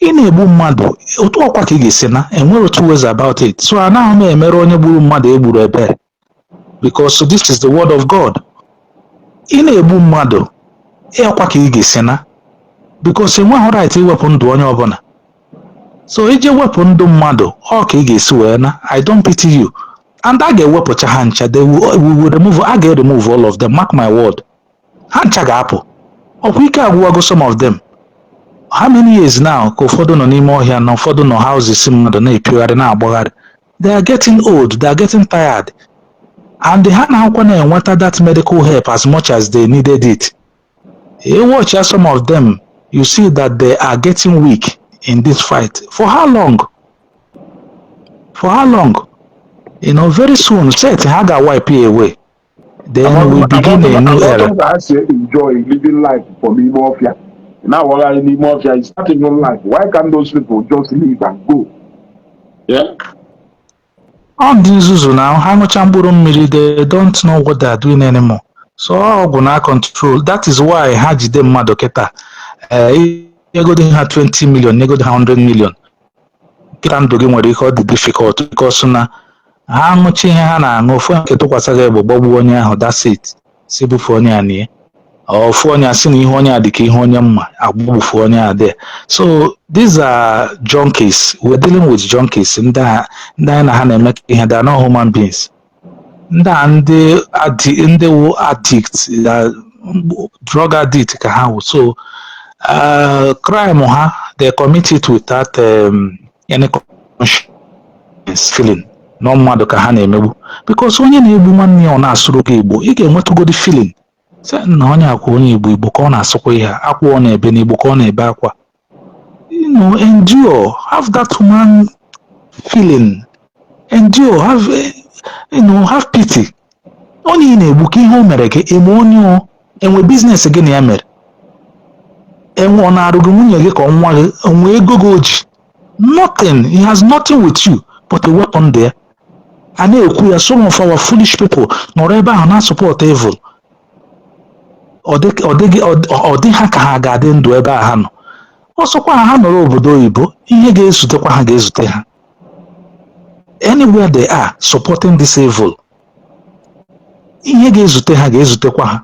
Ị na-egbu mmadụ otu ọkwa ka ị ga-esi na enwere two ways about it. So anaghị m emere onye gburu mmadụ egburu ebere, because this is the word of God. Ị na-egbu mmadụ, ịkwa ka ị ga-esi na, because enweghị right iwepụ ndụ onye ọbụla. So iji wepụ ndụ mmadụ, ọ ka ị ga-esi wee na I don't pity you. And a ga-ewepụcha ha ncha. They will, we will remove, a ga-remove all of them, mark my word. Ha ncha ga-apụ. Ọkwa ike agwụwago some of them. How many years now ka ụfọdụ nọ n'ime ọhịa na ụfọdụ nọ houses mmadụ na-epiogharị, na-agbagharị? They are getting old, they are getting tired, and ha na-akwa na-enweta that medical help as much as they needed it. You watch some of them, you see that they are getting weak in this fight. For how long? For how long? Very soon set ha ga-wipe away, then we begin a new era. Ka ha si enjoy living life for n'ime ọfịa na-awagharị n'ime ọfịa is not even life. Why can't those people just leave and go? Yeah? Ọ ndị nzuzu na ha ṅụcha mkpụrụ mmiri, they don't know what they are doing anymore. So ọgwụ na control, that is why ha jide mmadụ kịta, ee, nyegodi ha 20 million, nyegodi ha 100 million kịta, ndụ gị nwere ike ọ dị difficult, because na ha ṅụcha ihe ha na-aṅụ, ofu nke tụkwasị gị egbe, gbagbuo onye ahụ, that's it. Si bufu onye a nie, ofu onye a sị na ihe onye a dị ka ihe onye mma agbagbufu onye a there. So these are junkies. We're dealing with junkies. Ndị a, ndị anyị na ha na-eme ihe, they are not human beings. Ndị a, ndị ndị wụ addict, drug addict ka ha wụ. So crime ha, they commit it without any conscience feeling na mmadụ ka ha na-emegbu, because onye na-egbu nwanne ya, ọ na-asụrụ gị Igbo, ị ga-enwetụgodi feeling sị na onye akwa onye Igbo, Igbo ka ọ na-asụkwa, ihe a, akwa ọ na-ebe n'Igbo ka ọ na-ebe akwa. Endure, have that human feeling, endure, have have pity. Onye ị na-egbu, ka ihe o mere gị? Eme onye o enwe business gị na ya mere? Enwe ọ na-arụ gị nwunye gị ka ọ nwa gị? Onwe ego gị o ji? Nothing. He has nothing with you but a weapon there. A na-ekwu ya, some of our foolish people nọrọ ebe ahụ na-support evil. Ọ dị ha ka ha ga-adị ndụ ebe a ha nọ. Ọsọkwa ha nọrọ obodo oyibo, ihe ga-ezutekwa ha ga-ezute ha. Anywhere they are supporting this evil, ihe ga-ezute ha ga-ezutekwa ha,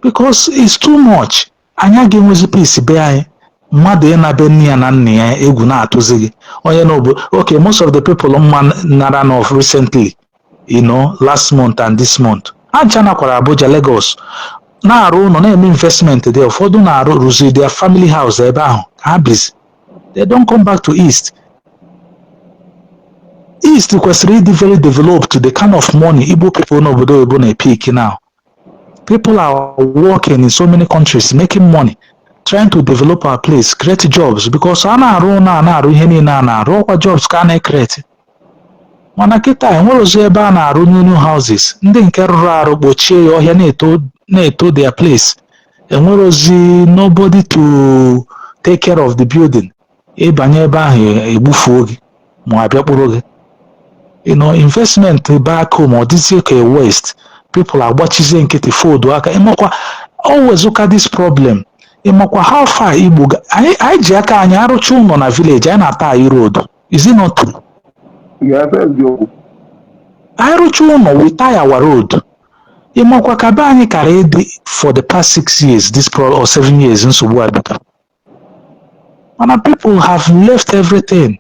because it's too much. Anyị ga-enwezi peace be anyị? Mmadụ ịnabe nne ya na nna ya, egwu na-atụzi gị onye n'obodo. Okay, most of the people mma nara of recently, last month and this month, ha ncha nakwara Abuja, Lagos, na-arụ ụlọ, na-eme investment dị. Ụfọdụ na-arụ rụzi their family house ebe ahụ ka ha bizi. They don't come back to East. East kwesịrị ịdị very developed. The kind of money Igbo people n'obodo oyibo na-epick now, people are working in so many countries, making money, trying to develop our place, create jobs, because a na-arụ ụlọ, a na-arụ ihe niile, a na-arụ ọkwa jobs ka a na-ecreate. Mana kịta enwere ozi ebe a na-arụ new new houses, ndị nke rụrụ arụ kpochie ya, ọhịa na-eto na-eto their place. Enwere ozi nobody to take care of the building. Ịbanye ebe ahụ, egbufuo gị ma abịa kpụrụ gị. Investment back home, ọ dịzie ka a waste. People agbachizie nkịtị, fold aka. Ịmakwa, always this problem. Ịmakwa how far Igbo anyị ji aka anyị arụcha ụlọ na village, anyị na-ata anyị road. Is it not true? Yes, eziokwu. Anyị rụcha ụlọ, we tar our road. Ịmakwa ka be anyị kara ịdị for the past 6 years, this pro or 7 years nsogbu a bidoro. Mana people have left everything,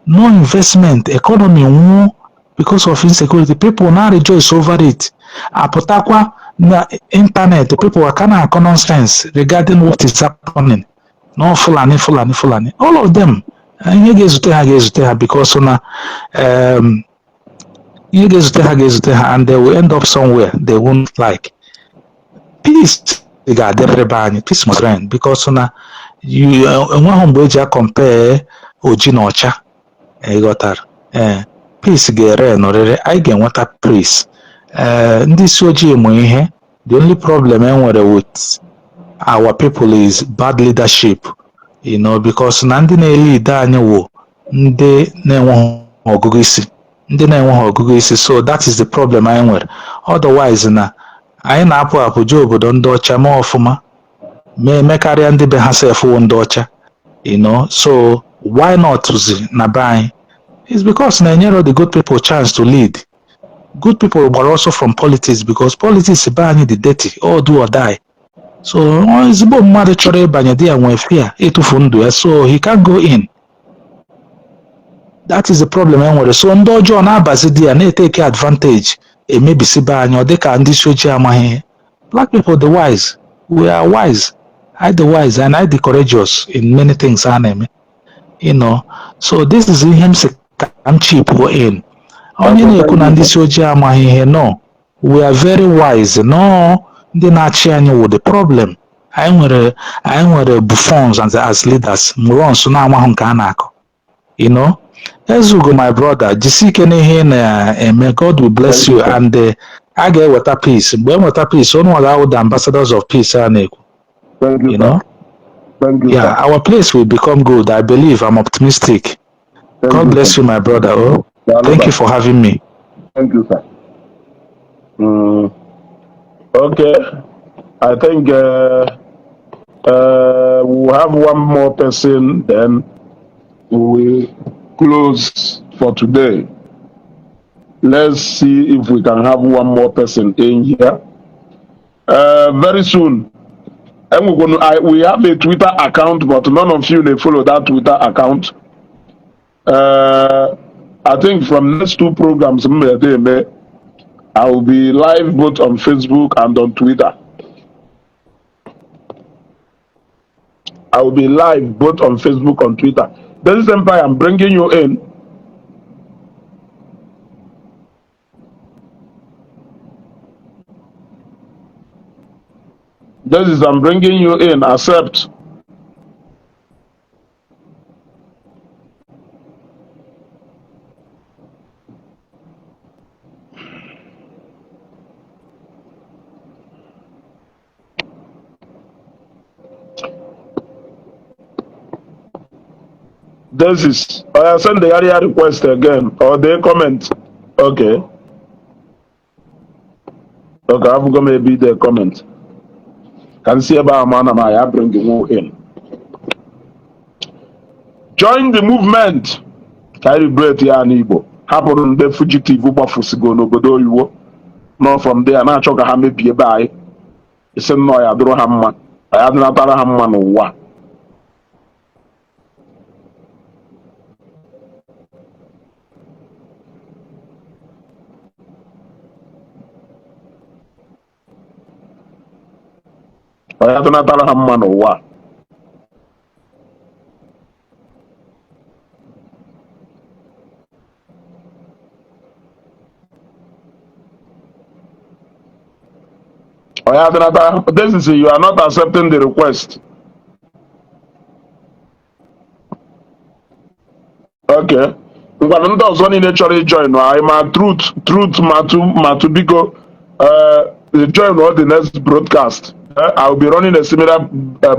no investment, economy nwụọ because of insecurity. People now rejoice over it, apụtakwa na internet, people are na-akọ nonsense regarding what is happening. No, Fulani, Fulani, Fulani, all of them, ihe ga-ezute ha ga-ezute ha, because na ihe ga-ezute ha ga-ezute ha, and they will end up somewhere they won't like. Peace ga-adịrịrị be anyị. Peace must reign, because na you enweghị mgbe eji a-compare oji na ọcha. Ịghọtara? Ee, peace ga-ere nọrịrị, anyị ga-enweta peace. Ee, ndị isi ojii mụ ihe. The only problem e nwere with our people is bad leadership, because na ndị na-elead anyị wụ ndị na-enweghị ọgụgụ isi, ndị na-enweghị ọgụgụ isi. So that is the problem anyị nwere. Otherwise na anyị na-apụ apụ jee obodo ndị ọcha mee ọfụma, mee mekarịa ndị be ha sef wụ ndị ọcha. So why not zi na be anyị? It's because na enyero the good people chance to lead. Good people gbara ọsọ from politics because politics be anyị dị dirty, all do or die. So ezigbo mmadụ chọrọ ịbanye di ya nwee fear ịtụfu ndụ ya, so he can't go in. That is the problem e nwere. So ndị ọjọọ na-abazi di ya na-etake advantage, emebisi be anyị. Ọ dịka ndị isi ojii amaghị ihe. Black people the wise, we are wise. I the wise and I the courageous in many things a na-eme. So this is ihe m si ka m chip in. Onye na-ekwu na ndị isi ojii amaghị ihe, no, we are very wise. No, ndị na-achị anyị wụ the problem. Anyị nwere buffoons and as leaders, morons na-amaghị nke a na-akọ. Ezugo, my brother, jisi ike n'ihe ị na-eme. God will bless you and a ga-eweta peace. Mgbe e nweta peace, unu ga-awụ the ambassadors of peace a na-ekwu. Thank you, you sir. know Thank you, Yeah, sir. our place will become good. I believe. I'm optimistic. Thank God you, bless sir. you, my brother. Oh, Daalụ, thank you sir. for having me. Thank you, sir. Okay. I think we'll have one more person, then we will close for today. Let's see if we can have one more person in here. Very soon. And we have a Twitter account, but none of you may follow that Twitter account. I think from next two programs, I will be live both on Facebook and on Twitter. I will be live both on Facebook and Twitter. This is Empire. I'm bringing you in. This is I'm bringing you in. Accept. This is I send the area request again or they comment. Okay. Okay, I've got maybe the comment. Can see about man I bring you in. Join the movement. Ka anyị liberate ya n'Igbo. Hapụrụ ndị fugitive gbafusigo n'obodo oyibo nọ from there na-achọ ka ha mebie be anyị. Isi nnọọ ya dụrụ ha mma, ya dịnatara ha mma n'ụwa. Ọ ya dịnatara ha mma n'ụwa. Ọ ya dịnatara. This is you are not accepting the request. Okay. Ngwanụ, ndị ọzọ niile chọrọ ijoin anyị, ma Truth, Truth Matu Matu, biko join all the next broadcast. I will be running a similar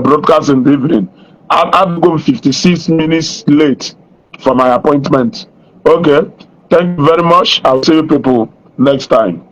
broadcast in the evening. I've gone 56 minutes late for my appointment. Okay. Thank you very much. I'll see you people next time.